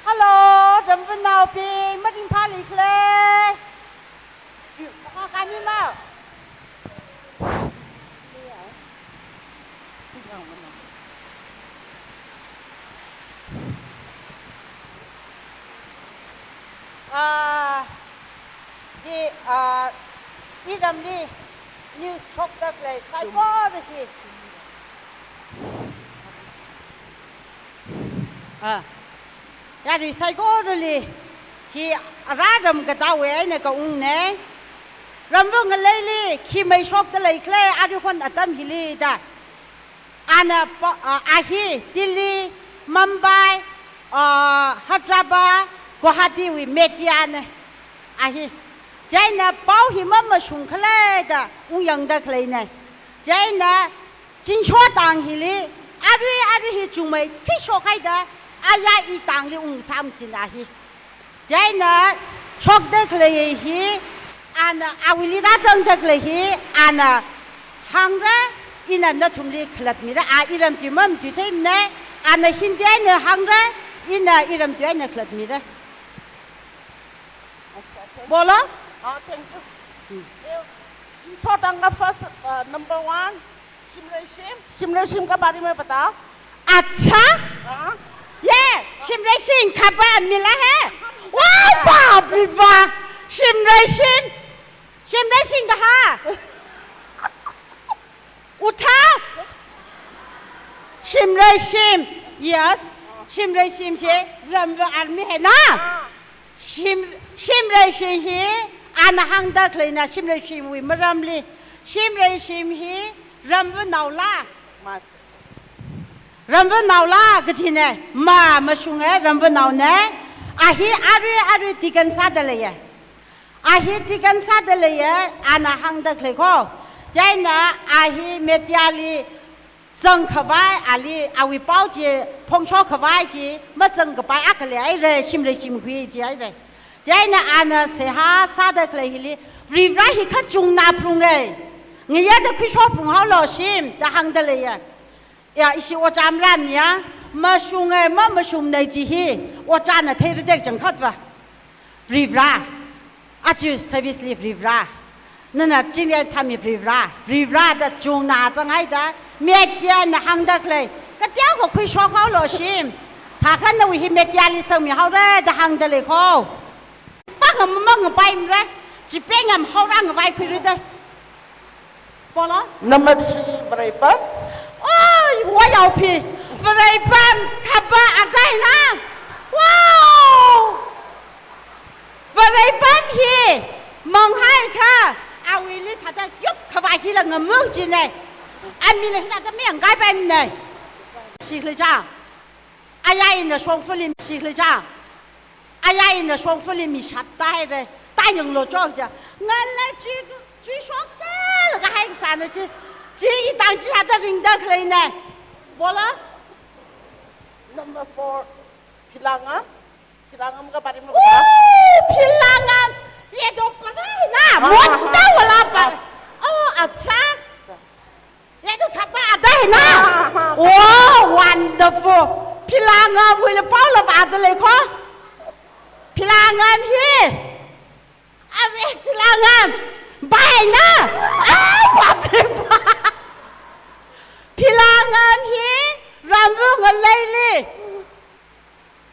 Hello, Ramvanaobing, maringphāli khala? Kha kani ma? Ah, hi, ah, iramli news shokda khalei, saikora hi. Ah, yarui saikorali, hi ara ram katāwui eina kaungne. Ramva ngaleili khi mei shokda lei khala, aruihon atam hili da. Ana pa, ah, a hi Delhi, Mumbai, ah, Hyderabad, Guwahati wui media ne. A hi. Chieina pao hi mamashung khala da ungyangda khaleine. Chieina Zingsho tang hili, arui, arui hi chungmei khi shokhaida, aya i tangli ungsam china hi. Chieina shokda khalei hi, ana awuili rāzangda khalei hi, ana hāngra, ina nathumli khalatmira, a iramtui mamatuithei mane, ana Hindi eina hāngra, ina iramtui eina khalatmira. Acha, thank you. Bolo? Ah, thank you. Hmm. Zingsho tangka first, uh, number one, Shimreishim, Shimreishim ka बारे में बताओ। अच्छा? हाँ। ये Shimreishim खबर मिला है? वाह, बाप रे बाप! Shimreishim, Shimreishim कहाँ? उठाओ। Shimreishim, yes. Shimreishim chi Ramva army है ना? Shim, Shimreishim hi, ana hāngda khaleina Shimreishim wui maramli. Shimreishim hi Ramvanaola. Ramvanaola kajine, ma, mashunge, Ramvanaone. A hi arui, arui deacon sāda leiye. A hi deacon sāda leiye, ana hāngda khalei ko. Chieina a hi media li zangkhavai, ali awui pao chi phongshok khavai chi mazangkapai akha leihaire, Shimreishim khui jihaire. Chieina ana seihā sāda khalei hili, Varivara hi kachungna phalunge. Ngayāda khuishok phalunghaolo Shim, da hāngda leiye. Ya, ishi ojā maram ya, mashunge, mamashungmanei chi hi, ojāna theira da changkhatva. Varivara, aja service li Varivara. Nana chingri thāmi Varivara, Varivara da chungna zanghaida, media na hāngda khalei, kateokha khuishokhaolo Shim. Thākha nawui hi media li sangmihaora da hāngda lei ko. Pāngam mangapaimara, chipengam haora ngavaikhuira da. Bolo? Number three, Varepam. Oi, wayaophi. Varepam, khaba atai na. Wow! Varepam hi, manghaikha, awuili thāda yuk khavai hila ngamung chine. Amila hithāda miyang kaipaimane. Shikhala cha. Aya ina shongfali shikhala cha. Aya ina shongfali mi shat taire. Tayanglo chok ja. Ngala chi, chi shoksa laga hai kasāna chi. Chi i tang chi hithāda ringda khaleine. Bolo? Number four, Philangam. Philangam ka बारे में बताओ. Oh, Philangam. ये तो पता है ना, हाँ, हाँ, मोटा वाला पर. Oh, अच्छा. Ye tu khaba ada hai na? हाँ, हाँ, हाँ. Oh, wonderful. Philangam wuila paola ba ada lei ko. Phila, Ngam hi. Are, phila ngam. Baina. Ah, bapre ba. Phila ngam hi. Ramvung ngaleili.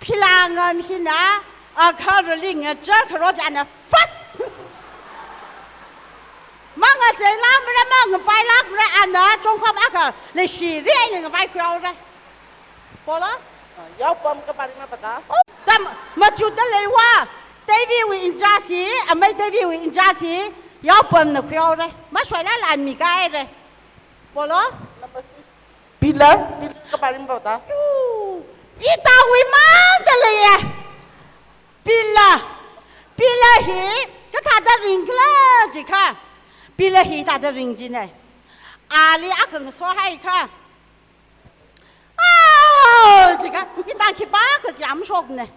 Phila ngam hina, akha rali ngachar kharot ana first. Mangachei lamra, mangapai lamra ana, chongkham akha, leishiri eina ngavai khuihaora. Polo? Ah, yaopam kapā ri mapata? Oh, tam, machuda leiwa, David wui injasi, amei David wui injasi, yaopamna khuihaora. Mashwai la lan mi kahaira. Polo? Number six. Pillar, pillar kapā ri mapata? Yu, itawui mangda leiya. Pillar. Pillar hi, kathāda ringkhala jikha. Pillar hi thāda ring jina. Ali akha ngasohaikha. Oh, jikha, itang khipākha kayāng mashokna.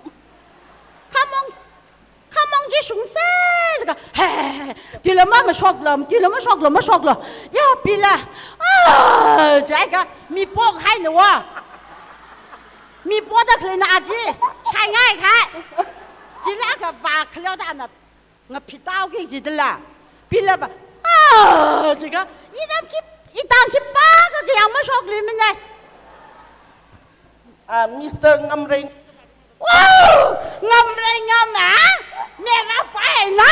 Khamong, khamong chi shungsa laga, he, he, he, he. Tila ma mashoklo, tila mashoklo, mashoklo. Ya, pillar. Ah, jiakha, mi pokhaina wa. Mi pokda khaleina aja, shaingai khai. Chila kavā khaleo da ana, ngaphitao ki jidala. Pillar va, ah, jikha, iram ki, itang khipākha kayāng mashokli mina. Ah, Mister Ngamrei. Wow! Ngamrei ngam na? Mera pai na?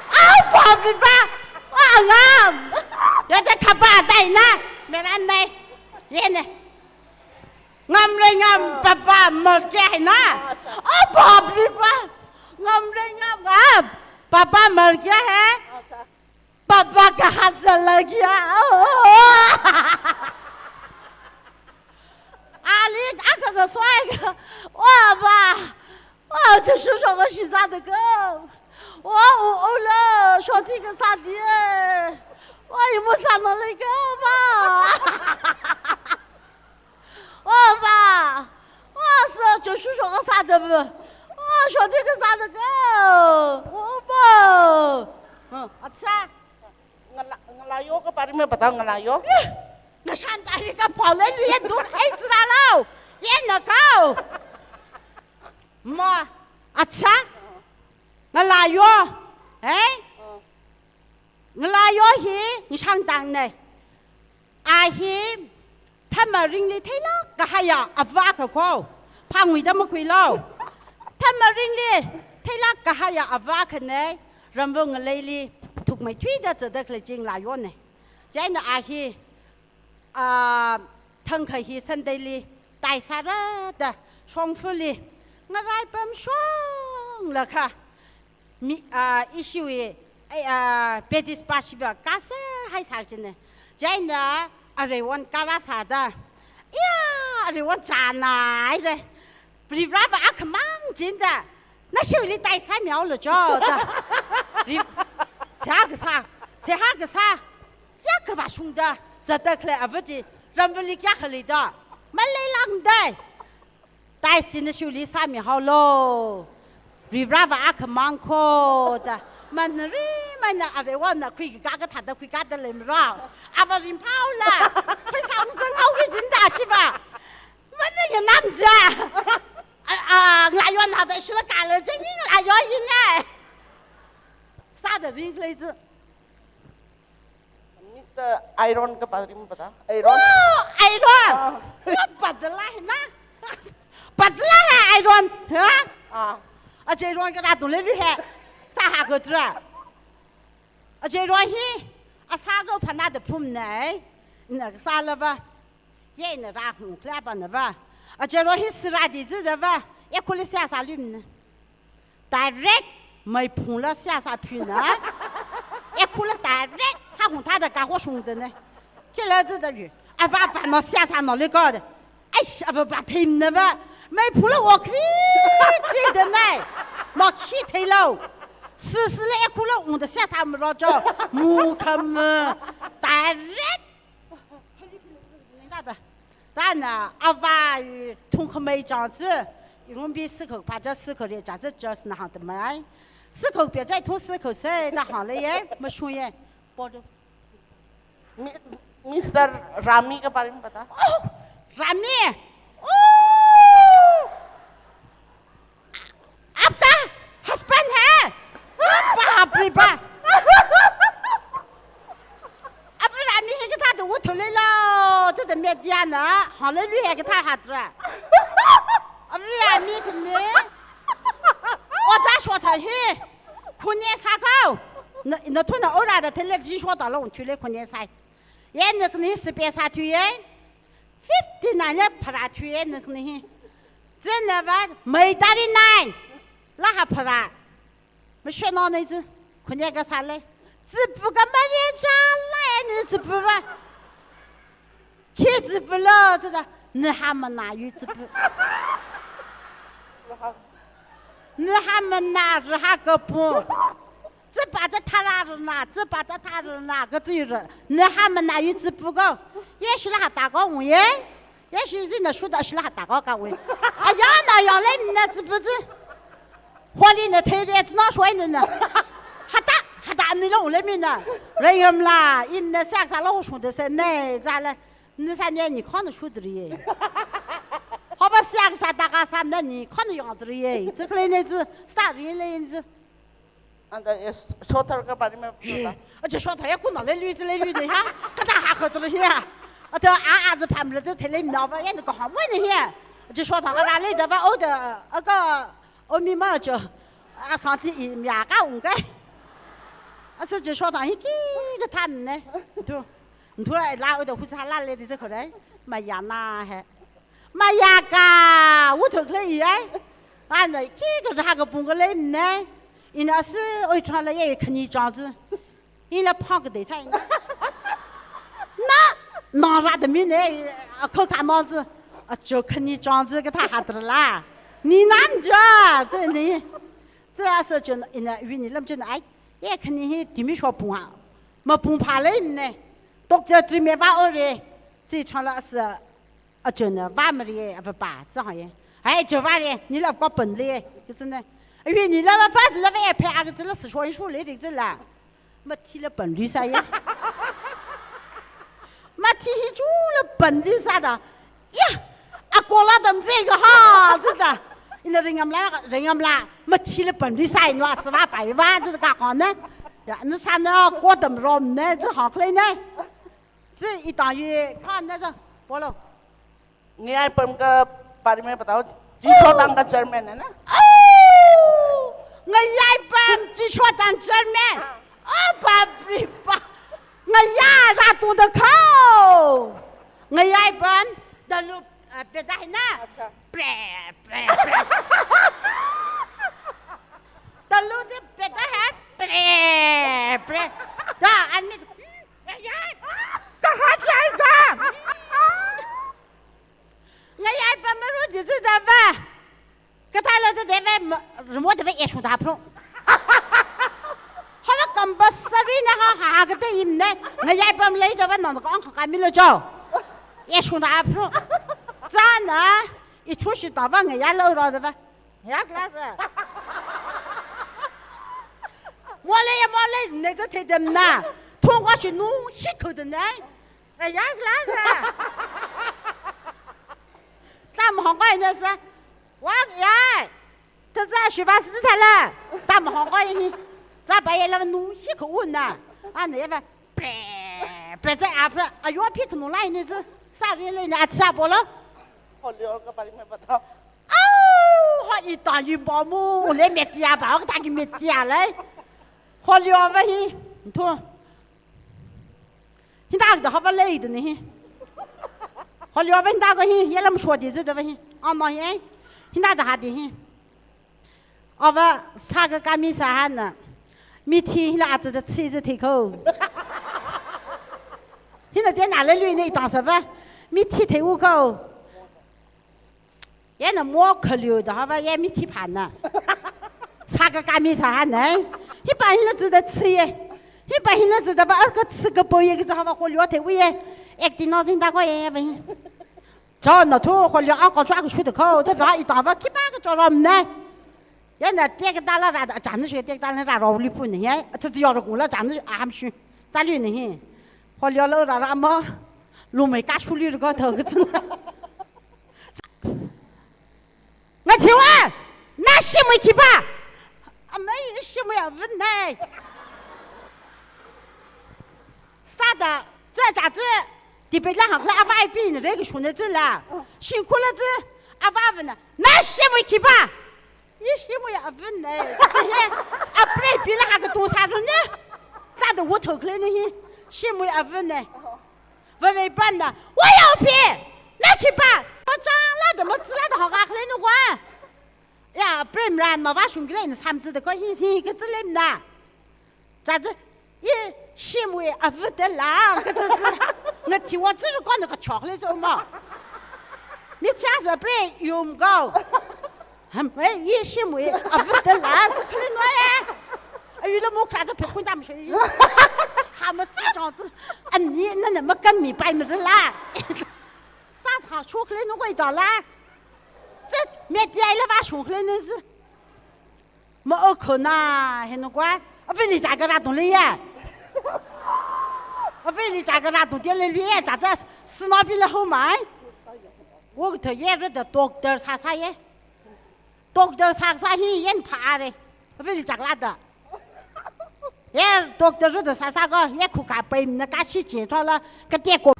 Au, pabri ba? Wa ngam! Yada khaba dai na? Mera nai. Yene. Ngamrei ngam papa mar kya hai na? Au, pabri ba? Ngamrei ngam ngam. Papa mar kya hai? Papa ka hat sa lagya. Ali akha kasoi ka. Wa ba. Wa, chushu shoka shi sa de ko. Wa, u, u lo, shoti ka sa diye. Wa, imu sa no le ko ba. Wa ba. Wa, so, chushu shoka sa de bu. Wa, shoti ka sa de ko. Wa ba. Ha, acha. Ngala-, ngalayo kapā ri mapata ngalayo? Ih, ngashan tari ka pale lu ye duk ai zira lau. Ye na kau. Ma, acha. Ngalayo. Eh? Ngalayo hi ngashan tang ne. A hi, thamaringli theilāk kahaiya ava akha ko, phangwuida makhuilo. Thamaringli theilāk kahaiya ava akha ne, ramvung ngaleili thukmeithuida zatda khalei chi ngalayo ne. Chieina a hi, ah, thangkha hi Sunday li, tai sāra da, shongfali, ngarai pam shong lakha, mi, ah, ishiwui, ai, ah, Baptist pāshiva kasā haisā jine. Chieina areiwon kara sāda. Iya, areiwon chānai re. Varivarava akhamang jinda. Nashiwuili tai sāmihaolo jo da. Ri-, seihā kasā, seihā kasā. Chiyākha vāshungda. Zatda khalei ava chi. Ramvali kayākha leida. Maleilāngdai. Tai sina shuli sāmihaolo. Varivarava akhamang ko da. Manari mana areiwonna khuikakā kathāda khuikada leimara. Ava ringphāhaola. Pheisā ungzanghao ki jinda shiva. Mana ya namja. A, a, ngalayo nada shila kala jani ngalayo yinai. Sāda ringkhalei zi. Mister Iron kapā ri mapata? Iron? Oh, Iron! Ah. Wa padala hai na? Padala hai Iron, ha? Ah. Aja Iron kara tule lu hai. Thāhā katra. Aja Iron hi, asā ko phana da phum nai. Na sālava. Ye na ra hung khlapa na va. Aja Iron hi siradi zida va. Ye khula seihā sālui na. Direct meiphungla seihā sāphi na. Ekhula direct sāhung thāda kaho shungda ne. Khila zida yu. Ava pa no seihā sāno le ko de. Aish, ava pa theimna va. Meiphungla okri, kri da ne. No khi theilo. Sisila ekhula ungda seihā sāmaro jo. Mukham. Direct. Ningda da. Zana ava thungkhamei chang zi, irumbi sikho paja sikho re cha zi just na hang tamai. Sikho pia jai thu sikho se da hang le ye, mashung ye. Bodo. Mi-, Mister Rami kapā ri mapata? Oh, Rami. Oh! Apta, has Hānglaluihai kathā hatra. Avri ami khani. Ojā Shotha hi. Khunye sākho. Na, nathumna ora da thelek ji Shotha lo thuile khunye sāi. Ye nakhani sipe sāthuiye. Fifty-nine le pharāthuiye nakhani hi. Chieina va May thirty-nine. Laha pharā. Mashonao nei chi, khunye kasā lei. Chipu ka mare cha lei ni chipu va. Khi chipu lo, chida, nihā manā yu chipu. Nihā manā, rahā kapu. Chipa cha tharā rana, chipa cha tharā rana, kachi ra. Nihā manā yu chipu ko. Ye shila hata ko ye. Ye shi zina shuda shila hata ko kawe. Aya na ya lei na chipu chi. Holi na theire china shoi na na. Hata, hata ni lo le mina. Rayam la, im na sak sa lo shung de se ne, za le. Ni sa ne ni khon shudri ye. Hoba sak sa ta ka sam na ni khon yong dri ye. Chi khle ne chi, sta ri le yin chi. Anda, yes, Shotha ka बारे में पता। Aja Shotha ya kuna le lui le lui ne ha. Kada ha kha tru ya. Ata a a za pham le te le na ba ya ka ha mo ne ya. Aja Shotha ka ra le da ba o da a ka o mi ma jo. A sa ti i mya ka ung ka. Asa aja Shotha hi ki ka than ne. Tu. Tu la o da hu sa la le ri za kho dai. Ma ya na he. Mayaka, wuthuk lei ai. Ana, ki ka ra ka pung ka lei ne. Ina si, oi, tran la ye khani chang zi. Ina phang ka dei thai na. Na, na ra da mi ne, a kho ka na zi. Aja khani chang zi ka tha hatra la. Ni nan ja, zi ni. Zi a sa chun, ina, wi ni lam chun ai. Ye khani hi, timi sho pung ha. Ma pung pha lei ne. Doctor tri me ba o re. Zi chang la sa. Aja na va mari e, ava pa, zi hāng ye. Hai, aja va re, ni la ko pan le, ki zi ne. Awi ni la va first la va e phe a ki zi la si shon shu le ri zi la. Mathi la pan lui sa ye. Mathi hi chu la pan lui sa da. Ya, a ko la dam zi ka ha, zi da. Ina ringam la, ringam la, mathi la pan lui sa ino, a sa va pa i va, zi ka ko ne. Ya, ni sa na ko dam rom ne, zi hāng khle ne. Zi i tang yu khan na za, bolo. Ngayai pam ka बारे में बताओ, Jisho Thang ka chairman है ना? Oh! Ngayai pam Jisho Thang chairman. Oh, बाप रे बाप. Ngayai ratu da khao. Ngayai pam da lu, eh, peda hai na. अच्छा। Pre, pre, pre. Da lu de peda hai. Pre, pre. Da, an mi. Ngayai. Kaha jai ga. Ngayai pam maru di zi da ba. Kathā lo zi da ba, ma, rumo da ba e shu da pro. Hala compulsory na ha, ha, ha, ka te im ne. Ngayai pam lei da ba, nong ka ong ka mi lo jo. E shu da pro. Za na, i thu shi da ba, ngayai lo ro da ba. Yak la sa. Mole ya mole ne za te dem na. Thong wa shi nu shi khu de ne. Yak la sa. Tam hong kai ne sa. Wa ya. Ta za shi ba si ta la. Tam hong kai ni. Za ba ya la nu shi khu un na. An ne ba. Pre, pre, za a pre, a yo phi kunu lai ni zi, sa ri le ni a cha bolo. Holior ka बारे में बताओ। Au, ha i ta yi ba mu, le metia ba, ka ta ki metia le. Holior va hi, tu. Hinda da ha va le de ni hi. Holior va hinda ko hi, ye lam sho di zi da va hi. Ama hi. Hinda da ha di hi. Ava sākakā mi sāhāna. Mithi hila aja da chi chi thei kho. Hina tena le lui nei tang sa va. Mithi thei u kho. Yena mo khaliu da hava ye mithi phana. Sākakā mi sāhāna. Hi pa hila chi da chi ye. Hi pa hila chi da va ka chi ka po ye ka hava ko lyo thei u ye. Ek ti no zin da ko ye ye va. Chao na thu, holior ang ko chua ka shu de kho, ta ba i ta ba, ki ba ka chao ram ne. Ya na te ka ta la ra, cha ni shi te ka ta la ra ro li pu ne, ya, ta ti yo ro ku la cha ni a ham shu. Ta li ne hi. Holior lo ra ra ma, lu mai ka shu li ro ko ta ka tun. Nga chi wa, na shi mai ki ba. A mai shi mai a vin ne. Sa da, za cha zi. Debate la hāngkhala avā ipina rekashuna zila. Shingkhurla zi, avāvana, na Shimwui khipā? I Shimwui avana, zi he. Apreipi la hākato sāranu. Thāda wo thokhalei na hi. Shimwui avana. Vareipana, wayao pi, na khipā? Pachāngla da matsila da hokakhalei nu kwa. Ya, prem ra na vāshungkhalei na samzi da ko hi hi kazi lemna. Zazi, i Shimwui avada la, kazi zi. Ngathiwa zi ko na kachokhalei zi mo. Mithiaza pre yum go. Ham, eh, i Shimwui avada la, zi khalei no e. Ayu la mo khra zi phekun dam shi. Ha ma zi chong zi. Ani na na makanmi pai mi la. Sātha shokhalei nu koi da la. Zi media la vāshokhalei na zi. Ma okhona henu kwa. Avili jaga ra dong leiya. Avili jaga ra dong de leiya, zaza sinabi la ho mai. Wo tha ye ra da doctor sāsā ye. Doctor sāsā hi yen phāre. Avili jaga la da. Ye doctor ra da sāsā ko, ye khuka paimna kashi chin thola, kate ko.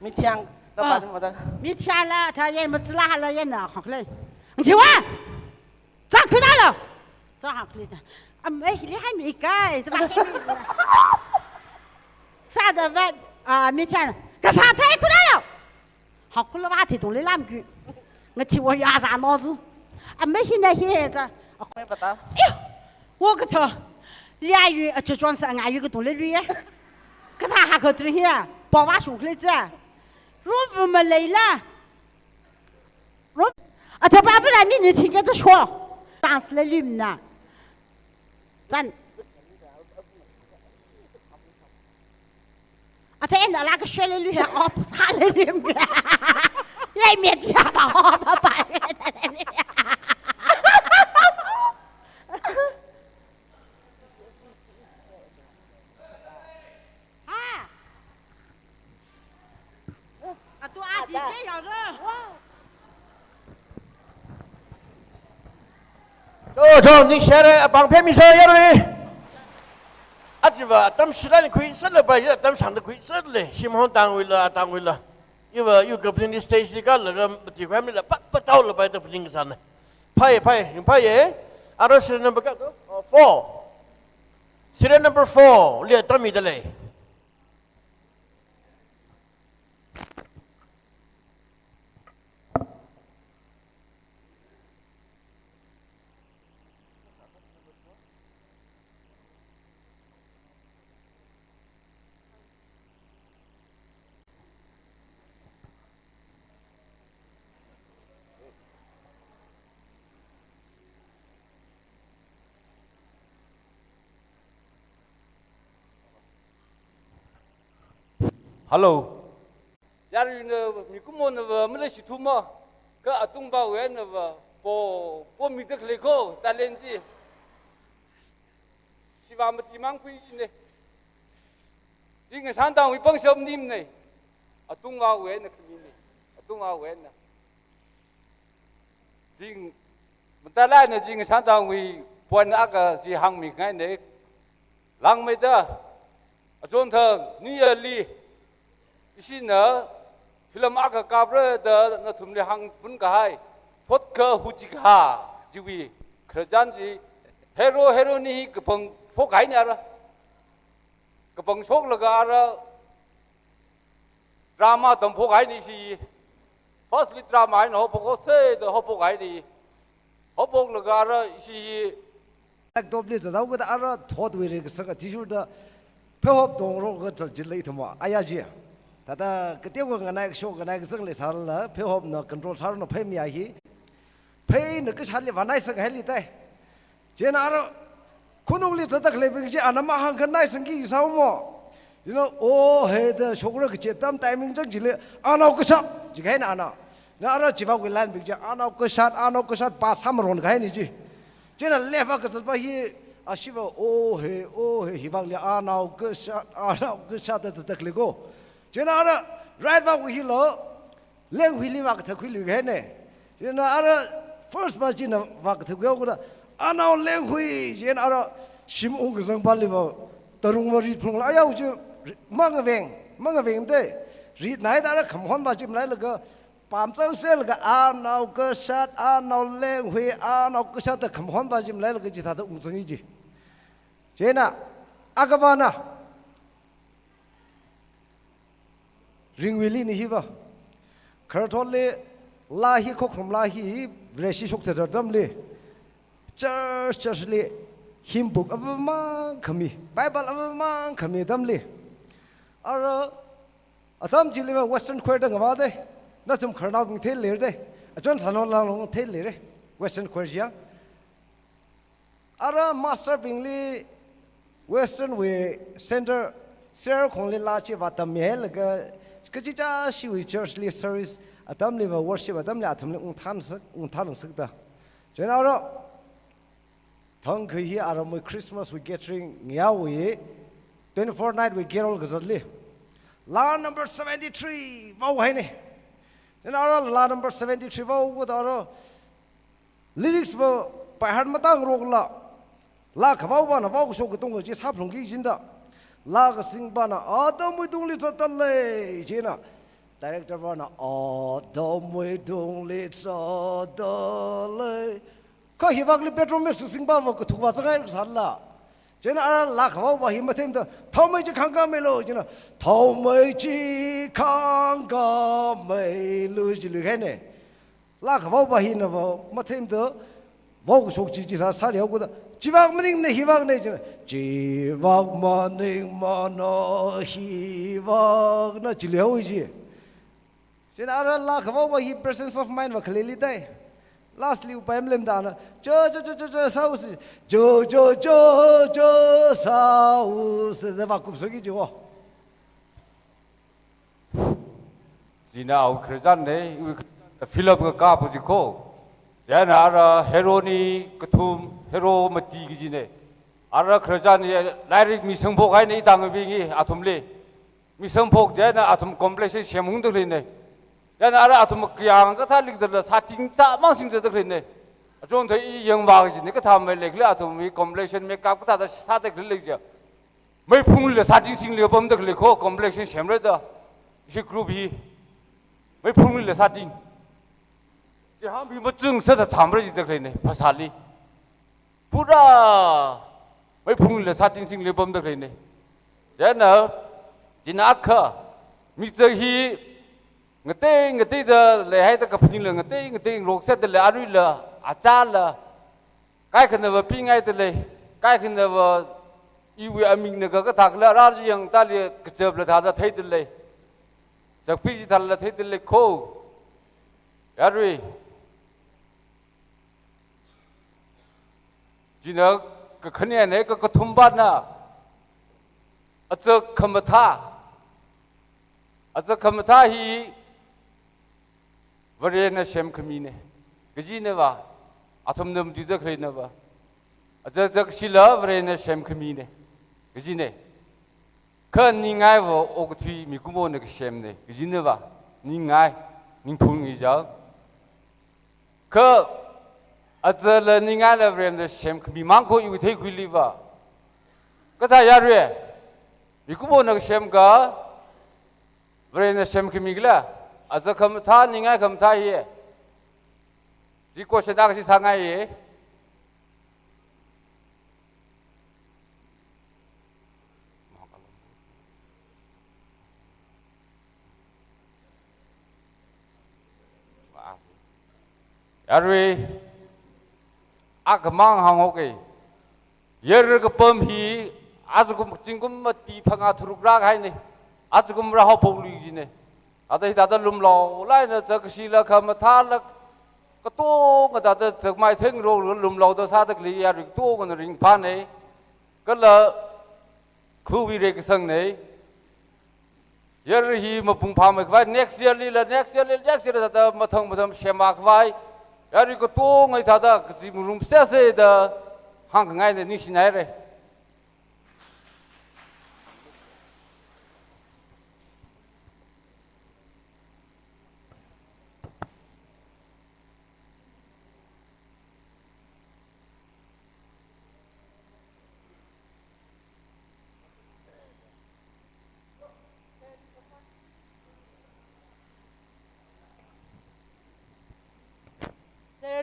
Mithiang, ka Ah. pa ni mata. Mithiala, tha ye matsila hala yena hokhalei. Njiwa! Zak phina lo! Zak hokhalei ta. Am, eh, li hai mi kai, zak hai mi. Sāda va, ah, mithiana. Kasā thai kuna lo! Hokkhala vāthei tong leilam gu. Ngathiwa ya ra no zu. Am, eh, hina hi za. Mai pata. Iyo! Wo katha. Lia yu, a, chachon sa nga yu katong leilu ye. Katha hākatri hiya. Pao vāshokhalei za. Rum vuma leila. Rum. Athapa pura mi ni thingke za sho. Dance leilu mna. Zan. Athei na la ka share leilu he, op sā leilu mna. Yai media ba, op ba. Ha. Atu a D J yao ro. Cho, cho, ningshire, apāng phemiso yarui. Achiva, atam shilani khuisālapai, atam shangda khuisālei. Shimhong tangwuila, tangwuila. Iva, yu kapling stage li kālaga, mati khuimila, pat, pat taolapai da pling sāna. Phai, phai, phai ye. Aro serial number kayākha? Oh, four. Serial number four, li atam mida lei. Hello. Yaruina mikumona va maleshi thuma, kha atungvawui eina va po, po mida khalei ko, talent chi. Shiva mati mang khui jine. Zinga santang wi pangshap nimne. Atungvawui eina khamine. Atungvawui eina. Zing, matalai na zing santang wi puan aka zi hāngmi ngaine. Langmeida, achonthang, niyali, ishina, film aka kapra da nathumli hāngpun kahai, thot ka huchi kaha, jiwi, khararchan ji, hero, hero ni hi kapang phok haine ara. Kapang shoklaga ara, drama tamphok haine shi. Firstly drama eina haophok hose da haophok haine. Haophoklaga ara ishi hi. Black top li zadaoga da ara thotwui ri kasang athishurda pheihop tongrok ka chal jilei thuma. Aya ji. Thāda kateokha nganai kashok nganai kasang leisālala pheihopna control sāranu phei miya hi. Pheina kashatli vānai sanghaili tai. Chieina ara, khunungli zatak leibing chi ana mahāngkhanai sangki sāumo. You know, oh, he da shokra kache tam timing chang chili, anao kashat, jikahaina ana. Na ara chiva wilan bing chi, anao kashat, anao kashat, pa samaron kahaini chi. Chieina leva kashat pa hi, ashiva, oh, he, oh, he, hivangli anao kashat, anao kashat da zatak leiko. Chieina ara, right va wi hilo, Lenghuili vākathā khuilu kahaine. Chieina ara first pa china vākathā khuihaokada. Anao Lenghui, chieina ara shim ung kazang pali va tarung va rit phungla ayao chi mang veng. Mangaveng de, ritnai da ara khamahon va chi malailaga, pamchang selaga, anao kashat, anao lenghui, anao kashat da khamahon va chi malailaga chithāda ungzangi chi. Chieina, akhavana, ringwuili ni hiva. Khararthotli, laa hi, khokharum laa hi, Vareshi shokthada atamli. Church, church li, hymn book avamang khami, Bible avamang khami atamli. Ara, atam chili va Western Choir da ngavā de, nathum khararnaobing theilei de, achon sano lang long theilei re, Western Choir yang. Ara master bingli Western wui center, Sierra khongli laa chi va tammilaga, kachichāshiwui church li service atamli va worship atamli athumli ungthansak, ungthansak da. Chieina ara, thangkha hi aramwui Christmas wui gathering ngayāwui, twenty-four night wui carol kazatli. Laa number seventy-three vao haine. Chieina ara laa number seventy-three vao khuda ara, lyrics va by heart matāngarokla, laa kavao vana vaokashok katonga chi sāphalungki jida. Laa kasing vana atamwui tungli zatdalei, chieina director vana atamwui tungli zatdalei. Kha hivakli bedroom mix sing va va kathuk va zangai sāla. Chieina ara laa kavao va hi matheimada, thaomei chi khāngkāmeilu, chieina, thaomei chi khāngkāmeilu, chi luihaine. Laa kavao va hina va matheimada, vaokashok chi chi sā, sārihaokhuda, chivak maningmana hivakna, chieina, chivak maningmana hivakna, chi luihao chi. Chieina ara laa kavao va hi presence of mind va khaleili tai. Lastly upai malemdana, jo, jo, jo, jo, jo, sāusi, jo, jo, jo, jo, sāusi, da va kupsaki jiwo. Chieina awui khararchan ne, iwui khararchan film kakāpa chi kho. Chieina ara hero ni kathum, hero mati kaji ne. Ara khararchan ni lairik mi sangphok haine itang bingi athumli. Mi sangphok chieina athum complexion semungda khaleine. Chieina ara athum kayāng kathā likzatla sātingtā mang singzatda khaleine. Achon thei i yangvā kaji ne kathā mei leikhala athum mi complexion makeup kathāda sāda khalei leija. Meiphunglila sāting singli pamda khalei kho complexion semra da. Ishi group hi. Meiphunglila sāting. Chi hāngphi machung sāda thamra jida khaleine, phasāli. Pura meiphunglila sāting singli pamda khaleine. Chieina, chieina akha, mizak hi ngatei ngateida leihaida kaphaningla ngatei ngatei ngarok sāda lei, aruila, achāla, kaikhana va pingaida lei, kaikhana va iwui amingna kakathākhala rāyangtāli kachapla thāda theida lei. Chakpi chithāla theida lei kho. Yarui. Chieina kakhanene, kakathumvana, azak khamathā. Azak khamathā hi Varena semkhamine. Kajinava, athumna matuida khaleinava. Azak zakshila Varena semkhamine. Kajine. Kha ningai va okathui mikumona kasemne, kajinava, ningai, ningphung ijang. Kha azakla ningaila Varena semkhami mang kho iwui theikhuiliva. Kathā yarui, mikumona kasemka, Varena semkhamikhala, azak khamathā, ningai khamathā hi. Chi question akha chi sāngaiye. Yarui, akhamang hānghoke. Yar kapam hi, ajakum zingkum mati phangā tharuk rākahaine. Ajakum rāhaophokluijine. Ata hithāda lumlaolaina zakshila khamathāla katonga thāda zakmai thengrok lumlaoda sāda khalei yarui katongana ringphāne. Kala khuiwui reikasang ne. Yar hi mapung phāmeikhavai, next year lila, next year lila, next year thāda mathang mathang semmeikhavai. Yarui katonga thāda kazi marum sese da hāngkhangaine, ningshinaire.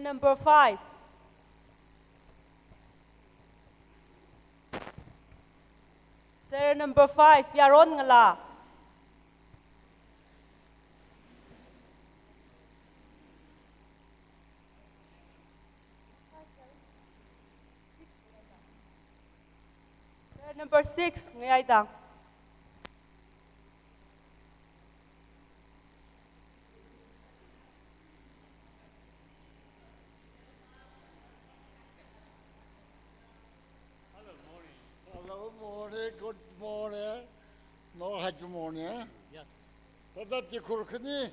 Number five. Serial number five, Yaron Ngala. Number six, Ngayai Tang. Hello, morning. Hello, morning. Good morning. No, hi, good morning. Yes. Thāda tikhur khani,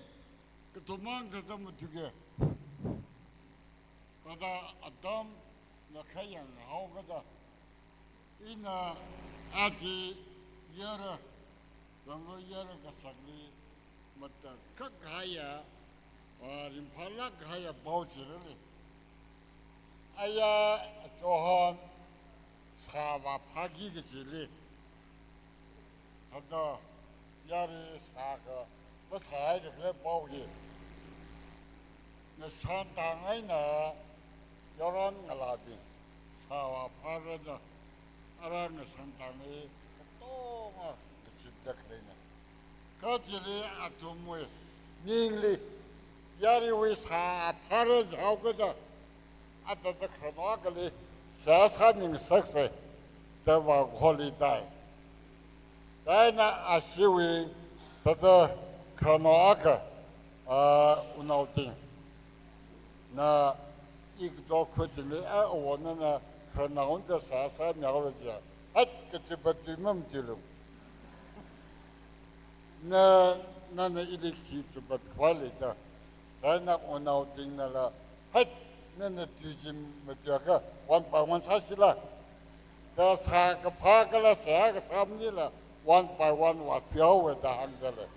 kathumang thāda matuke. Thāda atam na khayang haokada. Ina aja yara, Bangalore yara kasakli, matakhak haiya, ah, ringphālāk haiya pao chirali. Aya Johan sāvāphāki kachili. Thāda yari sākha, masāhaida khalei pao hi. Ngashan Tang eina Yaron Ngalabing sāvāphārada, ara Ngashan Tangli katonga kachipda khaleina. Kha chili athumwui ningli, yariwui sāphāra jihaokada, athāda khararnao akhali seihā sāmingasaksa, da vākholi tai. Chieina ashiwui thāda khararnao akha, ah, Unaoting. Na ikato khuitingli, a, awo nana khararnao da seihā sāmihaora jiya. Hat kachipat tui mamatilu. Na, nana ili khi chipat khavai leida. Chieina Unaotingnala, hat, nana tui chi matuiakha, one by one sāshila. Da sākaphā kala seihā kasā maningla, one by one vāthuihaowa da hāngdalei.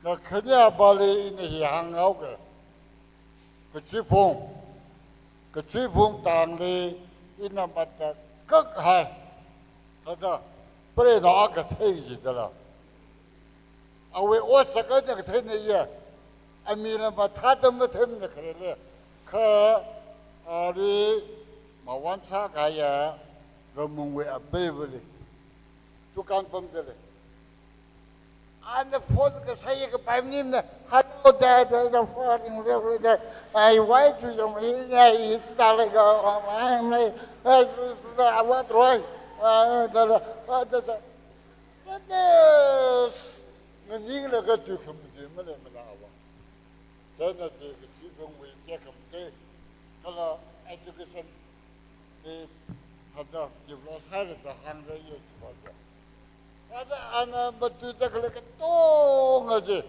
Kakhane apāli ina hi hānghaoka. Kachiphung, Kachiphung tangli ina matakhak hai. Thāda, preinao akha thei jidala. Awui ot sākha na katheina ya. Amila mathāda matheimana khareli. Kha, ari, mawan sākahaiya, Ramungwui apeivali. Dukan pamdalei. Ana phone kasā ya kapai maningmana, hello, dad, dad, I'm falling in love with that. I want to, you know, I, it's not like, oh, I'm like, I, I want to, uh, da, da, da, da. But, uh, nganinglaga tui khamatui maleimana awa. Chieina chi Kachiphungwui tekhamatei, kala education li thāda develop sāhaira da hāngra ya chiva ja. Thāda ana matuida khalei katonga chi.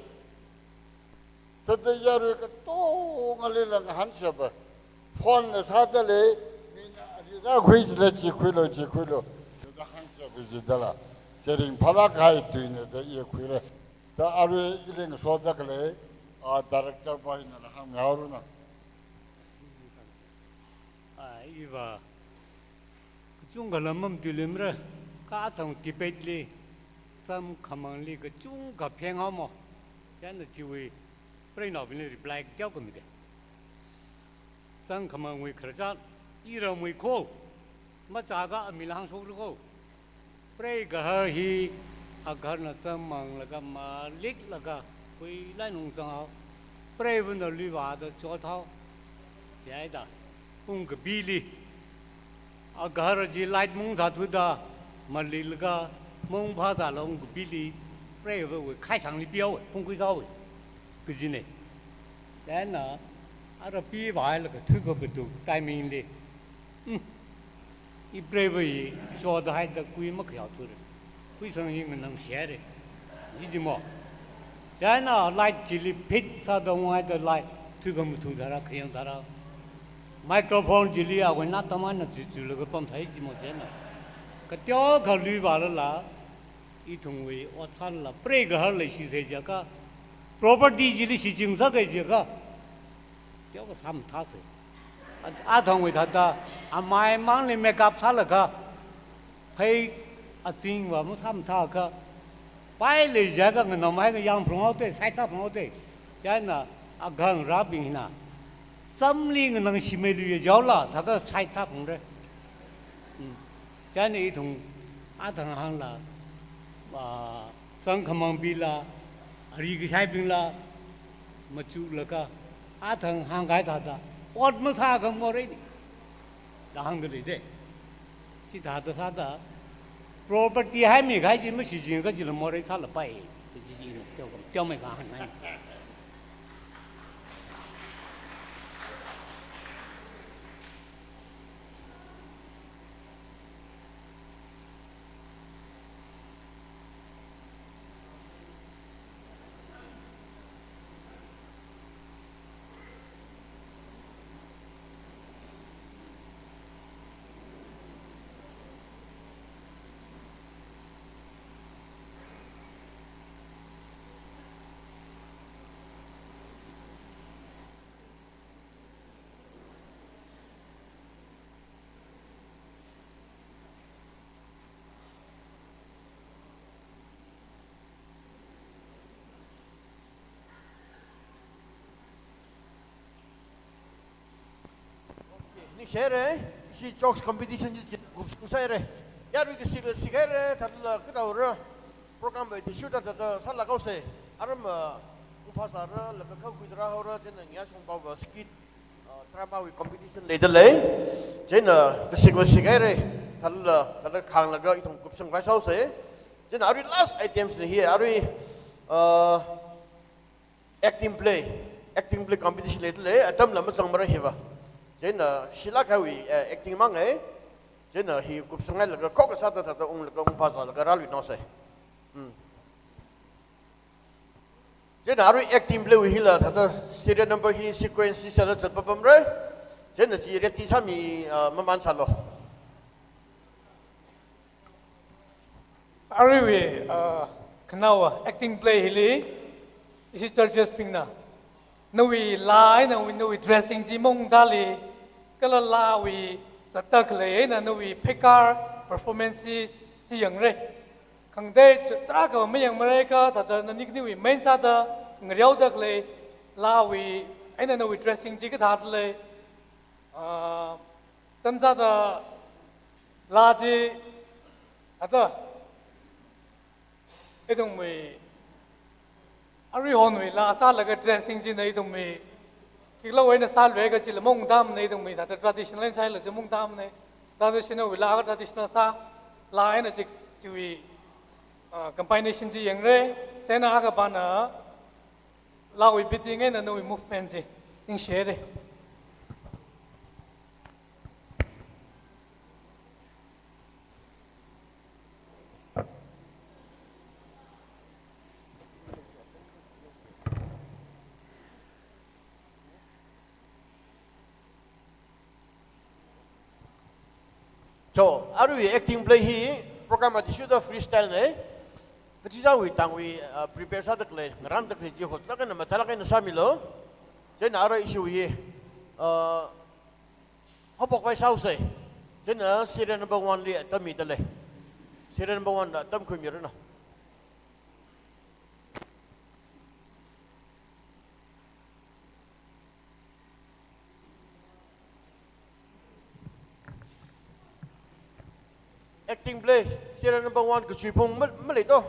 Thāda yarui katongalila ngahānshapa. Phone la sādalei, mina ari rākhui jila chi khuilu, chi khuilu. Thāda hāngshapa jidala. Chi ringphālāk kahai tuina da iya khuira. Da arui ili ngasoda khalei, ah, director pa hinala hāngmihaoranu. Ah, iva kachungkha lam mamatuiluimara, kha athang debate li, zam khamangli kachungkha phenghaomo. Chieina chiwui preinaobingli reply teokha mide. Zam khamangwui khararchan, iramwui kho, machākha amila hāngshokra kho. Prei gahar hi, agaharna zam manglaga maliklaga, khuilai nung zanghao. Preivana luivāda chothao. Chihaida, ungkapili. Agahar chi light mung sāthuda, maliklaga, mung phāzāla ungkapili. Preivawui khaisangli pihaowa, phungkhui sāhaowa. Kajina. Chieina, ara pivāhailaga thuikha katuk timing li. Hmm. Ipreiva hi choda haida kui makhayaothura. Kuisang hi nganāngshihaira. Ijimo. Chieina light chili phit sāda unghaida light thuikha mathu thāra, khayang thāra. Microphone chili awui natamana chuchulaga pamthai jimo chieina. Kateokha luivālala, ithumwui otsanla prei gahar leishisei jiakha, property chili shichingasakhai jiakha, teokha sāmathāsei. A, athangwui thāda, amai mangli makeup sālaga, phei azingva masāmathāakha, pai lei jiakha nganamhaiakha yangphalunghaoda, sai sāphalunghaoda, chieina agaharngarābing hina, Samli nganāshimeiluiya jaola, thāda side sāphalungra. Hmm. Chieina ithum athang hāngla, ah, zangkhamangbingla, ari kashaibingla, machuk laga, athang hāngkahai thāda, ot masākhamorei ni da hāngda leida. Chithāda sāda, property haimikahai chi mashichinga kajila morei sālapai. Chi chi ina teokam, teomeikha hāngngai. Ningshihaira, ishi jokes competition chi kupsunghaira. Yarui kashi kashi haira, thālala kadaora program wui athishurda thāda sālāk haosa. Aram, uh, ungphāzāra, laga kakhui tarā haora, chieina ngayā shongpaova skit, uh, drama wui competition leida lei. Chieina kashi kashi haira, thālala, thālala khānglaga ithum kupsungkhavai sāhaosa. Chieina arui last items na hi, arui, uh, acting play, acting play competition leida lei, atamla mazangmara hiva. Chieina shilāk kahaiwui, eh, acting mangai. Chieina hi kupsunghailaga khokha sāda thāda unglaga ungphāzālaga rāluinaosa. Hmm. Chieina arui acting play wui hila thāda serial number hi sequence hi sāda zatpapamra. Chieina chi ready sāmi, ah, mamān sālu. Aruiwui, uh, khanaowa acting play hili, ishi judges bingna, nawui laa eina nawui, nawui dressing chi maungtāli, kala laawui zatda khalei eina nawui pheikār performance chi, chi yangra. Khangatei chi tarākha mayangmara kha, thāda nani khaniwui main sāda ngareoda khalei laawui eina nawui dressing chi kathāda lei. Ah, chānjam sāda laa chi, ata, ithumwui, aruihonwui laa sālaga dressing china ithumwui, khikhala eina sālui kajila maungtāmana ithumwui, thāda traditional eina sālaga chi maungtāmana. Traditional wui laa akha traditional sā, laa eina chi, chiwui, ah, combination chi yangra, chieina akhapana, laawui beating eina nawui movement chi, ningshihaira. Cho, arui acting play hi program athishurda freestyle na. Kachichāwui tangwui, ah, prepare sāda khalei, ngarānda khalei chi hotlāk eina mathālāk eina sāmilu. Chieina arui ishi hi, ah, haophokkhavai sāhaosa. Chieina serial number one li atam mida lei. Serial number one la atam khuimiranu. Acting play, serial number one, kachuiphung ma, malei to.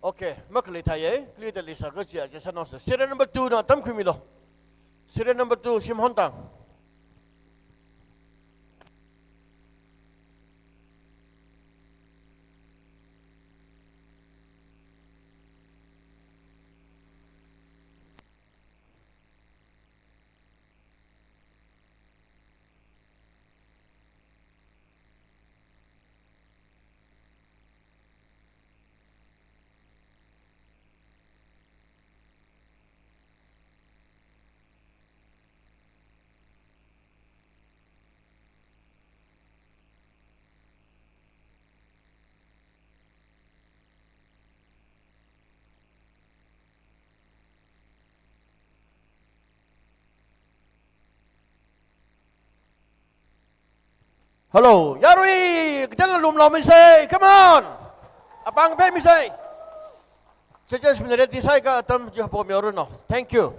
Okay, makhalei thāya, clear da leisā kajiya, chi sānaosa. Serial number two na atam khuimilu. Serial number two, Shimhontang. Hello, yarui, kachāngla lumlao misei, come on. Apāng pei misei. Judges mina ready sāakha atam chi haophok mihaoranu. Thank you.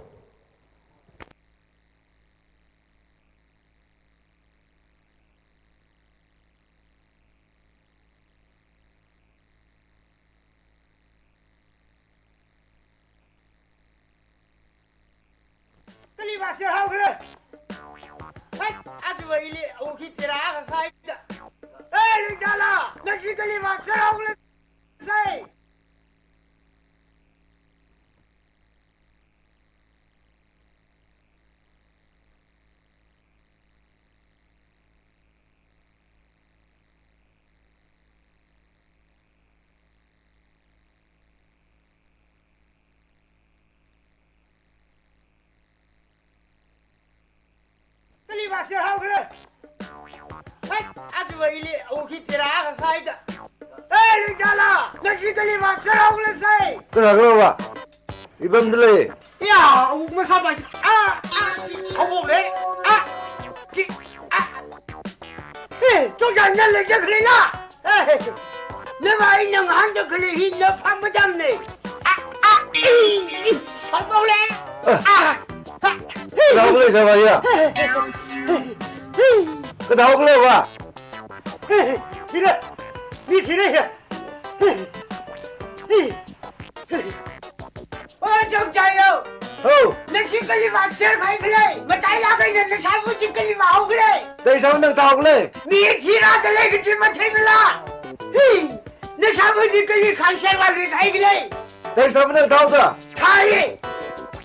Kali vāser haokhala. Hai, aja ili awui khi pira kasā da. Hey, Lingdala, nashi kali vāser haokhala sei. Kali vāser haokhala. Hai, aja ili awui khi pira kasā da. Hey, Lingdala, nashi kali vāser haokhala sei. Kala kala va. Ipamda lei. Ya, awui masāpai. Ah, ah, chi, haophok lei. Ah, chi, ah. Hey, chungchāng na leida khalei la. Hey, nava ina ngahānda khalei hi na pham matamne. Ah, ah, i, i, haophok lei. Ah. Ah, ah, hey. Kadaokhala sāvai ya. Hey, hey, hey, hey. Kadaokhala va. Hey, hey, thira. Mi thira ya. Hey, hey, hey. Oh, Chongchai yo. Oh. Nashi kali vāser kahai khala. Matailāk eina nashāva chi kali vāhao khala. Teisāva nang thao khala. Mi thirāda lei kaji matheimala. Hey. Nashāva chi kali khangser vālui kahai khala. Teisāva nang thao da. Thai.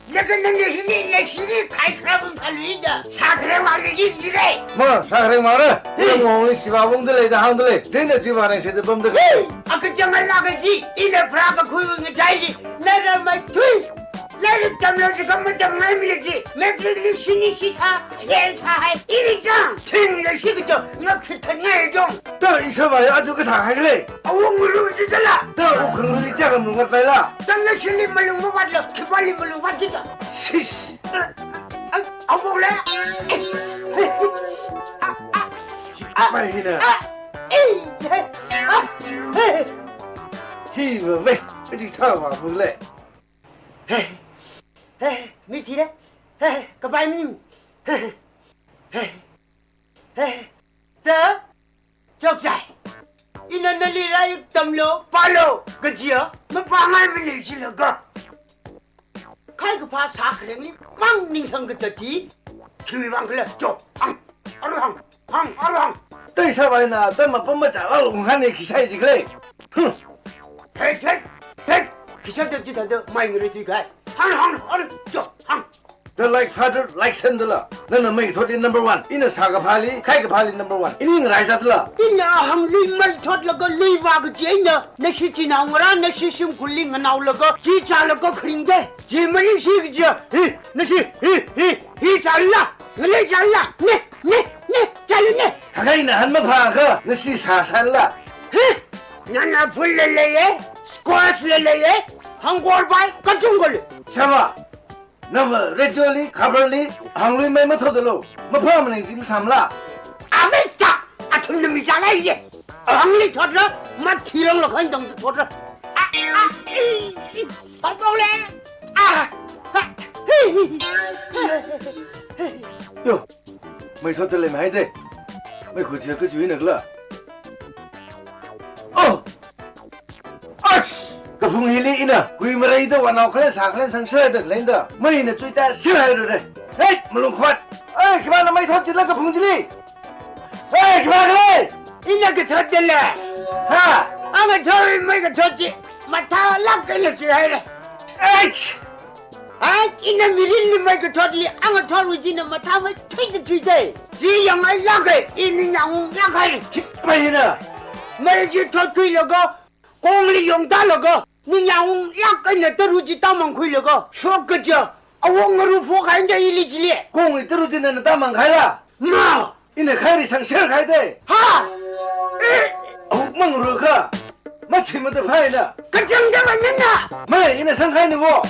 Laga nana hili, nashili khai kharā pam khalui da. Sākhareng vālui kajire. Ma, sākhareng mara. Hey. Nang wongli siva wongda lei da hāngda lei. Chieina chi vārengsei da pamda. Hey. Akachang alāk kaji. Ina pharā kakhui ngachaili. Nara matui. Lairik tamlu jiakha matamngai mili ji. Matric li shini shithā fail sāhai. Ili chang. Thingla shi kacho. Ngap khithan ngai chong. Da, i sāvai ya aja kathā hai khala. Awui ngaru jidala. Da, awui khangaruli chakam lungat paila. Tangla shili malung mavatla, khipāli malung vat kita. Shish. Eh, eh, haophok lei. Ah, ah, ah, mai hina. Ah, eh, eh, ah, eh. Hi va ve, adi tha va bu le. Hey, hey, mi thira. Hey, kapai mi. Hey, hey, hey. Da, Chokchai. Ina nali lairik tamlu, pālu, kajiya, mapāngai mili jilaga. Khai kaphā sākharengli mang ningsang kachati, khiwui vang khala, cho, hāng, aru hāng, hāng, aru hāng. Teisāvai na, da mapam machāla lunghan ne khisai ji khala. Hmm. Hey, hey, hey, khisai da ji da da, mai ngare tui kai. Hāng, hāng, aru, cho, hāng. The like father, like son dala. Nana meithotli number one. Ina sākaphāli, khai kaphāli number one. Ini ngarai zat dala. Ina ahāngli meithotlaga leiva kaji eina, nashi chinao ngarā, nashi shimkhurli nganaolaga, chi chālaga kharing de. Chi maningshi kaji, hi, nashi, hi, hi, hi chāla. Ngalei chāla. Ne, ne, ne, chāla ne. Khakai na han maphākha, nashi sāsāla. Hi, nana phul lei lei e, squash lei lei e, hangkor bai, kachungkha lei. Sāva. Nava radio li, khabar li, hāngluimei mathotdalu. Maphā maning chi masāmala. Avesta, athumna mi chālai ye. Hāngli thotra, mathirang la khan dang thotra. Ah, ah, i, i, haophok lei. Ah, ah, hi, hi, hi. Yo, mei thotda lei mei de. Mei khuthia kachuina khala. Oh! Ash! Kaphung hili ina, kui mareida vānao khalei sākhalei sangserda khalei da. Meina chuita sirhairare. Hey, malung khwat. Hey, khipāna mei thot chila kaphung chili. Hey, khipā khala? Ina kathot chila. Ha? Anga thot mei kathot chi. Mathālāk eina chuihaire. Ash! Hai, ina mirinli mei kathotli, anga thotwui china mathāmeithui kachuite. Chi yangngailāke, ini yangunglāk haire. Khipā hina. Mei chi thotkhuilaga, kongli yongtālaga, ningyāngunglāk eina tara chi tāmangkhuilaga, shok kaja, awui ngaru phok haida ili chili. Kongli tara china nana tāmang haira. Ma! Ina khairi sangser khai de. Ha! Eh! Awui mangaru kha. Machi mada phaina. Kachang da ba nana. Mei, ina sangkhai ni wo.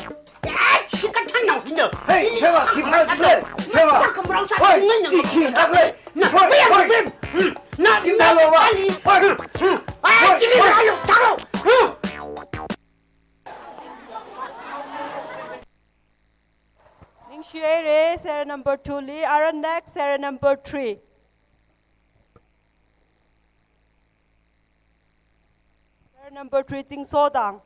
Eh, chi kathan nao hina. Hey, ina sāva, sākhamrao khipā sākhamrao le. Sāva. Sākhamrao sā. Hoi, ngai na chi khi sākle. Na, hoi, mei ya hoi. Problem. Nali, nali. Oi. Ah, chili, ayo, taro. Ningshi haira, serial number two li, ara next, serial number three. Serial number three, Chingso dang.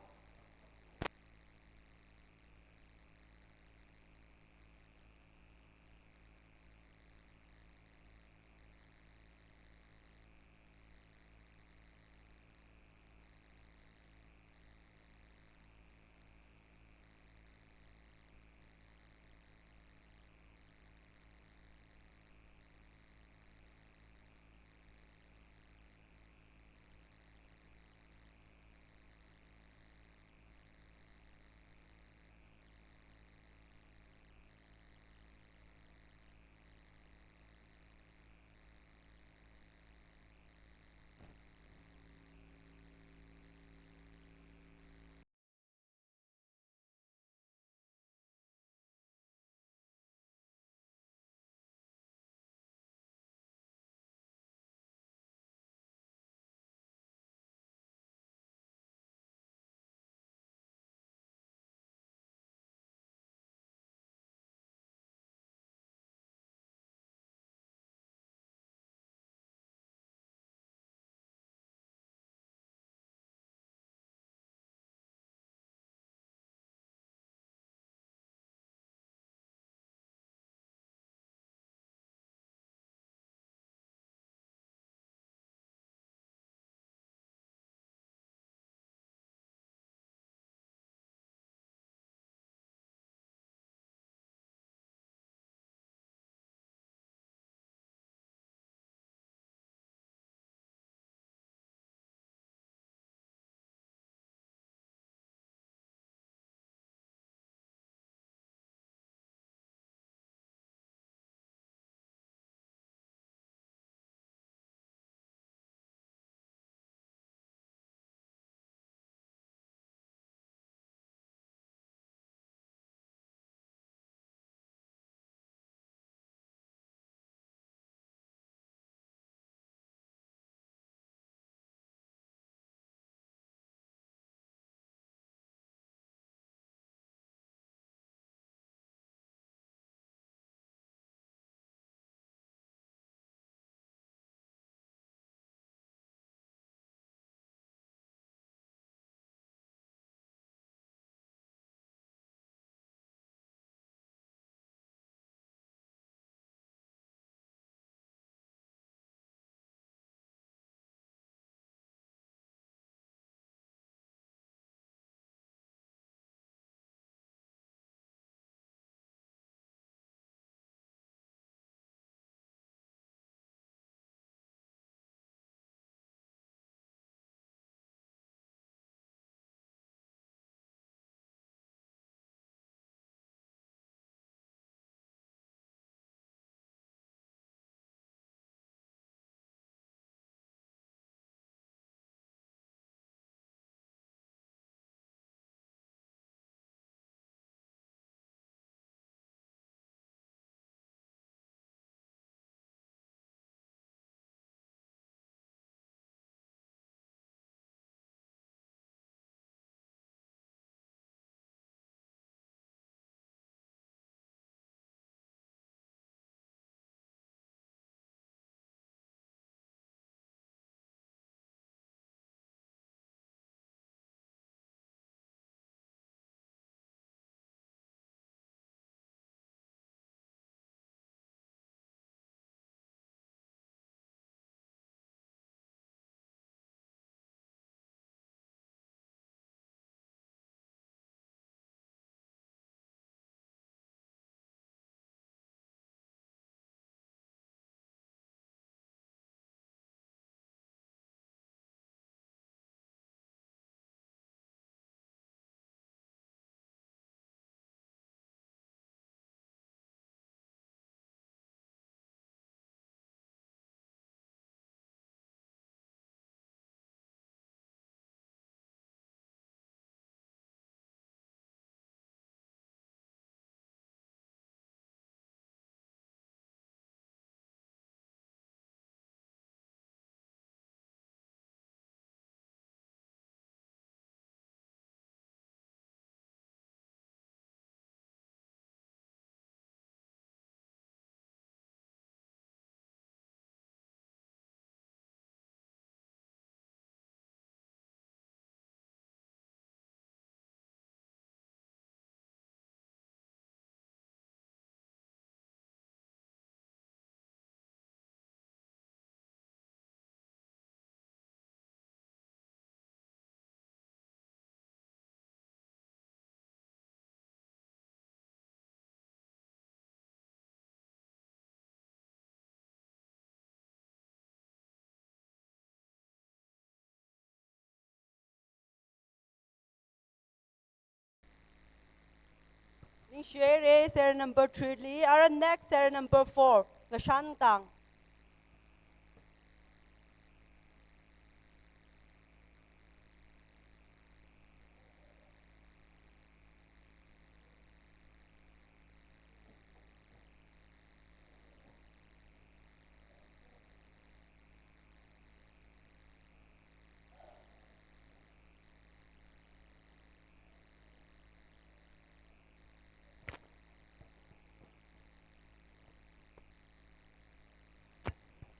Share serial number three li, ara next serial number four, Ngashan Kang.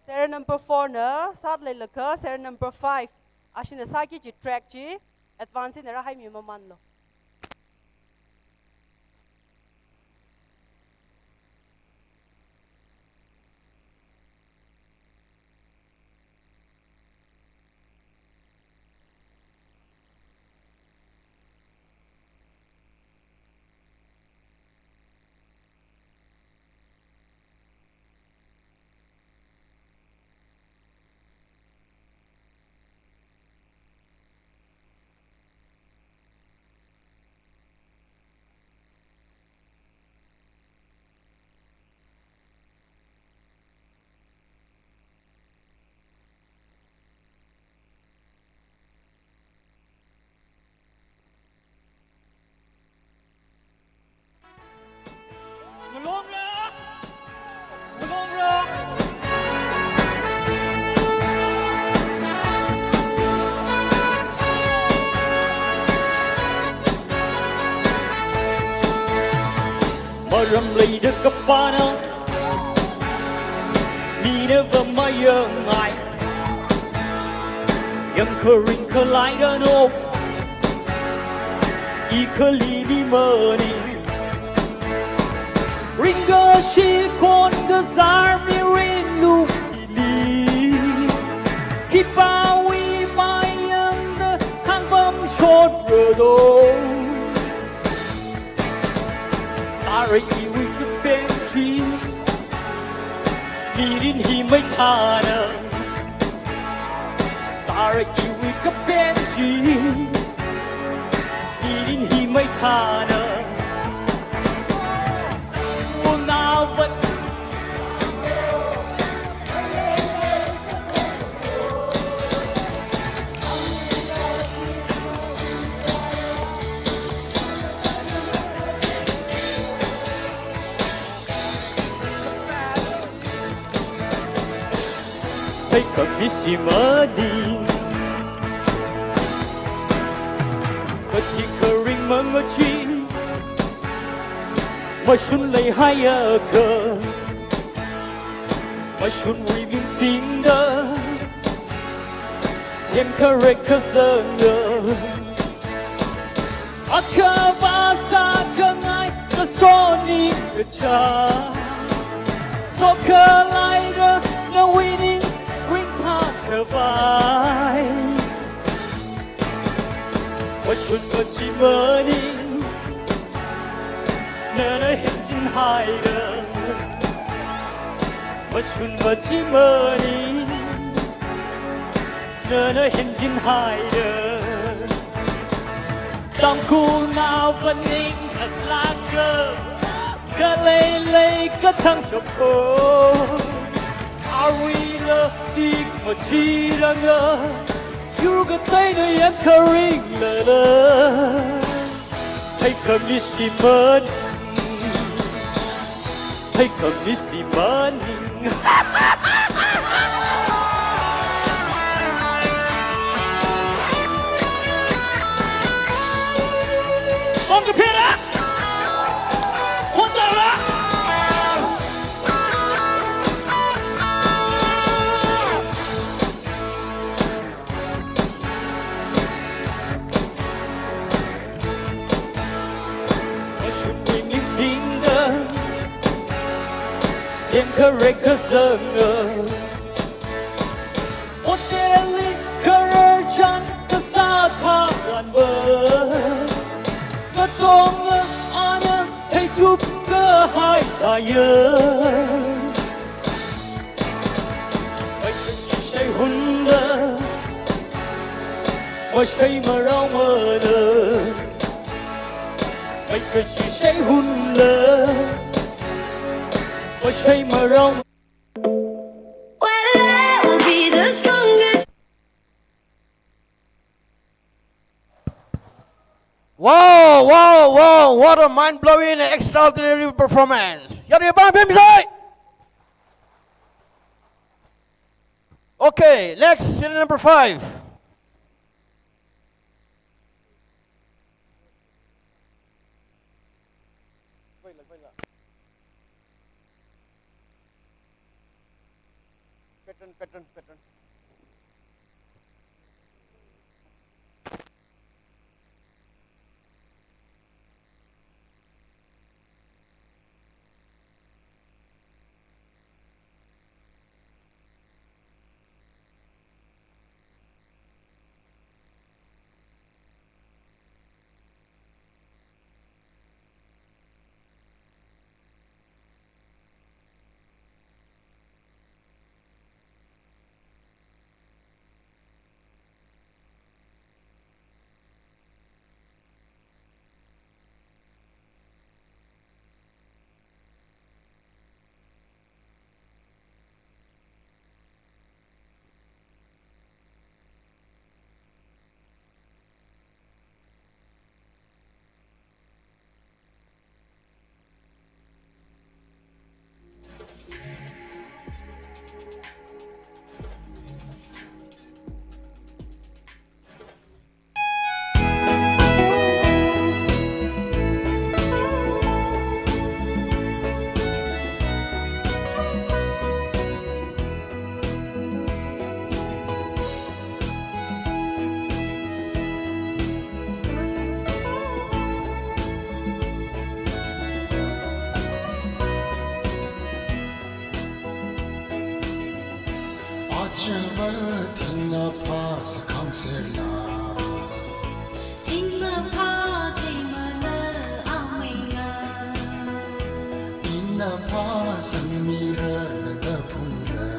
Serial number four na sāda leilakha, serial number five ashina sāki kaji track chi advance eina rāhaimi mamanlo. Malongra! Malongra! Maram leida kapāna, mina vāmayangngai. Yangkharing khalaida no, i khalili mani. Ringkashi khon kazar mirin lukli, khipāwui mayangda khangpam shotrado. Sāra iwui kapen chi, mirin hi maithāna. Sāra iwui kapen chi, mirin hi maithāna. Unavat. Theikhamisi mani, kathi kharing mangachee, mashun leihaiakha, mashunwui ming singda, themkharek kazanga. Akhava sākhangai kasoni kacha, sokhalaida nawui ning ringphākhavai. Mashunva chi mani, nana hinjinhaida. Mashunva chi mani, nana hinjinhaida. Tangkhulnaova ning khaklāka, khalei lei kathang shokko. Aruila tik machiranga, yur kateina yangkharinglala. Theikhamisi mani, theikhamisi mani. Khon kaphira! Khon tara! Mashunwui ming singda, themkharek kazanga. Hotel li khararchan kasā tharanva, katonga ana theithup kahai thaya. Mashei hunla, mashei maraomana. Kachi shai hunla, wa shai marao. Well, I will be the strongest. Wow, wow, wow, what a mind-blowing and extraordinary performance. Yari bang bim sai. Okay, next, serial number five. Pattern, pattern, pattern. Achava thingna pha sakhang serla. Thingna pha theimana ameinga. Ina pha sangmira nana phungra.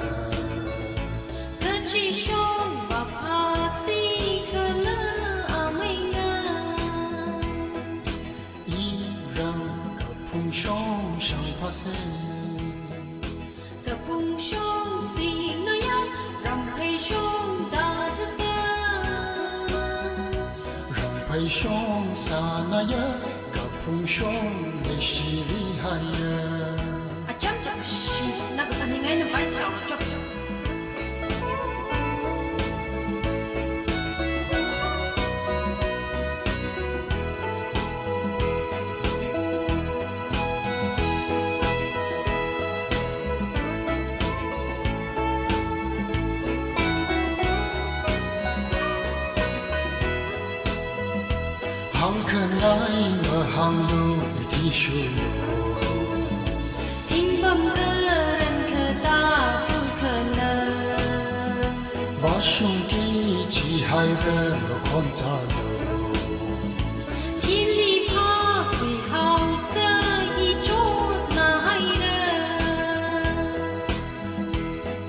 Kachishong mapha sikhala ameinga. Iram kaphungshong shang phase. Kaphungshong sinaya, rampheishong tatasa. Rampheishong sanaya, kaphungshong leishiri haya. Acham cham shi, na kaphaningai na mai chao chao. Hāngkhangai mahānglu ithishulu. Thingbam karan kata fulkhana. Vāshungki chihaira makhon chalu. Hili phakhui haosa ichotna haira.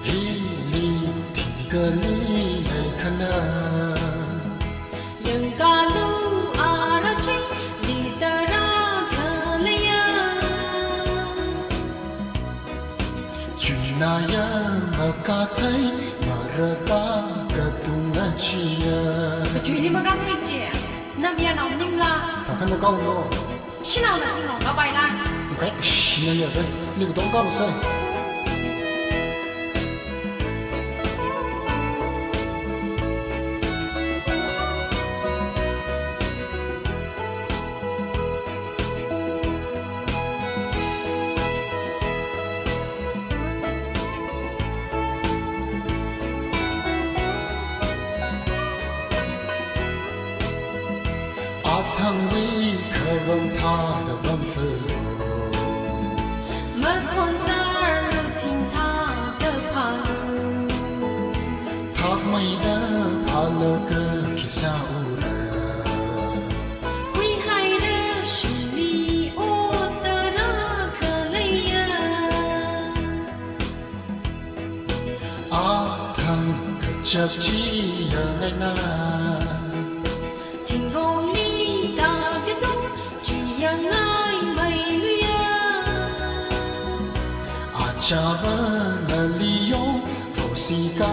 Hili thingkali leikhala. Yangkalu ara chili tara khaleiya. Chuinaya makathei marata katung achiya. Kachuili makathei chi. Namya nao ningla. Takhana kau no. Shinao na tinglo, bye bye la. Kai, shina ya, kai. Ni kudong ka lo sai. Athangwui kharam thāda bamfulu. Makhon zar luting thāda phalu. Thakmeida phālaga khisā ura. Huihaira shimli otara khaleiya. Athang kachap chiya ngaina. Thingrongli tākadung chiya Chava nali yong, thosika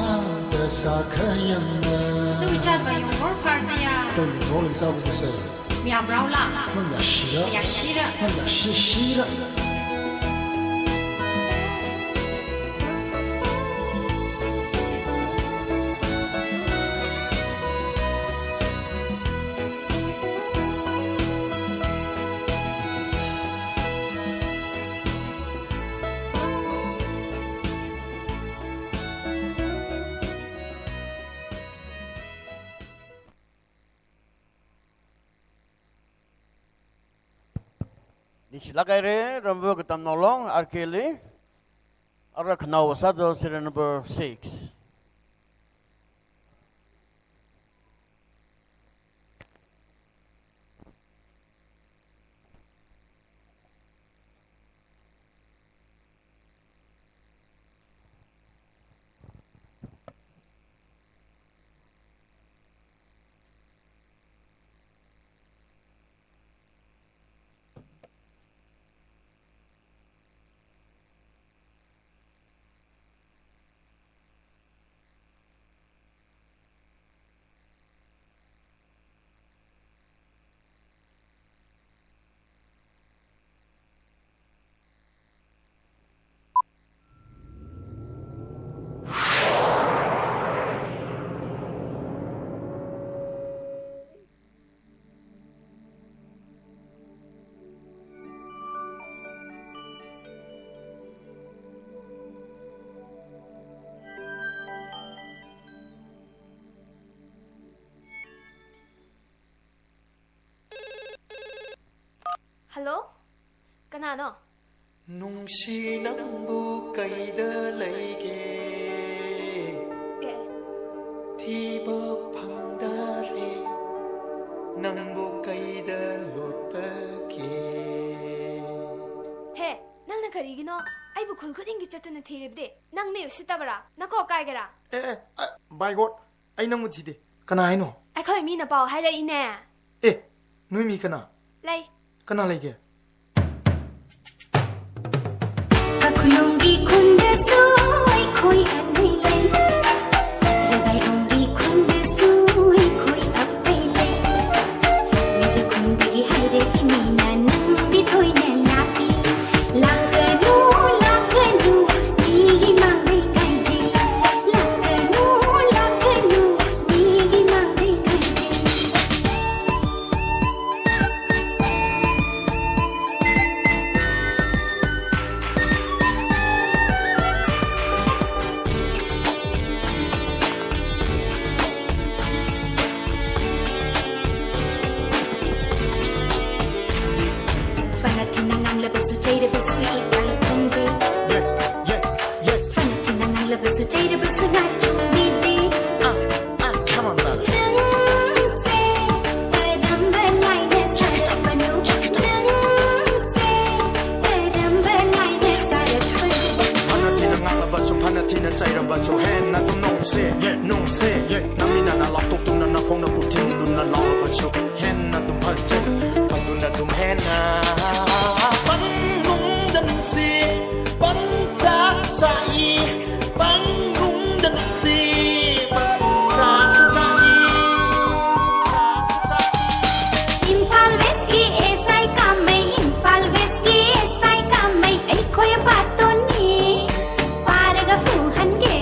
da sa khayang na. Tui chat va yong hor par na ya. Tui rolling sa bu se. Miyam rao la. Mamya shira. Maya shira. Mamya shi shira. Ningshilāk haira, Ramvā Katamnao Long, R K L, ara khanaowa sāda serial number six. Hello? Kanano? Nungshi nangbu kaida leige. Eh. Thiba phangdare. Nangbu kaida lotpake. He, nangna karigino, aibu khul khudingki chattuna thiribde. Nang mi ushittabara, nako kaikara. Eh, eh, ah, by God. ꯑꯩ ꯅꯪꯕꯨ ꯊꯤꯗꯦ꯫ ꯀꯅꯥ ꯍꯥꯏꯅꯣ? ꯑꯩꯈꯣꯏ ꯃꯤꯅ ꯄꯥꯎ ꯍꯥꯏꯔꯛꯏꯅꯦ꯫ ꯑꯦ, ꯅꯣꯏ ꯃꯤ ꯀꯅꯥ? ꯂꯩ꯫ ꯀꯅꯥ ꯂꯩꯒꯦ? ꯀꯥꯈꯨꯂꯨꯡꯒꯤ ꯈꯨꯟꯗꯁꯨ ꯑꯩꯈꯣꯏ ꯑꯅꯤ ꯂꯩ꯫ ꯔꯒꯥꯏꯂꯨꯡꯒꯤ ꯈꯨꯟꯗꯁꯨ ꯑꯩꯈꯣꯏ ꯑꯄꯩ ꯂꯩ꯫ ꯃꯤꯖ ꯈꯨꯟꯗꯒꯤ ꯍꯥꯏꯔꯛꯏ ꯃꯤꯅ ꯅꯪꯗꯤ ꯇꯣꯏꯅ ꯂꯥꯛꯏ꯫ ꯂꯥꯛꯀꯅꯨ, ꯂꯥꯛꯀꯅꯨ, ꯃꯤꯒꯤ ꯃꯥꯡꯗ ꯏꯀꯥꯏꯖꯩ꯫ ꯂꯥꯛꯀꯅꯨ, ꯂꯥꯛꯀꯅꯨ, ꯃꯤꯒꯤ ꯃꯥꯡꯗ ꯏꯀꯥꯏꯖꯩ꯫ ꯐꯅ ꯊꯤꯅ ꯉꯥꯡꯂꯕꯁꯨ ꯆꯩꯔꯕꯁꯨ ꯏꯀꯥꯏ ꯈꯪꯗꯦ꯫ Yes, yes, yes. ꯐꯅ ꯊꯤꯅ ꯉꯥꯡꯂꯕꯁꯨ ꯆꯩꯔꯕꯁꯨ ꯅꯥꯆꯨꯡꯕꯤꯗꯦ꯫ ꯑꯥ, ꯑꯥ, come on, brother. ꯅꯪꯁꯦ ꯀꯔꯝꯕ ꯂꯥꯏꯅ ꯁꯥꯔꯛꯄꯅꯣ? ꯅꯪꯁꯦ ꯀꯔꯝꯕ ꯂꯥꯏꯅ ꯁꯥꯔꯛꯄꯅꯣ? ꯐꯅ ꯊꯤꯅ ꯉꯥꯡꯂꯕꯁꯨ, ꯐꯅ ꯊꯤꯅ ꯆꯩꯔꯕꯁꯨ, ꯍꯦꯟꯅ ꯑꯗꯨꯝ ꯅꯨꯡꯁꯤ, ꯅꯨꯡꯁꯤ꯫ ꯅꯪ ꯃꯤꯅ ꯅꯥ ꯂꯥꯎꯊꯣꯛꯇꯨꯅ, ꯅꯈꯣꯡꯅ ꯀꯨꯞꯊꯤꯟꯗꯨꯅ ꯂꯥꯎꯔꯕꯁꯨ, ꯍꯦꯟꯅ ꯑꯗꯨꯝ ꯐꯖꯩ, ꯑꯗꯨꯅ ꯑꯗꯨꯝ ꯍꯦꯟꯅ꯫ ꯄꯪꯅꯨꯡꯗ ꯅꯨꯡꯁꯤ, ꯄꯪꯆꯥꯛ ꯆꯥꯛꯏ, ꯄꯪꯅꯨꯡꯗ ꯅꯨꯡꯁꯤ, ꯄꯪꯆꯥꯛ ꯆꯥꯛꯏ꯫ ꯏꯝꯐꯥꯜ ꯋꯦꯁꯀꯤ ꯑꯦꯁ ꯑꯥꯏ ꯀꯥꯃꯩ, ꯏꯝꯐꯥꯜ ꯋꯦꯁꯀꯤ ꯑꯦꯁ ꯑꯥꯏ ꯀꯥꯃꯩ, ꯑꯩꯈꯣꯏ ꯑꯄꯥꯇꯣꯟꯅꯤ, ꯐꯥꯔꯒ ꯐꯨꯍꯟꯒꯦ꯫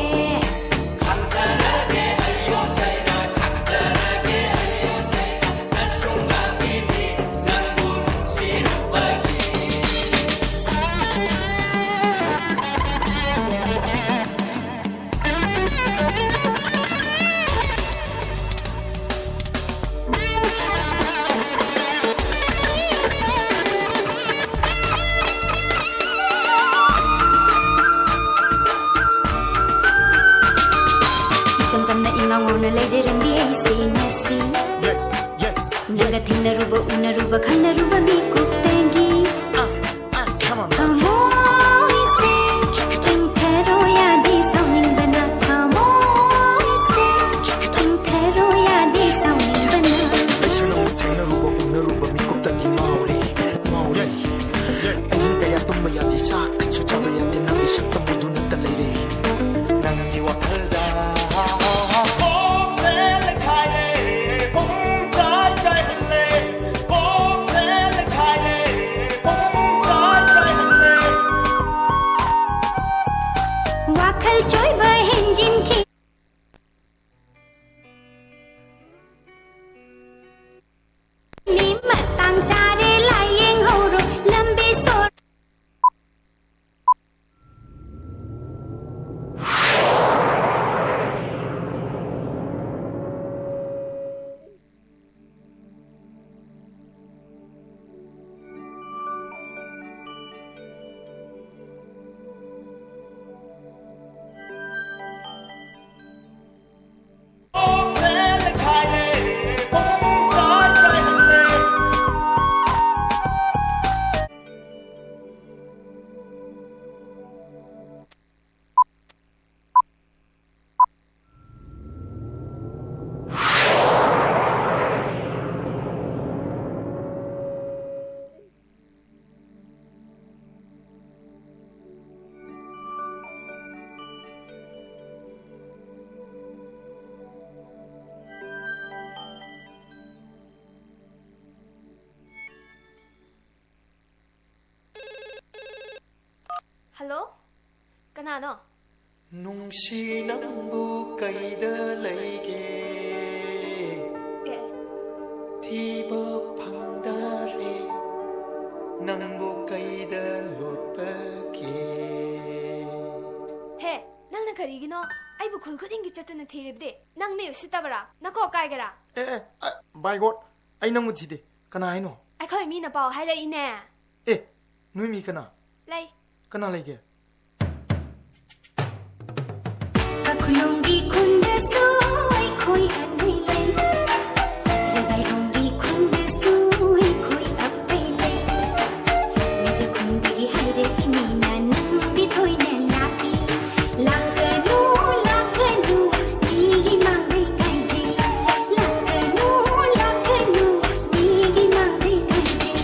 ꯏꯆꯝ ꯆꯝꯅ ꯏꯉꯥꯎ ꯉꯥꯎꯅ ꯂꯩꯖꯔꯝꯕꯤ ꯑꯩꯁꯦ ꯉꯁꯤ꯫ ꯅꯪꯒ ꯊꯦꯡꯅꯔꯨꯕ, ꯎꯅꯔꯨꯕ, ꯈꯪꯅꯔꯨꯕ ꯃꯤꯀꯨꯞꯇꯒꯤ꯫ ꯊꯃꯣꯏꯁꯦ ꯏꯪꯊꯔꯣ ꯌꯥꯗꯦ ꯁꯥꯎꯅꯤꯡꯕꯅ, ꯊꯃꯣꯏꯁꯦ ꯏꯪꯊꯔꯣ ꯌꯥꯗꯦ ꯁꯥꯎꯅꯤꯡꯕꯅ꯫ ꯑꯩꯁꯨ ꯅꯪꯕꯨ ꯊꯦꯡꯅꯔꯨꯕ, ꯎꯅꯔꯨꯕ ꯃꯤꯀꯨꯞꯇꯒꯤ ꯉꯥꯎꯔꯦ, ꯉꯥꯎꯔꯦ꯫ ꯑꯍꯤꯡ ꯀꯌꯥ ꯇꯨꯝꯕ ꯌꯥꯗꯦ, ꯆꯥꯛꯁꯨ ꯆꯥꯕ ꯌꯥꯗꯦ, ꯅꯪꯒꯤ ꯁꯛꯇꯝ Ano? ꯅꯨꯡꯁꯤ ꯅꯪꯕꯨ ꯀꯩꯗ ꯂꯩꯒꯦ? ꯑꯦ꯫ ꯊꯤꯕ ꯐꯪꯗꯔꯦ, ꯅꯪꯕꯨ ꯀꯩꯗ ꯂꯣꯠꯄꯒꯦ? ꯍꯦ, ꯅꯪꯅ ꯀꯔꯤꯒꯤꯅꯣ ꯑꯩꯕꯨ ꯈꯨꯜ ꯈꯨꯗꯤꯡꯒꯤ ꯆꯠꯇꯨꯅ ꯊꯤꯔꯤꯕꯗꯤ? ꯅꯪ ꯃꯤ ꯎꯁꯤꯠꯇꯕꯔꯥ? ꯅꯀꯣꯛ ꯀꯥꯏꯒꯦꯔꯥ? ꯑꯦ, ꯑꯦ, ꯑ, by God, ꯑꯩ ꯅꯪꯕꯨ ꯊꯤꯗꯦ꯫ ꯀꯅꯥ ꯍꯥꯏꯅꯣ? ꯑꯩꯈꯣꯏ ꯃꯤꯅ ꯄꯥꯎ ꯍꯥꯏꯔꯛꯏꯅꯦ꯫ ꯑꯦ, ꯅꯣꯏ ꯃꯤ ꯀꯅꯥ? ꯂꯩ꯫ ꯀꯅꯥ ꯂꯩꯒꯦ? ꯀꯥꯈꯨꯂꯨꯡꯒꯤ ꯈꯨꯟꯗꯁꯨ ꯑꯩꯈꯣꯏ ꯑꯅꯤ ꯂꯩ꯫ ꯔꯒꯥꯏꯂꯨꯡꯒꯤ ꯈꯨꯟꯗꯁꯨ ꯑꯩꯈꯣꯏ ꯑꯄꯩ ꯂꯩ꯫ ꯃꯤꯖ ꯈꯨꯟꯗꯒꯤ ꯍꯥꯏꯔꯛꯏ ꯃꯤꯅ ꯅꯪꯗꯤ ꯇꯣꯏꯅ ꯂꯥꯛꯏ꯫ ꯂꯥꯛꯀꯅꯨ, ꯂꯥꯛꯀꯅꯨ, ꯃꯤꯒꯤ ꯃꯥꯡꯗ ꯏꯀꯥꯏꯖꯩ꯫ ꯂꯥꯛꯀꯅꯨ, ꯂꯥꯛꯀꯅꯨ, ꯃꯤꯒꯤ ꯃꯥꯡꯗ ꯏꯀꯥꯏꯖꯩ꯫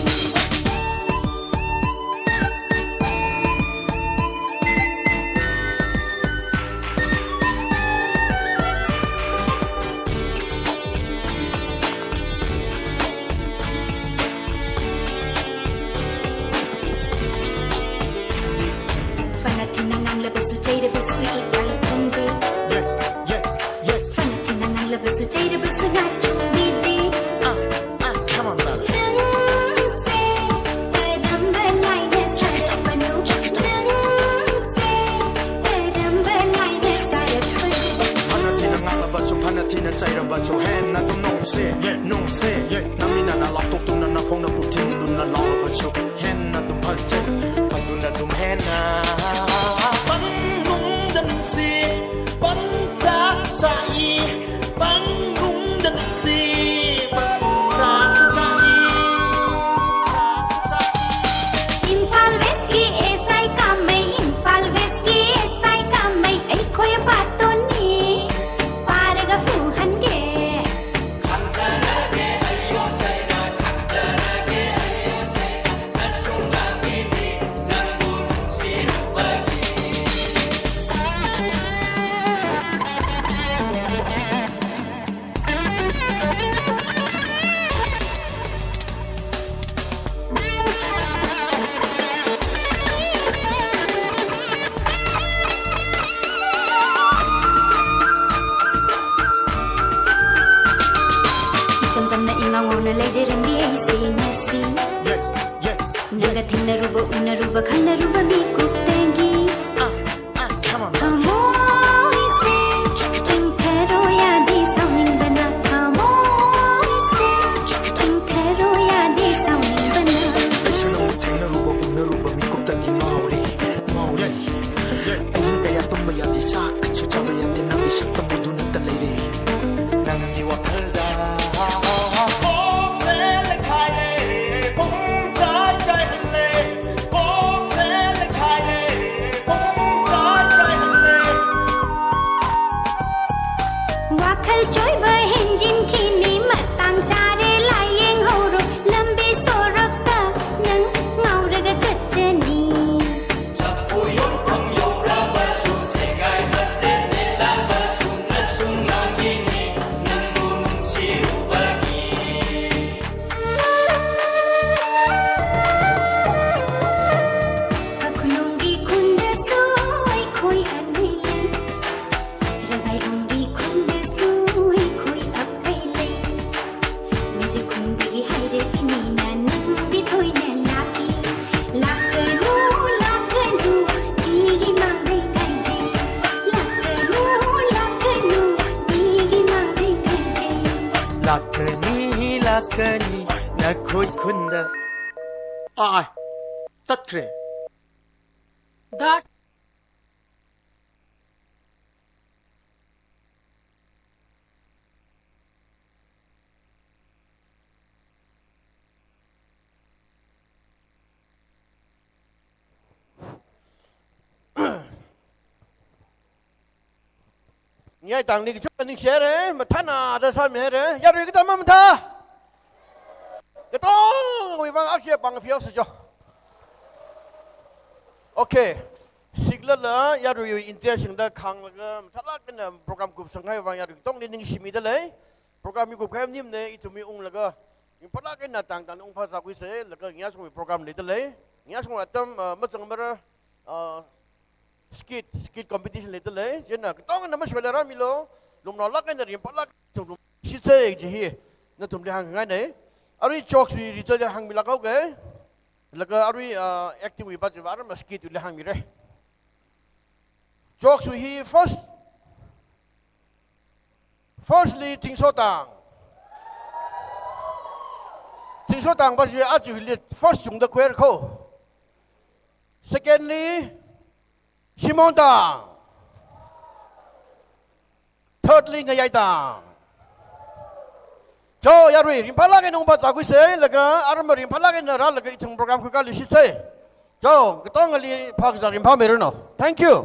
ꯐꯅ ꯊꯤꯅ ꯉꯥꯡꯂꯕꯁꯨ ꯆꯩꯔꯕꯁꯨ ꯏꯀꯥꯏ ꯈꯪꯗꯦ꯫ Yeah, yeah, yeah. ꯐꯅ ꯊꯤꯅ ꯉꯥꯡꯂꯕꯁꯨ ꯆꯩꯔꯕꯁꯨ ꯅꯥꯆꯨꯡꯕꯤꯗꯦ꯫ Ah, ah, come on, brother. ꯅꯪꯁꯦ ꯀꯔꯝꯕ ꯂꯥꯏꯅ ꯁꯥꯔꯛꯄꯅꯣ? ꯅꯪꯁꯦ ꯀꯔꯝꯕ ꯂꯥꯏꯅ ꯁꯥꯔꯛꯄꯅꯣ? ꯐꯅ ꯊꯤꯅ ꯉꯥꯡꯂꯕꯁꯨ, ꯐꯅ ꯊꯤꯅ ꯆꯩꯔꯕꯁꯨ, ꯍꯦꯟꯅ ꯑꯗꯨꯝ ꯅꯨꯡꯁꯤ, yeah, ꯅꯨꯡꯁꯤ, yeah. ꯅꯃꯤꯠꯅ ꯂꯥꯎꯊꯣꯛꯇꯨꯅ, ꯅꯈꯣꯡꯅ ꯈꯨꯠꯊꯤꯟꯗꯨꯅ ꯂꯥꯎꯔꯕꯁꯨ, ꯍꯦꯟꯅ ꯑꯗꯨꯝ ꯐꯖꯩ, ꯑꯗꯨꯅ ꯑꯗꯨꯝ ꯍꯦꯟꯅ ꯄꯪꯅꯨꯡꯗ ꯅꯨꯡꯁꯤ, ꯄꯪꯆꯥꯛ ꯆꯥꯛꯏ, ꯄꯪꯅꯨꯡꯗ ꯅꯨꯡꯁꯤ, ꯄꯪꯆꯥꯛ ꯆꯥꯛꯏ, ꯆꯥꯛ ꯆꯥꯛꯏ꯫ ꯏꯝꯐꯥꯜ ꯋꯦꯁꯀꯤ ꯑꯦꯁ ꯑꯥꯏ ꯀꯥꯃꯩ, ꯏꯝꯐꯥꯜ ꯋꯦꯁꯀꯤ ꯑꯦꯁ ꯑꯥꯏ ꯀꯥꯃꯩ, ꯑꯩꯈꯣꯏ ꯑꯄꯥꯠꯇꯣꯟꯅꯤ, ꯐꯥꯔꯒ ꯐꯨꯍꯟꯒꯦ꯫ ꯏꯆꯝ ꯆꯝꯅ ꯏꯉꯥꯎ ꯉꯥꯎꯅ ꯂꯩꯖꯔꯝꯕꯤ ꯑꯩꯁꯦ ꯉꯁꯤ꯫ Yeah, yeah, yeah. ꯅꯪꯒ ꯊꯦꯡꯅꯔꯨꯕ, ꯎꯅꯔꯨꯕ, ꯈꯪꯅꯔꯨꯕ ꯃꯤꯀꯨꯞꯇꯒꯤ꯫ Ah, ah, come on. ꯊꯃꯣꯏꯁꯦ ꯏꯪꯊꯔꯣ ꯌꯥꯗꯦ ꯁꯥꯎꯅꯤꯡꯕꯅ꯫ ꯊꯃꯣꯏꯁꯦ ꯏꯪꯊꯔꯣ ꯌꯥꯗꯦ ꯁꯥꯎꯅꯤꯡꯕꯅ꯫ ꯑꯩꯁꯨ ꯅꯪꯕꯨ ꯊꯦꯡꯅꯔꯨꯕ, ꯎꯅꯔꯨꯕ ꯃꯤꯀꯨꯞꯇꯒꯤ ꯉꯥꯎꯔꯦ, ꯉꯥꯎꯔꯦ꯫ ꯑꯍꯤꯡ ꯀꯌꯥ ꯇꯨꯝꯕ ꯌꯥꯗꯦ, ꯆꯥꯛꯁꯨ ꯆꯥꯕ ꯌꯥꯗꯦ, ꯅꯪꯒꯤ ꯁꯛꯇꯝ ꯎꯗꯨꯅꯇ ꯂꯩꯔꯦ꯫ ꯅꯪꯒꯤ ꯋꯥꯈꯜꯗ ꯀꯣꯛꯁꯦ ꯂꯩꯈꯥꯏꯔꯦ, ꯄꯨꯡ ꯆꯥꯏ ꯆꯥꯏꯍꯜꯂꯦ꯫ ꯀꯣꯛꯁꯦ ꯂꯩꯈꯥꯏꯔꯦ, ꯄꯨꯡ ꯆꯥꯏ ꯆꯥꯏꯍꯜꯂꯦ꯫ ꯋꯥꯈꯜ ꯆꯣꯏꯕ ꯍꯦꯟꯖꯤꯟꯈꯤꯅꯤ, ꯃꯇꯥꯡ ꯆꯥꯔꯦ ꯂꯥꯏꯌꯦꯡꯍꯧꯔꯣ, ꯂꯝꯕꯤ ꯁꯣꯔꯣꯛꯇ ꯅꯪ ꯉꯥꯎꯔꯒ ꯆꯠꯆꯅꯤ꯫ ꯆꯐꯨ ꯌꯣꯟꯐꯝ ꯌꯧꯔꯕꯁꯨ, ꯁꯦꯒꯥꯏ ꯃꯁꯦꯟ ꯅꯦꯠꯂꯕꯁꯨ, ꯅꯁꯨꯡ ꯉꯥꯡꯒꯤꯅꯤ ꯅꯪꯕꯨ ꯅꯨꯡꯁꯤꯔꯨꯕꯒꯤ꯫ ꯀꯥꯈꯨꯂꯨꯡꯒꯤ ꯈꯨꯟꯗꯁꯨ ꯑꯩꯈꯣꯏ ꯑꯅꯤ ꯂꯩ꯫ ꯔꯒꯥꯏꯂꯨꯡꯒꯤ ꯈꯨꯟꯗꯁꯨ ꯑꯩꯈꯣꯏ ꯑꯄꯩ ꯂꯩ꯫ ꯃꯤꯖ ꯈꯨꯟꯗꯒꯤ ꯍꯥꯏꯔꯛꯏ ꯃꯤꯅ ꯅꯪꯗꯤ ꯇꯣꯏꯅ ꯂꯥꯛꯏ꯫ ꯂꯥꯛꯀꯅꯨ, ꯂꯥꯛꯀꯅꯨ, ꯃꯤꯒꯤ ꯃꯥꯡꯗ ꯏꯀꯥꯏꯖꯩ꯫ ꯂꯥꯛꯀꯅꯨ, ꯂꯥꯛꯀꯅꯨ, ꯃꯤꯒꯤ ꯃꯥꯡꯗ ꯏꯀꯥꯏꯖꯩ꯫ ꯂꯥꯛꯀꯅꯤ, ꯂꯥꯛꯀꯅꯤ, ꯅꯈꯣꯏ ꯈꯨꯟꯗ꯫ ꯑꯥꯏ, ꯇꯠꯈ꯭ꯔꯦ꯫ ꯗꯥ Ngai tangli kachungkha ningshi haira, mathāna da sāmi haira. Yarui katam mathā. Katongwui vang akhashapang pheosa jo. Okay. Siklala yaruiwui interest singda khanglaga mathālāk eina program kupsang kahai vang yarui katongli ningshimida lei. Program hi kupkahai maningmana, ithum hi unglaga, ringphālāk eina tangtangna ungphāsā khuisa, laga ngayā shongwui program leida lei. Ngayā shongwui atam, ah, mazangmara, ah, skit, skit competition leidalei. Chieina katongana mashoila rāmilu. Lumnaolāk eina ringphālāk ithum lumshitsei kaji hi nathumli hāngngainei. Arui jokes wui result hāngmilāk haoke. Laga arui, ah, acting wui pa chiva arui ma skit wuili hāngmirei. Jokes wui hi first, firstly, Zingsotang. Zingsotang pa chi aja hili first chungda khuihaira kho. Secondly, Shimongtang. Thirdly, Ngayaitang. Cho, yarui, ringphālāk eina ungpā zākhuisei, laga arui ma ringphālāk eina rālaga ithum program khuikāluishitsei. Cho, katongali phākazā ringphāmeiranu. Thank you.